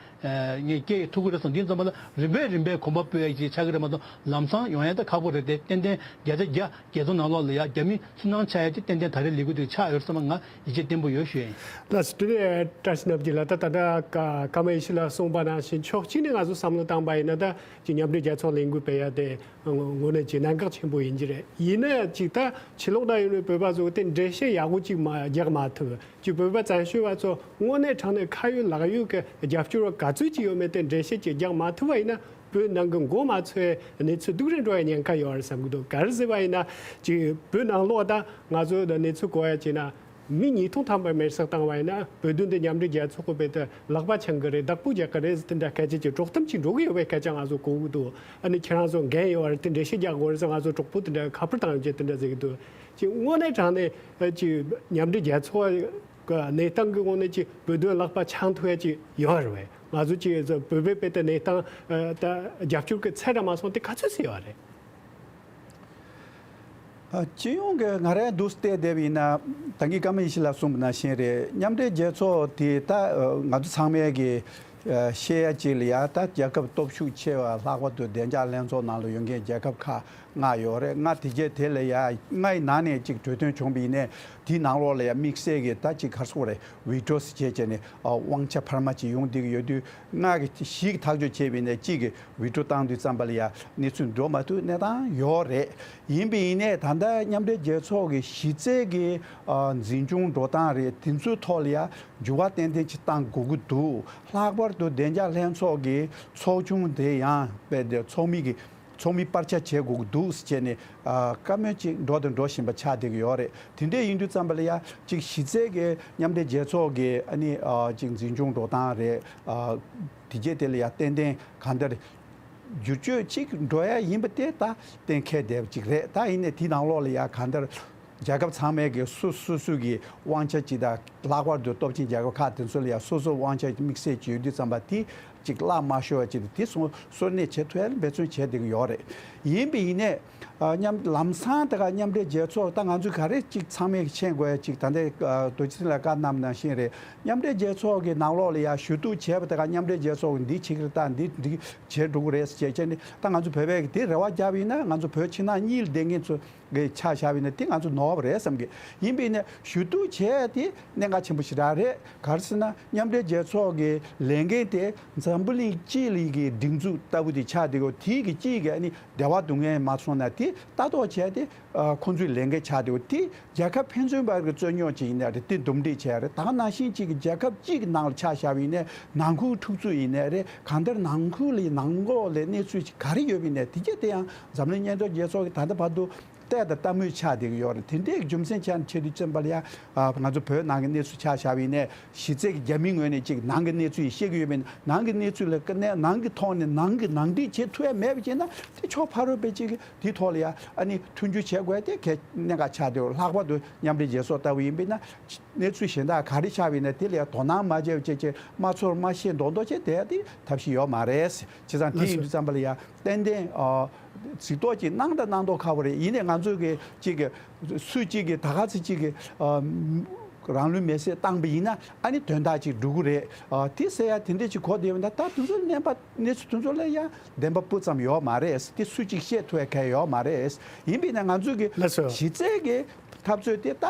ངས་སྐྱེ་ཐུབ་ཀྱི་རེད་བསམ། དེ་ཙམ་པ་ལ་རིམ་པས་རིམ་པས་གོམ་པ་སྤོས་ཡ་ཅིག་ཆགས་ཀྱི་རེད་མ་གཏོགས་ལམ་སང་ཡོང་ཡ་ད་ཁག་པོ་རེད་དེ། ཏན་ཏན་བརྒྱ་ཆ་བརྒྱ་རྒྱལ་ཚོགས་ནང་ལོགས་ལ་ཡ་རྒྱ་མི་སུན་སྣང་ཆགས་ཡ་དེ་ཏན་ཏན་ད་རེས་ལས་འགུལ་དེ་ཆགས་ཡོད་བསམ་པ་ང་ཡིད་ཆེས་བརྟན་པོ་ཡོད་ཞུ་ཡ་ཡིན། ལགས་སོ། དེ་ནས་བཀྲ་ཤིས་ནམ་རྒྱུན་ལགས། ད་ད་ལྟ་ཀ་ཀརྨ་ཡེ་ཤེས་ལགས་གསུངས་པ་ནང་བཞིན་ཕྱོགས་གཅིག་ནས་ང་ཚོ་བསམ་བློ་བཏང་པ་ཡིན་ན་ད་ཅིག་མཉམ་འབྲེལ་རྒྱལ་ཚོགས་ལས་འགུལ་སྤེལ་ཡ་དེ་དངོས་གནས་ཀྱི་གནད་འགག་ཆེན་པོ་ཡིན་གྱི་རེད། ཡིན་ན་ཡང་ཅིག་ད་ཕྱི་ལོགས་ན་ཡོད་པའི་བོད་པ་ཚོ་དེ་འགྲེལ་བཤད་ཡག་པོ་ཅིག་མ་རྒྱག་མ་ཐུབ། ཅིག་བོད་པ་བཙན་བྱོལ་བ་ཚོ་དངོས་གནས་དྲང་གནས་ཁ་ཡོད་ལག་ཡོད་ཀྱི་རྒྱབ་སྐྱོར་བ་ག་ཚོད་ཅིག་ཡོད་མེད་དེ་འགྲེལ་བཤད་ཅིག་རྒྱག་མ་ཐུབ་པ་ཡིན་ན་བོད་ནང་གི་མགོ་མ་ཚོས་གནས་ཚུལ་སྡུག་རུ་འགྲོ་བའི་ཉེན་ཁ་ཡོད་རེད་བསམ་གྱི་འདུག་ག་རེ་ཟེར་བ་ཡིན་ན་ཅིག་བོད་ནང་ལོགས་ད་ང་ཚོ་གནས་ཚུལ་གོ་ཡ་བྱས་ན། མི་ཉིས་སྟོང་ཐམ་པ་མེར་སྲེག་བཏང་བ་ཡིན་ན་བོད་དོན་དེ་མཉམ་འབྲེལ་རྒྱལ་ཚོགས་ཀྱི་དཔེ་དེ་ལག་པ་འཆང་གི་རེད། བདག་པོ་རྒྱག་གི་རེད་ཟེར་དེ་འདྲ་སྐད་ཆ་ཅིག་དཀྲོག་གཏམ་ཅིག་འགྲོ་གི་ཡོད་པའི་སྐད་ཆ་ང་ཚོ་གོ་གི་འདུག་ཨ་ནི་ཁྱེད་རང་ཚོ་འགན་ཡོད་རེད་དེ་འགྲེལ་བཤད་རྒྱག་དགོས་རེད་ཟེར་ང་ཚོ་གྲོགས་པོ་དེ་འདྲ་ཁ་པར་བཏང་ཡོད་ཅེས་དེ་འདྲ་ཟེར་གི་འདུག་ཅིག་དངོས་གནས་དྲང་གནས་ཅིག་མཉམ་འབྲེལ་རྒྱལ་ཚོགས་ཀྱི་གནས་སྟངས་ཀྱི་དངོས་གནས་ཅིག་བོད་དོན་ལག་པ་འཆང་ཐུབ་ཡ་ཅིག་ཡོད་རེད་བས། ང་ཚོ་ཅིག་བོད་པའི་དཔེ་དེ་གནས་སྟངས་ད་རྒྱབ་སྐྱོར་གྱི་ཚད་ར་མ་སོང་དེ་ག་ཚོད་ཟེར་ཡོད་རེད། ཨ། སྤྱི་ཡོངས་ཀྱི་ང་རང་འདུག་བལྟས་བསྡད་པ་ཡིན་ན་ད་གིན་ཀརྨ་ཡེ་ཤེས་ལགས་གསུངས་པ་ནང་བཞིན་རེད། མཉམ་འབྲེལ་རྒྱལ་ཚོགས་དེ་ད་ང་ཚོ་ཚང་མས་ཀྱི་ཤེས་ཡ་ཅིག་ལ་ཡ་ད་རྒྱལ་ཁབ་སྟོབས་ཤུགས་ཆེ་བ་ལྷག་པར་དུ་བདེ་འཇགས་ལྷན་ཚོགས་ནང་ལ་ཡོད་མཁན་རྒྱལ་ཁབ་ཁག་ལྔ་ཡོད་རེད། ལྔ་དེ་རྗེས་དེ་ལ་ཡ་ལྔའི་ནང་ནས་ཅིག་གྲོས་མཐུན་བྱུང་བ་ཡིན་ནའི་དེའི་ནང་ལོགས་ལ་ཡ་དམིགས་བསལ་གྱི་ད་ཅིག་ག་རེ་ཟེར་དགོས་རེད། བི་ཊོ་ཟེར་བྱས་བྱས་ནས་དབང་ཆ་འཕར་མ་ཅིག་ཡོང་བསྡད་ཀྱི་ཡོད་དུས། ལྔ་གི་བཞི་གི་ཐག་གཅོད་བྱས་པ་ཡིན་ན་གཅིག་གི་བི་ཊོ་བཏང་དུས་ཙམ་པ་ལ་ཡ་གནས་ཚུལ་འགྲོ་མ་ཐུབ་གནས་སྟངས་ཡོད་རེད། ཡིན་པ་ཡིན་ནའི་ད་ལྟ་མཉམ་འབྲེལ་རྒྱལ་ཚོགས་ཀྱི་གཞི་རྩའི་གི་ཨ་འཛིན་སྐྱོང་འགྲོ་སྟངས་རེད། དེ་ཚོའི་ཐོག་ལ་ཡ་འགྱུར་བ་ཏན་ཏན་ཅིག་གཏང་དགོས་ཀྱི་འདུག་ལྷག་པར་དུ་བདེ་འཇགས་ལྷན་ཚོགས་ཀྱི་ཚོགས་ཆུང་དེ་ཡང་དཔེ་དེ་ཚོགས་མི་གི་ཚོགས་མི་སྤར་ཆ་བྱེད་དགོས་ཀྱི་འདུག་ཟེར་བྱས་ནས་ཨ་བཀའ་མོལ་ཅིག་འགྲོ་དང་འགྲོ་བཞིན་པ་ཆགས་བསྡད་ཀྱི་ཡོད་རེད། དེ་འདྲས་ཡིན་དུས་ཙམ་པ་ལ་ཡ་ཅིག་གཞི་རྩའི་གི་མཉམ་འབྲེལ་རྒྱལ་ཚོགས་ཀྱི་ཨ་ནི་ཨ་ཅིག་འཛིན་སྐྱོང་འགྲོ་སྟངས་རེད། ཨ་དེ་རྗེས་དེ་ལ་ཡ་ཏན་ཏན་གང་ལྟར་བསྒྱུར་བཅོས་ཅིག་འགྲོ་ཡ་ཡིན་པ་དེ་ད་གཏན་འཁེལ་བསྡད་པ་ཅིག་རེད། ད་ཡིན་ནའི་དེའི་ནང་ལོགས་ལ་ཡ་གང་ལྟར་རྒྱལ་ཁབ་ཚང་མའི་གི་སོ་སོ་སོ་གི་དབང་ཆ་ཅིག་དང་། ལྷག་པར་དུ་སྟོབས་ཆེན་རྒྱལ་ཁབ་ཁག་དེ་ཚོ་ལ་ཡ་སོ་སོ་དབང་ཆ་དམིགས་བསལ་ཅིག་ཡོད་དུས་ཙམ་པ་དེ་ཅིག་གླགས་མ་ཤོར་བ་ཅིག་དེ་སོ་སོར་གནས་བྱེད་ཐུབ་ཡ་ལ་འབད་བརྩོན་བྱས་བསྡད་ཀྱི་ཡོད་རེད། ཡིན་པ་ཡིན་ནའི་ཨ་མཉམ་ལམ་སང་དེ་ག་མཉམ་འབྲེལ་རྒྱལ་ཚོགས་ད་ང་ཚོས་ག་རེ་ཅིག་ཚང་མས་མཁྱེན་དགོས་ཡ་ཅིག་ད་ལྟའི་ཨ་རྡོ་རྗེ་འཛིན་ལགས་བཀའ་གནང་ནང་བཞིན་རེད། མཉམ་འབྲེལ་རྒྱལ་ཚོགས་ཀྱི་ནང་ལོགས་ལ་ཡ་ཞུ་གཏུག་བྱས་པ་དེ་ག་མཉམ་འབྲེལ་རྒྱལ་ཚོགས་ཀྱིས་འདི་བྱེད་ཀྱི་རེད། ད་འདི་འདི་བྱེད་འགྲོ་གི་རེད་ཟེར་བྱས་བྱས་ནས་ད་ང་ཚོ་བོད་པས་དེ་རེ་བ་བརྒྱབ་པ་ཡིན་ན་ང་ཚོ་བོད་ཕྱི་ནང་གཉིས་ལ་བསྡད་མཁན་ཚོ་གི་ཆ་བཞག་པ་ཡིན་ན་དེ་ང་ཚོ་ནོར་བ་རེད་བསམ་གི། ཡིན་པ་ཡིན་ན་ཞུ་གཏུག་བྱས་དེ་གནད་འགག་ཆེན་པོ་ཞེ་དྲག་རེད། ག་རེ་ཟེར་ན་མཉམ་འབྲེལ་རྒྱལ་ཚོགས་ཀྱི་ལས་འགན་དེ་འཛམ་བུ་གླིང་སྤྱི་ལ་གི་སྒྲིག་འཛུགས་ལྟ་བུ་དེ་ཆགས་བསྡད་ཡོད། དེ་གི་སྤྱི་གི་ཨ་ནི་བདེ་བ་སྡུག་བསྔལ་མ་སོང་ན་དེ་ ལྟ་རྟོག་བྱས་ཏེ་ཁོང་ཚོའི་ལས་འགན་ཆགས་བསྡད་ཡོད་དེ། རྒྱལ་ཁབ་ཕན་ཚུན་བར་གྱི་རྩོད་རྙོག་ཅིག་ཡིན་ནའི་རེད། དེ་འདུམ་འགྲིག་བྱས་རེད། ད་ག་ནང་བཞིན་གཅིག་གི་རྒྱལ་ཁབ་གཅིག་གི་ནང་ལ་ཆ་བཞག་པ་ཡིན་ནའི་ནང་ཁུལ་འཁྲུག་རྩོད་ཡིན་ནའི་རེད། གང་ལྟར་ནང་ཁུལ་ལ་ནང་ལོགས་ལ་གནས་ཚུལ་ཅིག་ག་རེ་ཡོད་པ་ཡིན་ནའི་དེ་གྱད་དེ་ཡང་འཛམ་གླིང་མཉམ་འབྲེལ་རྒྱལ་ཚོགས་ཀྱིས་ད་ལྟ་བར་དུ་བལྟས་དང་ལྟ་མུས་ཆགས་བསྡད་ཀྱི་ཡོད་རེད། དེ་འདྲའི་རྒྱུ་མཚན་ཆགས་ནས་ཆེད་དུ་བཙོན་པ་ལ་ཡང་ང་ཚོ་བོད་ནང་གི་གནས་ཚུལ་ཆ་བཞག་པ་ཡིན་ནའི་གཞི་རྩའི་གི་རྒྱ་མིའི་ངོས་ནས་ཅིག་ནང་གི་གནས་ཚུལ་ཡིན་ཤེས་ཀྱི་ཡོད་པ་ཡིན་ན། ནང་གི་གནས་ཚུལ་ལ་དཀའ་གནད་ནང་གི་ཐོག་ནས་ནང་གི་ནང་འགྲིག་བྱེད་ཐུབ་ཡ་མེད་པ་བྱས་ན་དེ་ཕྱོགས་ཕ་རོལ་པོས་ཅིག་དེའི་ཐོག་ལ་ཡ་ཨ་ནི་མཐུན་འགྱུར་བྱེད་དགོས་དེ་གལ་གནད་འགག་ཆགས་བསྡད་ཡོད། ལྷག་པར་དུ་མཉམ་འབྲེལ་རྒྱལ་ཚོགས་ལྟ་བུ་ཡིན་པ་ཡིན་ན། གནས་ཚུལ་གཞན་དག་ག་རེ་ཆགས་པ་ཡིན་ན་དེ་ལ་ཡང་དོ་སྣང་མ་བྱས་པ་བྱས་བྱས་མ་ཚོར་མ་ཤེས་མདོག་མདོག་བྱས་བསྡད་ཡ་དེ་ཐབས་ཤེས་ཡོད་མ་རེད། བྱས་ཙང་དེ་ཡིན་དུས་ཙམ་པ་ལ་ཡང་ཏན་ཏན་ཨ་གཟིགས་རྟོག་ཅིག་གནང་དང་གནང་མདོག་ཁ་པོ་རེད། ཡིན་ནའི་ང་ཚོ་གི་ཅིག་གི་སུ་གཅིག་གིས་ད་ག་ཚོད་ཅིག་གིས་ཨ་རང་ལུས་མེར་སྲེག་བཏང་པ་ཡིན་ན་ཨ་ནི་དོན་དག་ཅིག་འགྲུབ་ཀྱི་རེད། ཨ་དེ་ཟེར་ཡ་དེ་འདྲས་ཅིག་གོ་བསྡད་ཡོད་ན་ད་དེ་ཚོ་གནས་པ་གནས་ཚུལ་དེ་ཚོ་ལ་ཡང་བདེན་པ་སྤུ་ཙམ་ཡོད་མ་རེད། དེ་སུ་གཅིག་བཤད་ཐུབ་ཡ་གང་ཡོད་མ་རེད། ཡིན་པ་ཡིན་ན་ང་ཚོ་གི་ལགས་སོ། གཞི་རྩའི་གི་འཐབ་རྩོད་དེ་ད།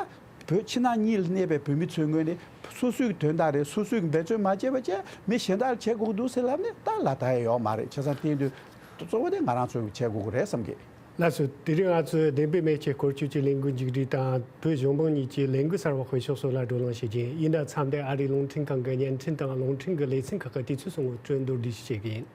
བོད་ཕྱི་ནང་གཉིས་ལ་གནས་པའི་བོད་མི་ཚོའི་ངོས་ནས་སོ་སོའི་དོན་དག་རེད། སོ་སོས་འབད་བརྩོན་མ་བྱས་པ་བྱས་མི་གཞན་དག་ལ་བྱེད་དགོས་འདུག་ཟེར་ལབ་ནས་ད་ལ་ད་ཡ་ཡོད་མ་རེད། བྱས་ཙང་དེ་ཡིན་དུས་གཙོ་བོ་དེ་ང་རང་ཚོས་བྱེད་དགོས་ཀྱི་རེད་བསམ་གི། ལགས་སོ། དེ་རིང་ང་ཚོས་བདེན་པའི་མེ་ལྕེ་འཁོར་སྐྱོད་ཀྱི་ལས་འགུལ་མཇུག་སྒྲིལ་དང་བོད་གཞུང་དམངས་གཉིས་ཀྱི་ལས་འགུལ་གསར་པ་སྤེལ་ཕྱོགས་སོགས་ལ་བགྲོ་གླེང་བྱེད་ཀྱི་ཡིན། ཡིན་ད་མཚམས་འདིར་ཨ་རིའི་རླུང་འཕྲིན་ཁང་གི་བརྙན་འཕྲིན་དང་རླུང་འཕྲིན་གྱི་ལེ་ཚན་ཁག་གི་དུས་ཚོད་སོང་བར་མདོར་བསྡུས་ཤིག་བྱེད་ཀྱི་ཡིན།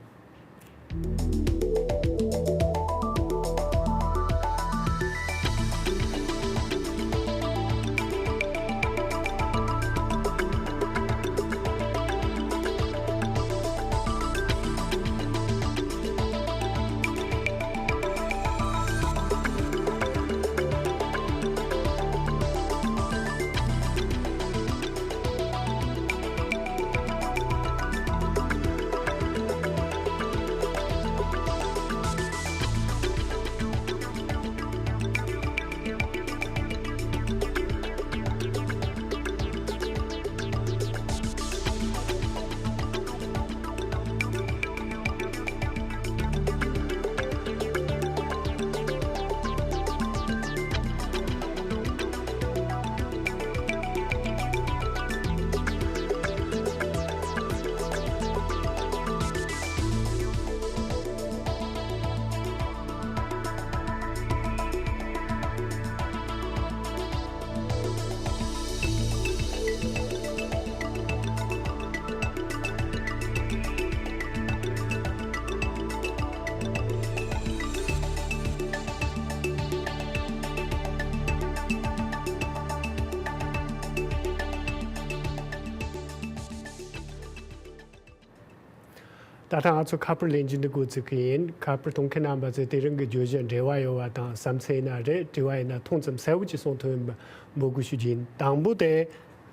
ད་ལྟ་ང་ཚོ་ཁ་པར་ལེན་རྒྱུ་འདི་འགོ་ཚུགས་ཀྱི་ཡིན། ཁ་པར་གཏོང་མཁན་རྣམ་པ་ཚོས་དེ་རིང་གི་བརྗོད་གཞི་འབྲེལ་བ་ཡོད་པ་དང་བསམ་ཚུལ་ཡིན་ན་རེད། དྲི་བ་ཡིན་ན་ཐུང་ཙམ་གསལ་བོ་ཅིག་གསུང་ཐུབ་ཡོང་བ་འབོད་སྐུལ་ཞུ་རྒྱུ་ཡིན། དང་པོ་དེ་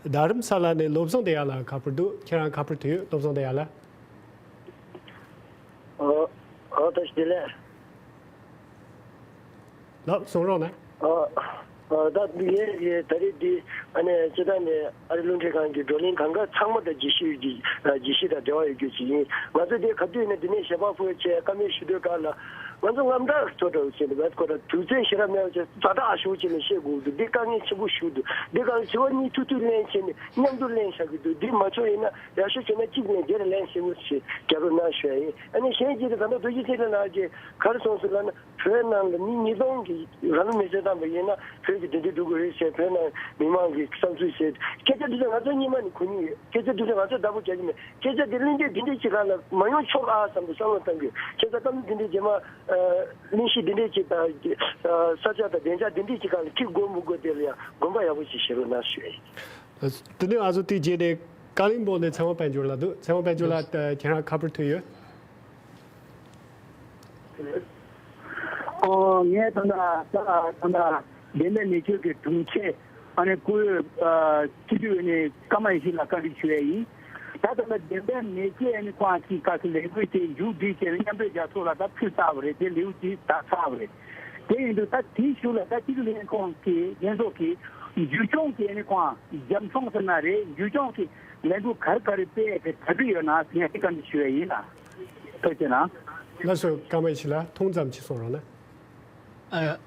རྡ་རམ་ས་ལ་ནས་བློ་བཟང་བདེ་ཡག་ལགས་ཁ་པར་འདུག་ཁྱེད་རང་ཁ་པར་ཐོན་ཡོད། བློ་བཟང་བདེ་ཡག་ལགས། ཨོ། ཨོ། བཀྲ་ཤིས་བདེ་ལེགས། ལགས་སོ། གསུང་རོགས་གནང་། ཨ། ཨ། ད་ངས་ད་རེས་འདི་ཨ་ནི་སྤྱིར་བཏང་ནས་ཨ་རི་རླུང་འཕྲིན་ཁང་གི་བགྲོ་གླེང་གང་ག་ཚང་མ་དང་རྒྱས་བཤད་ཀྱི་རྒྱས་བཤད་དང་འབྲེལ་བ་ཡོད་རྒྱུ་ཞིག་ཡིན། ང་ཚོ་འདི་ག་དུས་ཡིན་ན་འདི་ནས་ཞལ་པར་ཕུལ་བྱས་བཀའ་མོལ་ཞུ་དུས་སྒང་ལ་ང་ཚོ་རྔམ་སྐྲག་ཚོ་འདྲ་བོ་བྱས་ནས་བས་ཁོ་ར་དུས་ཚོད་ཞེ་དྲག་མེད་པ་བྱས་ཛ་དྲག་ཨ་ཤོག་བྱས་ནས་བཤད་དགོས་འདུག་འདི་དཀའ་ངལ་ཆེན་པོ་ཞིག་འདུག་འདི་སྒང་ལ་དྲི་བ་གཉིས་ཐུག་དུས་ལན་བྱས་ནས་མཉམ་དུ་ལན་བཞག་གི་འདུག་འདི་མ་ཆོག་ཡིན་ན་ཡག་ཤོས་བྱས་ན་གཅིག་ནས་འདིར་ལན་བྱེད་དགོས་ཞེས་རྒྱབ་སྐྱོར་གནང་ཞུ་ཡ་ཡིན། ཨ་ནི་གཞན་གཅིག་དེ་ད་ལྟ་རྡོ་རྗེ་ཚེ་རིང་ལགས་ཀྱིས་ག་རེ་གསུངས་སོང་ལབ་ན། བོད་ནང་ལ་མི་ཉིས་སྟོང་གིས་རང་ལུས་མེར་སྲེག་བཏང་པ་ཡིན་ན་བོད་ཀྱི་བདེ་སྡུག་སྒྲུབ་དགོས་རེད་ཟེར། བོད་ནང་མི་མང་གི་བསམ་ཚུལ་ཟེར། སྐད་ཆ་འདི་ཚོ་ང་ཚོ་རྙིང་མ་ནས་གོ་མྱོང་ཡོད། སྐད་ཆ་འདི་ཚོ་ང་ཚོ་བདག་པོ་རྒྱག་གི་མེད། སྐད་ཆ་འདི་གླེང་སྟེགས་འདི་འདྲས་ཅིག་སྒང་ལ་མ་ཡོང་ཆོག་ཨ་བསམ་པའི་བསམ་བློ་བཏང་གི་ཡོད། བྱས་ཙང་བཀའ་མོལ་འདི་འདྲས་རྗེས་མ་གླེང་གཞི་འདི་འདྲས་ཅིག་དང་ས་ཆ་དང་བདེ་འཇགས་འདི་འདྲས་ཅིག་སྒང་ལ་འཁྱེར་དགོས་མི་དགོས་དེ་ལ་ཡང་དགོངས་པ་ཡག་པོ་ཞིག་བཞེས་རོགས་གནང་ཞུ་ཡ་ཡིན། དེ་ནས་ང་ཚོ་དེའི་རྗེས་ནས་ཀ་ལིང་པོང་ནས་ཚེ་དབང་དཔལ་འབྱོར་ལགས་འདུག་ཚེ་དབང་དཔལ་འབྱོར་ལགས། ཁྱེད་རང་ཁ་པར་ཐོན་ཡོད། ཨོ། ངས་ད་ལྟ་ད་ལྟ་བདེན་པའི་མེ་ལྕེ་གི་དྲུང་ཆེ་ཨ་ནི་སྐུ་ངོ་སྤྱི་འཐུས་ཨ་ནི་ཀརྨ་ཡེ་ཤེས་ལ་བཀའ་འདྲི་ཞུ་ཡ་ཡིན། ད་ལྟ་བདེན་པའི་མེ་ལྕེ་ཨ་ནི་ཁོང་གི་ཁ་སང་ལས་འགུལ་དེ་མཇུག་སྒྲིལ་བྱས་ནས་མཉམ་འབྲེལ་རྒྱལ་ཚོགས་ལ་ད་ཕུལ་ཚར་བ་རེད། དེ་ལེའུ་གཅིག་དག་ཚར་བ་རེད། དེ་ཡིན་དུས་ད་དེའི་གཞུག་ལ་ད་སྤྱི་འཐུས་ལྷན་ཁང་གི་ལྷན་ཚོགས་ཀྱི་མཇུག་སྐྱོང་གི་ཨ་ནི་ཁོང་རྒྱབ་མཚོན་ཟེར་ན་རེད། མཇུག་སྐྱོང་གི་ལས་འགུལ་ག་རེ་ག་རེ་སྤེལ་ཡ་དེ་གྲ་སྒྲིག་ཡོད་ན་ངས་དེ་བཀའ་འདྲི་ཞུ་ཡ་ཡིན་ལགས། ཐུགས་རྗེ་གནང་། ལགས་སོ། ཀརྨ་ཡེ་ཤེས་ལགས། ཐུང་ཙམ་ཅིག་གསུང་རོགས་གནང་། ཨ།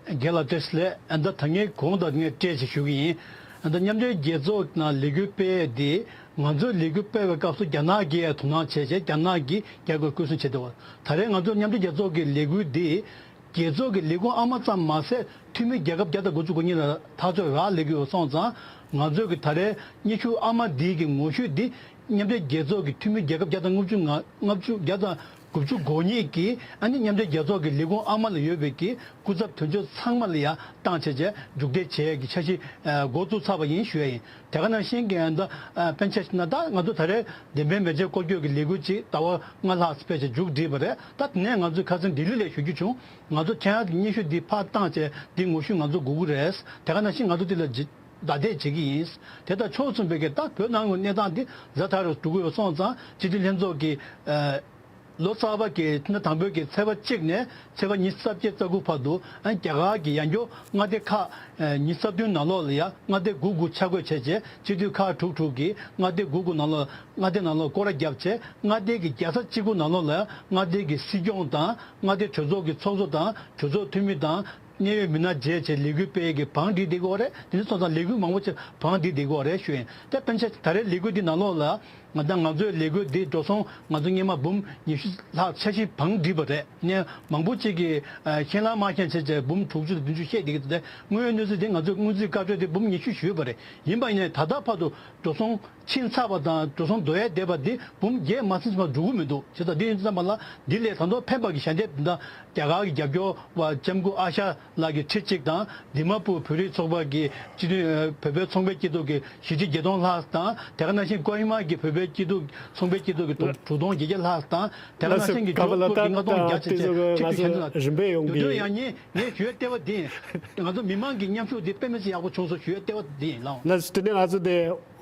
རྒན་ལགས་བཀྲ་ཤིས་བདེ་ལེགས། ཨ། ད་ད་ངས་གོང་དུ་ངས་སྤྲད་ཅིག་ཞུ་གི་ཡིན། ཨ། ད་མཉམ་འབྲེལ་རྒྱལ་ཚོགས་ནང་ལས་འགུལ་སྤེལ་ཡས་དེ་ང་ཚོས་ལས་འགུལ་སྤེལ་བའི་སྐབས་སུ་རྒྱ་ནག་གིས་དོ་སྣང་བྱས་བྱས་རྒྱ་ནག་གིས་རྒྱབ་སྐྱོར་སྐུ་སྲུང་བྱས་བསྡད་པ། ད་རེས་ང་ཚོ་མཉམ་འབྲེལ་རྒྱལ་ཚོགས་ཀྱི་ལས་འགུལ་འདི་ རྒྱལ་ཚོགས་ཀྱི་ལས་ཁུངས་ཨ་མ་ཙམ་མ་ཟད། འཐུས་མི་རྒྱལ་ཁབ་བརྒྱ་དང་དགུ་བཅུ་གོ་གཉིས་ལ་ཐག་གཅོད་རག་ལས་ཀྱི་ཡོད་སོང་ཙང་། ང་ཚོས་ཀྱི་ད་རེས་སྙན་ཞུ་ཨ་མ་འདིའི་གི་ངོ་བཤུས་འདི་མཉམ་འབྲེལ་རྒྱལ་ཚོགས་ཀྱི་འཐུས་མི་རྒྱལ་ཁབ་བརྒྱ་དང་ལྔ་བཅུ་ང་ལྔ་བཅུ་བརྒྱ་དང་དགུ་བཅུ་གོ་གཉིས་ཀྱིས་ཨ་ནི་མཉམ་འབྲེལ་རྒྱལ་ཚོགས་ཀྱི་ལས་ཁུངས་ཨ་མ་ལ་ཡོད་པའི་གི་སྐུ་ཚབ་དོན་གཅོད་ཚང་མ་ལ་ཡང་བཏང་བྱས་བྱས་མཇུག་འབྲས་བྱས་ཀྱི་འཆར་གཞི་འགོ་བཙུགས་ཚར་བ་ཡིན་ཞུ་ཡ་ཡིན། དེ་ག་ནང་བཞིན་གྱི་ད་ཨ་དཔེར་ན་ཆ་བཞག་ན་ད་ང་ཚོ་ད་རེས་བདེན་པའི་མེ་ལྕེ་སྐོར་སྐྱོད་ཀྱི་ལས་འགུལ་ཅིག་ཟླ་བ་ལྔ་ལྷག་སྤེལ་བྱས་མཇུག་བསྒྲིལ་བ་རེད། ད་དེ་ནས་ང་ཚོས་ཁ་སང་ལྡི་ལི་ལ་ཞུ་རྒྱུ་བྱུང་། ང་ཚོ་ཁྱེད་རང་གི་སྙན་ཞུ་འདི་ཕར་བཏང་བྱས་འདི་ངོ་བཤུས་ང་ཚོ་དགོས་ཀྱི་རེད། དེ་ག་ནང་བཞིན་ང་ཚོ་འདི་ལ་ཇི་བདའ་འདེད་བྱེད་ཀྱི་ཡིན། དེ་དང་ཕྱོགས་མཚུངས་པའི་གི་ད་བོད་ནང་གི་གནས་སྟངས་འདི་ཛ་དྲག་རུ་འགྲོ་གི་ཡོད་སོང་ཙང་སྤྱི་འཐུས་ལྷན་ཚོགས་ཀྱི་ཨ་ལོ་གསར་པ་གི་ཐེངས་དང་པོའི་གི་ཚེས་པ་གཅིག་ནས་ཚེས་པ་ཉི་ཤུ་རྩ་བརྒྱད་རྩ་དགུ་བར་དུ་ཨ་རྒྱ་གར་གྱི་ཡང་སྐྱོར་མངའ་སྡེ་ཁག་ཨ་ཉི་ཤུ་རྩ་བདུན་ནང་ལོགས་ལ་ཡ་མངའ་སྡེ་དགུ་དགུ་ཆ་བགོས་བྱས་རྗེས་སྤྱི་འཐུས་ཁག་དྲུག་དྲུག་གིས་མངའ་སྡེ་དགུ་དགུ་ནང་ལོགས་མངའ་སྡེ་ནང་ལོགས་སྐོར་ར་བརྒྱབ་བྱས། མངའ་སྡེ་གི་རྒྱལ་ས་གཅིག་པུ་ནང་ལོགས་ལ་ཡ་མངའ་སྡེ་གི་སྲིད་སྐྱོང་དང་མངའ་སྡེ་གྲོས་ཚོགས་ཀྱི་ཚོགས་གཙོ་དང་གྲོས་ཚོགས་འཐུས་མི་དང་གནད་ཡོད་མི་སྣ་མཇལ་བྱས་ལས་འགུལ་སྤེལ་གྱི་བང་སྒྲིག་བསྡད་ཀྱི་ཡོད་རེད། དེ་ནི་སོང་ཙང་ལས་འགུལ་མང་པོ་ཅིག་བང་སྒྲིག་བསྡད་ཀྱི་ཡོད་རེད་ཞུ་ཡིན། ད་དཔེར་ན་ཆ་ད་རེས་ལས་འགུལ་འདི་ནང་ལོགས་ལ་ང་ད་ང་ཚོའི་ལས་འགུལ་འདི་འགྲོ་སོང་ང་ཚོ་སྔོན་མ་འབུམ་ཉི་ཤུ་ལྷག་འཆར་གཞི་བང་སྒྲིག་པ་རེད། ནས་མང་པོ་ཅིག་གིས་ཨ་ཤེས་ལ་མ་ཤེས་བྱས་བྱས་འབུམ་དྲུག་ཅུ་དང་བདུན་ཅུ་བཤད་བསྡད་ཀྱི་འདུག་དེ་དངོས་ཡོད་གནས་ཚུལ་དེ་ང་ཚོས་སྔོན་རྩིས་བཀའ་འཁྲོལ་དེ་འབུམ་ཉི་ཤུ་ཞུས་པ་རེད། ཡིན་པ་ཡིན་ནའི་ད་ལྟ་བར་དུ་འགྲོ་སོང་ཕྱིན་ཚར་བ་དང་འགྲོ་སོང་བསྡུ་ཡས་བསྡད་པ་འདི་འབུམ་བརྒྱད་མ་ཟིན་ཙམ་འགྲོ་གི་མི་འདུག་བྱས་ཙང་འདི་ཡིན་ཙམ་པ་ལ་འདི་ལས་ད་དུང་ཕན་པ་གི་ཞལ་འདེབས་འདི་འདྲ་རྒྱ་གར་གྱི་རྒྱབ་སྐྱོར་བ་ལྕམ་སྐུ་ཨ་ཤ་ལགས་ཀྱི་ཁྲི་གཅིག་དང་། དི་མ་པུར་བོད་རིགས་ཚོགས་པ་གི་སྤྱི་འཐུས་ཨ་བོད་པའི་ཚོང་པའི་སྐྱིད་སྡུག་གི་བཞི་ཁྲི་བརྒྱད་སྟོང་ལྷག་དང་། དེ་ག་ནང་བཞིན་ཀོ་ཧི་མ་གི་བོད་པའི་སྐྱིད་སྡུག་ཚོང་པའི་སྐྱིད་སྡུག་གི་དྲུག་དྲུག་སྟོང་བརྒྱད་བརྒྱ་ལྷག་དང་། དེ་ག་ནང་བཞིན་གྱི་རྒྱ་བོད་ཀྱི་ལྔ་སྟོང་བརྒྱ་བྱས་བྱས་ཁྲི་གཅིག་གཞན་དུ་ལ་རིམ་པས་ཡོང་གི་དུས་ཚོད་ཡང་ཉིན། ངས་ཞུ་ཡ་ལྟེ་བ་འདི་ཡིན། ང་ཚོ་མི་མང་གི་མཉམ་ཞུགས་འདི་དཔེ་མི་སྲིད་ཡག་པོ་བྱུང་སོང་ཞུ་ཡ་ལྟེ་བ་འདི་ཡིན་ལགས། ལགས་སོ། དེ་ནས་ང་ཚོ་དེ་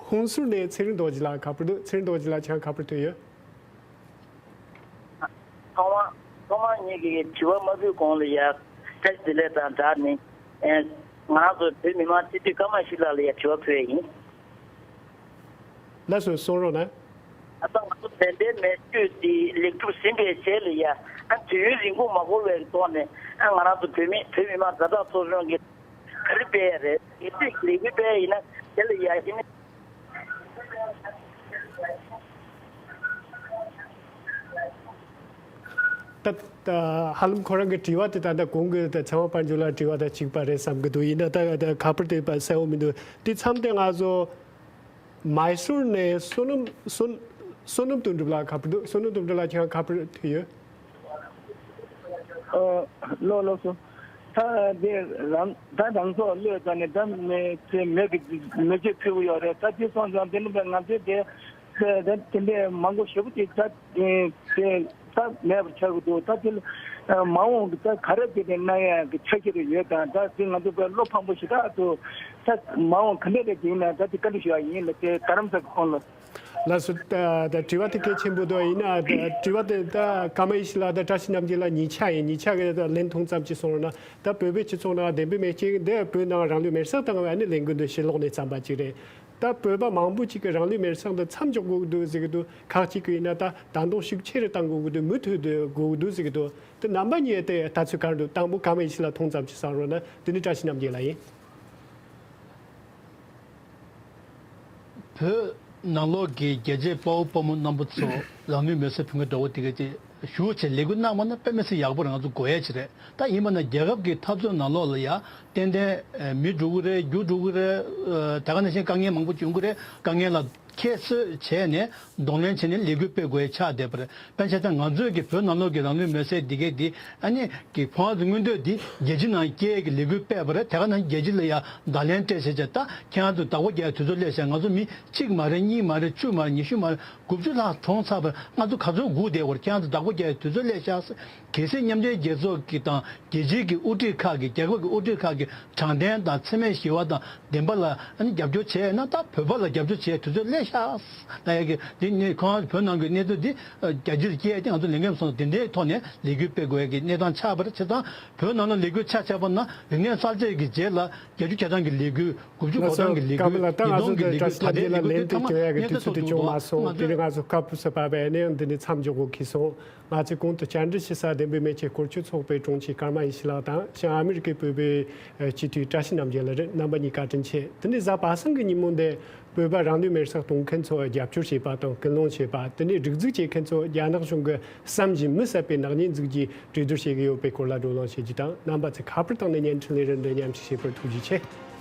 ཧུན་སུར་ནས་ཚེ་རིང་རྡོ་རྗེ་ལགས་ཁ་པར་འདུག་ཚེ་རིང་རྡོ་རྗེ་ལགས་ཁྱེད་རང་ཁ་པར་ཐོན་ཡོད། ཐོག་མ་ཐོག་མ་ངེད་ཀྱི་དྲི་བ་མ་ཕུལ་གོང་ལ་ཡ་བཀྲ་ཤིས་བདེ་ལེགས་དང་སྦྲགས་ནས་ཨེ་ང་རང་ཚོ་བོད་མི་མང་སྤྱི་འཐུས་ཀརྨ་ཤཱི་ལགས་ལ་ཡ་དྲི་བ་ཕུལ་ཡ་ཡིན། ལགས་སོ། གསུང་རོགས་གནང་། ད་ལྟ་ང་ཚོ་བདེན་པའི་མེ་མཆོད་འདི་ལེགས་གྲུབ་ཟིན་པའི་རྗེས་ལ་ཡ་ཨ་དུས་ཡུན་རིང་པོ་མ་འགོར་བའི་ཐོག་ནས་ཨ་ང་རང་ཚོ་བོད་མི་བོད་མི་མང་ཛ་དྲག་ཚོགས་ཆུང་གིས་ག་རེ་སྤེལ་ཡ་རེད། གལ་སྲིད་ལས་འགུལ་སྤེལ་ཡ་ཡིན་ན་དེ་ལ་ཡ་ཨ་ནི། ད་ད་ཧ་ལམ་ཁོ་རང་གི་དྲི་བ་དེ་ད་ལྟ་གོང་གི་ད་ཚེ་དབང་དཔལ་འབྱོར་ལགས་དྲི་བ་དང་གཅིག་པ་རེད་བསམ་གྱི་འདུག་ཡིན་ན་ད་ད་ཁ་པར་དེ་གསལ་པོ་མི་འདུག་དེ་མཚམས་དེ་ང་ཚོ་མའི་སུར་ནས་བསོད་ནམས་བསོད་བསོད་ནམས་དོན་གྲུབ་ལགས་ཁ་པར་འདུག་བསོད་ནམས་དོན་གྲུབ་ལགས་ཁྱེད་རང་ཁ་པར་ཐོན་ཡོད། ཨ་ལགས་ལགས་སོ། ད་དེ་རང་ད་རང་ཚོགས་བློས་བཏང་ནས་ད་མེ་ཚེ་མེ་གི་མེ་ལྕེ་ཕུལ་གྱི་ཡོད་རེད། ད་དེ་སོང་ཙང་དེ་ནི་ང་ཚོས་དེ་ད་དེ་འདྲའི་མང་པོ་ཞེ་པོ་ཅིག་ད་དེ་ད་མེད་པར་ཆགས་ཀྱི་འདུག་ད་དེ་མ་འོངས་ཀྱི་ད་ག་རེ་དེ་དེ་གནང་ཡག་གི་འཆར་གཞི་རེ་ཡོད་དང་། ད་དེ་ང་ཚོ་དཔེ་བློ་ཕམ་པོ་ཞེ་དྲག་འདུག་ད་མ་འོངས་ག་འདྲ་རེ་དེ་ཡིན་ན་ད་དེ་བཀའ་འདྲི་ཞུ་ཡག་ཡིན་ལ། དེ་རྡ་རམ་ས་གི་ཁོངས་ལ། ལགས་སོ། ད་ད་དྲི་བ་དེ་གལ་ཆེན་པོ་འདུག་ཡིན་ན་ད་དྲི་བ་དེ་ད་ཀརྨ་ཡེ་ཤེས་ལགས་དང་བཀྲ་ཤིས་རྣམ་རྒྱལ་ལགས་གཉིས་ཆ་ཡིན། གཉིས་ཆ་གི་ད་ལན་ཐུང་ཙམ་ཅིག་གསུང་རོགས་གནང་། ད་བོད་པའི་སྤྱི་ཚོགས་ནང་བདེན་པའི་མེ་ལྕེ་འདི་བོད་ནང་རང་ལུས་མེར་སྲེག་བཏང་བའི་ཨ་ནི་ལས་འགུལ་འདི་ཕྱི་ལོགས་ནས་བརྩམས་པ་ཅིག་རེད། ད་བོད་པ་མང་པོ་ཅིག་གིས་རང་ལུས་མེར་སྲེག་འདི་མཚམས་འཇོག་དགོས་ཀྱི་འདུག་ཟེར་གྱི་འདུག་ཁག་ཅིག་གིས་ཡིན་ན་ད་ད་དུང་ཤུགས་ཆེ་རུ་གཏང་དགོས་ཀྱི་འདུག་མུ་མཐུད་དུ་དགོས་ཀྱི་འདུག་ཟེར་གྱི་འདུག་དེ་རྣམ་པ་གཉིས་དེ་ལྟ་ཚུལ་ག་རེ་འདུག་དང་པོ་ཀརྨ་ཡེ་ཤེས་ལགས་ཐུང་ཙམ་ཅིག་གསུང་རོགས་གནང་། དེ་ནས་བཀྲ་ཤིས་རྣམ་རྒྱལ་ལགས་ཡིན། བོད་ནང་ལོགས་ཀྱི་རྒྱལ་གཅེས་དཔའ་བོ་དཔའ་མོ་རྣམ་པ་ཚོ་རང་ལུས་མེར་སྲེག་ཕུལ་མཁན་འདྲ་བོ་དེ་ག་ཅིག་ཞུ་བྱས་ལས་འགུལ་གནང་བ་ན་དཔེ་མི་སྲིད་ཡག་པོ་རེད། ང་ཚོ་དགོས་ཡ་ཅིག་རེད། ད་ཡིན་པ་ན་རྒྱལ་ཁབ་ཀྱི་འཐབ་རྩོད་ནང་ལོགས་ལ་ཡ་ཏན་ཏན་མི་འགྲོ་གི་རེད། རྒྱུ་འགྲོ་གི་རེད། ད་ག་ནང་བཞིན་དཀའ་ངལ་མང་པོ་བྱུང་གི་རེད། དཀའ་ངལ་ལ་ཁྱད་གསོད་བྱས་ནས་གདོང་ལེན་བྱས་ནས་ལས་འགུལ་སྤེལ་དགོས་ཡ་ཆགས་བསྡད་པ་རེད། དཔེར་ན་ཆ་བཞག་ན་ང་ཚོས་ཀྱི་བོད་ནང་ལོགས་ཀྱི་རང་ལུས་མེར་སྲེག་འདི་གས་འདི་ཨ་ནི་ཀྱི་ཁོང་ཚོ་མངོན་འདོད་འདི་རྒྱལ་སྤྱི་ནང་སྐྱེལ་གྱི་ལས་འགུལ་སྤེལ་བ་རེད། དེ་ག་ནང་རྒྱལ་སྤྱི་ལ་ཡང་བརྡ་ལན་སྤྲད་བྱས་བྱས། ད་ཁྱེད་རང་ཚོ་བདག་པོ་རྒྱག་ཡའི་དུས་ཚོད་སླེབས་ཤག་ང་ཚོ་མི་གཅིག་མ་རེད། གཉིས་མ་རེད། བཅུ་མ་རེད། ཉི་ཤུ་མ་རེད། དགུ་བཅུ་ལྷག་གྲོངས་ཚར་བ་རེད། ང་ཚོ་ག་ཚོད་སྒུག་བསྡད་ཡོད་རེད། ཁྱེད་རང་ཚོ་བདག་པོ་རྒྱག་ཡའི་དུས་ཚོད་སླེབས་ཤག་གལ་སྲིད་མཉམ་འབྲེལ་རྒྱལ་ཚོགས་ཀྱི་དང་རྒྱལ་སྤྱིའི་གི་དབུ་ཁྲིད་ཁག་གི་རྒྱལ་ཁབ་ཀྱི་དབུ་ཁྲིད་ཁག་གི་དྲང་བདེན་དང་འཚེ་མེད་ཞི་བ་དང་བདེན་པ་ལ་ཨ་ནི་རྒྱབ་སྐྱོར་བྱས་ན། ད་བོད་པ་ལ་རྒྱབ་སྐྱོར་བྱས་དུས་ཚོད་སླེབས་ཤག་ལབ་ཡ་གི་འདི་ནི་ཁོང་བོད་ནང་གི་གནས་ཚུལ་འདི་རྒྱ་ཇུས་སྐྱེལ་ཏེ་ང་ཚོ་ལས་འགན་སོང་དེ་འདྲའི་ཐོག་ནས་ལས་འགུལ་སྤེལ་དགོས་ཡ་གི་གནས་སྟངས་ཆགས་པ་རེད། བྱས་ཙང་བོད་ནང་ལ་ལས་འགུལ་ཆ་བཞག་པ་ན་རིག་གནས་གསར་བརྗེ་གི་རྗེས་ལ་བརྒྱད་ཅུ་གྱ་གྲངས་ཀྱི་ལས་འགུལ། དགུ་བཅུ་གོ་གྲངས་ཀྱི་ལས་འགུལ། ཉིས་སྟོང་གི་ལས་འགུལ། ད་ལྟ་ང་ཚོ་འདི་བཀྲ་ཤིས་ལྷ་རྒྱལ་ལ་ལན་དེ་བསྐྱོན་ཡ་གི་དུས་ཚོད་དེ་བྱུང་མ་སོང་། དེ་རིང་ང་ཚོ་སྐབས་སུ་བབས་པའི་གནས་སྟངས་འདི་ནས་མཚམས་འཇོག་དགོས་ཀྱི་སོང་། ང་ཚོས་གོང་དུ་བཅར་འདྲི་ཞུ་ས་དེ། བོད་མི་ཆེད་སྐོར་སྐྱོད་ཚོགས་པའི་དྲུང་ཆེ་ཀརྨ་ཡེ་ཤེས་ལགས་དང་། བྱང་ཨ་མི་རི་ཀའི་བོད་པའི་སྤྱི་འཐུས་བཀྲ་ཤིས་རྣམ་རྒྱལ་ལགས་རེད། རྣམ་པ་གཉིས་བཀའ་དྲིན་ཆེ། དེ་ནས་གཟའ་པ་སངས་ཀྱི་ཉིན་མོ་འདི་བོད་པ་རང་ལུས་མེར་སྲེག་གཏོང་མཁན་ཚོར་རྒྱབ་སྐྱོར་བྱས་པ་དང་སྐུལ་སློང་བྱས་པ། དེ་ནས་སྒྲིག་འཛུགས་བྱེད་མཁན་ཚོ་རྒྱ་ནག་གཞུང་གི་བསམ་བཞིན་མི་བསད་པའི་ནག་ཉེས་འཛུགས་རྒྱུའི་གྲོས་བསྡུར་བྱེད་ཀྱི་ཡོད་པའི་སྐོར་ལ་བགྲོ་གླེང་བྱེད་རྒྱུ་དང་། རྣམ་པ་ཚོས་ཁ་པར་བཏང་ནས་བརྙན་འཕྲིན་ལས་རིམ་འདི་མཉམ་ཞུགས་བྱས་པར་ཐུགས་རྗེ་ཆེ།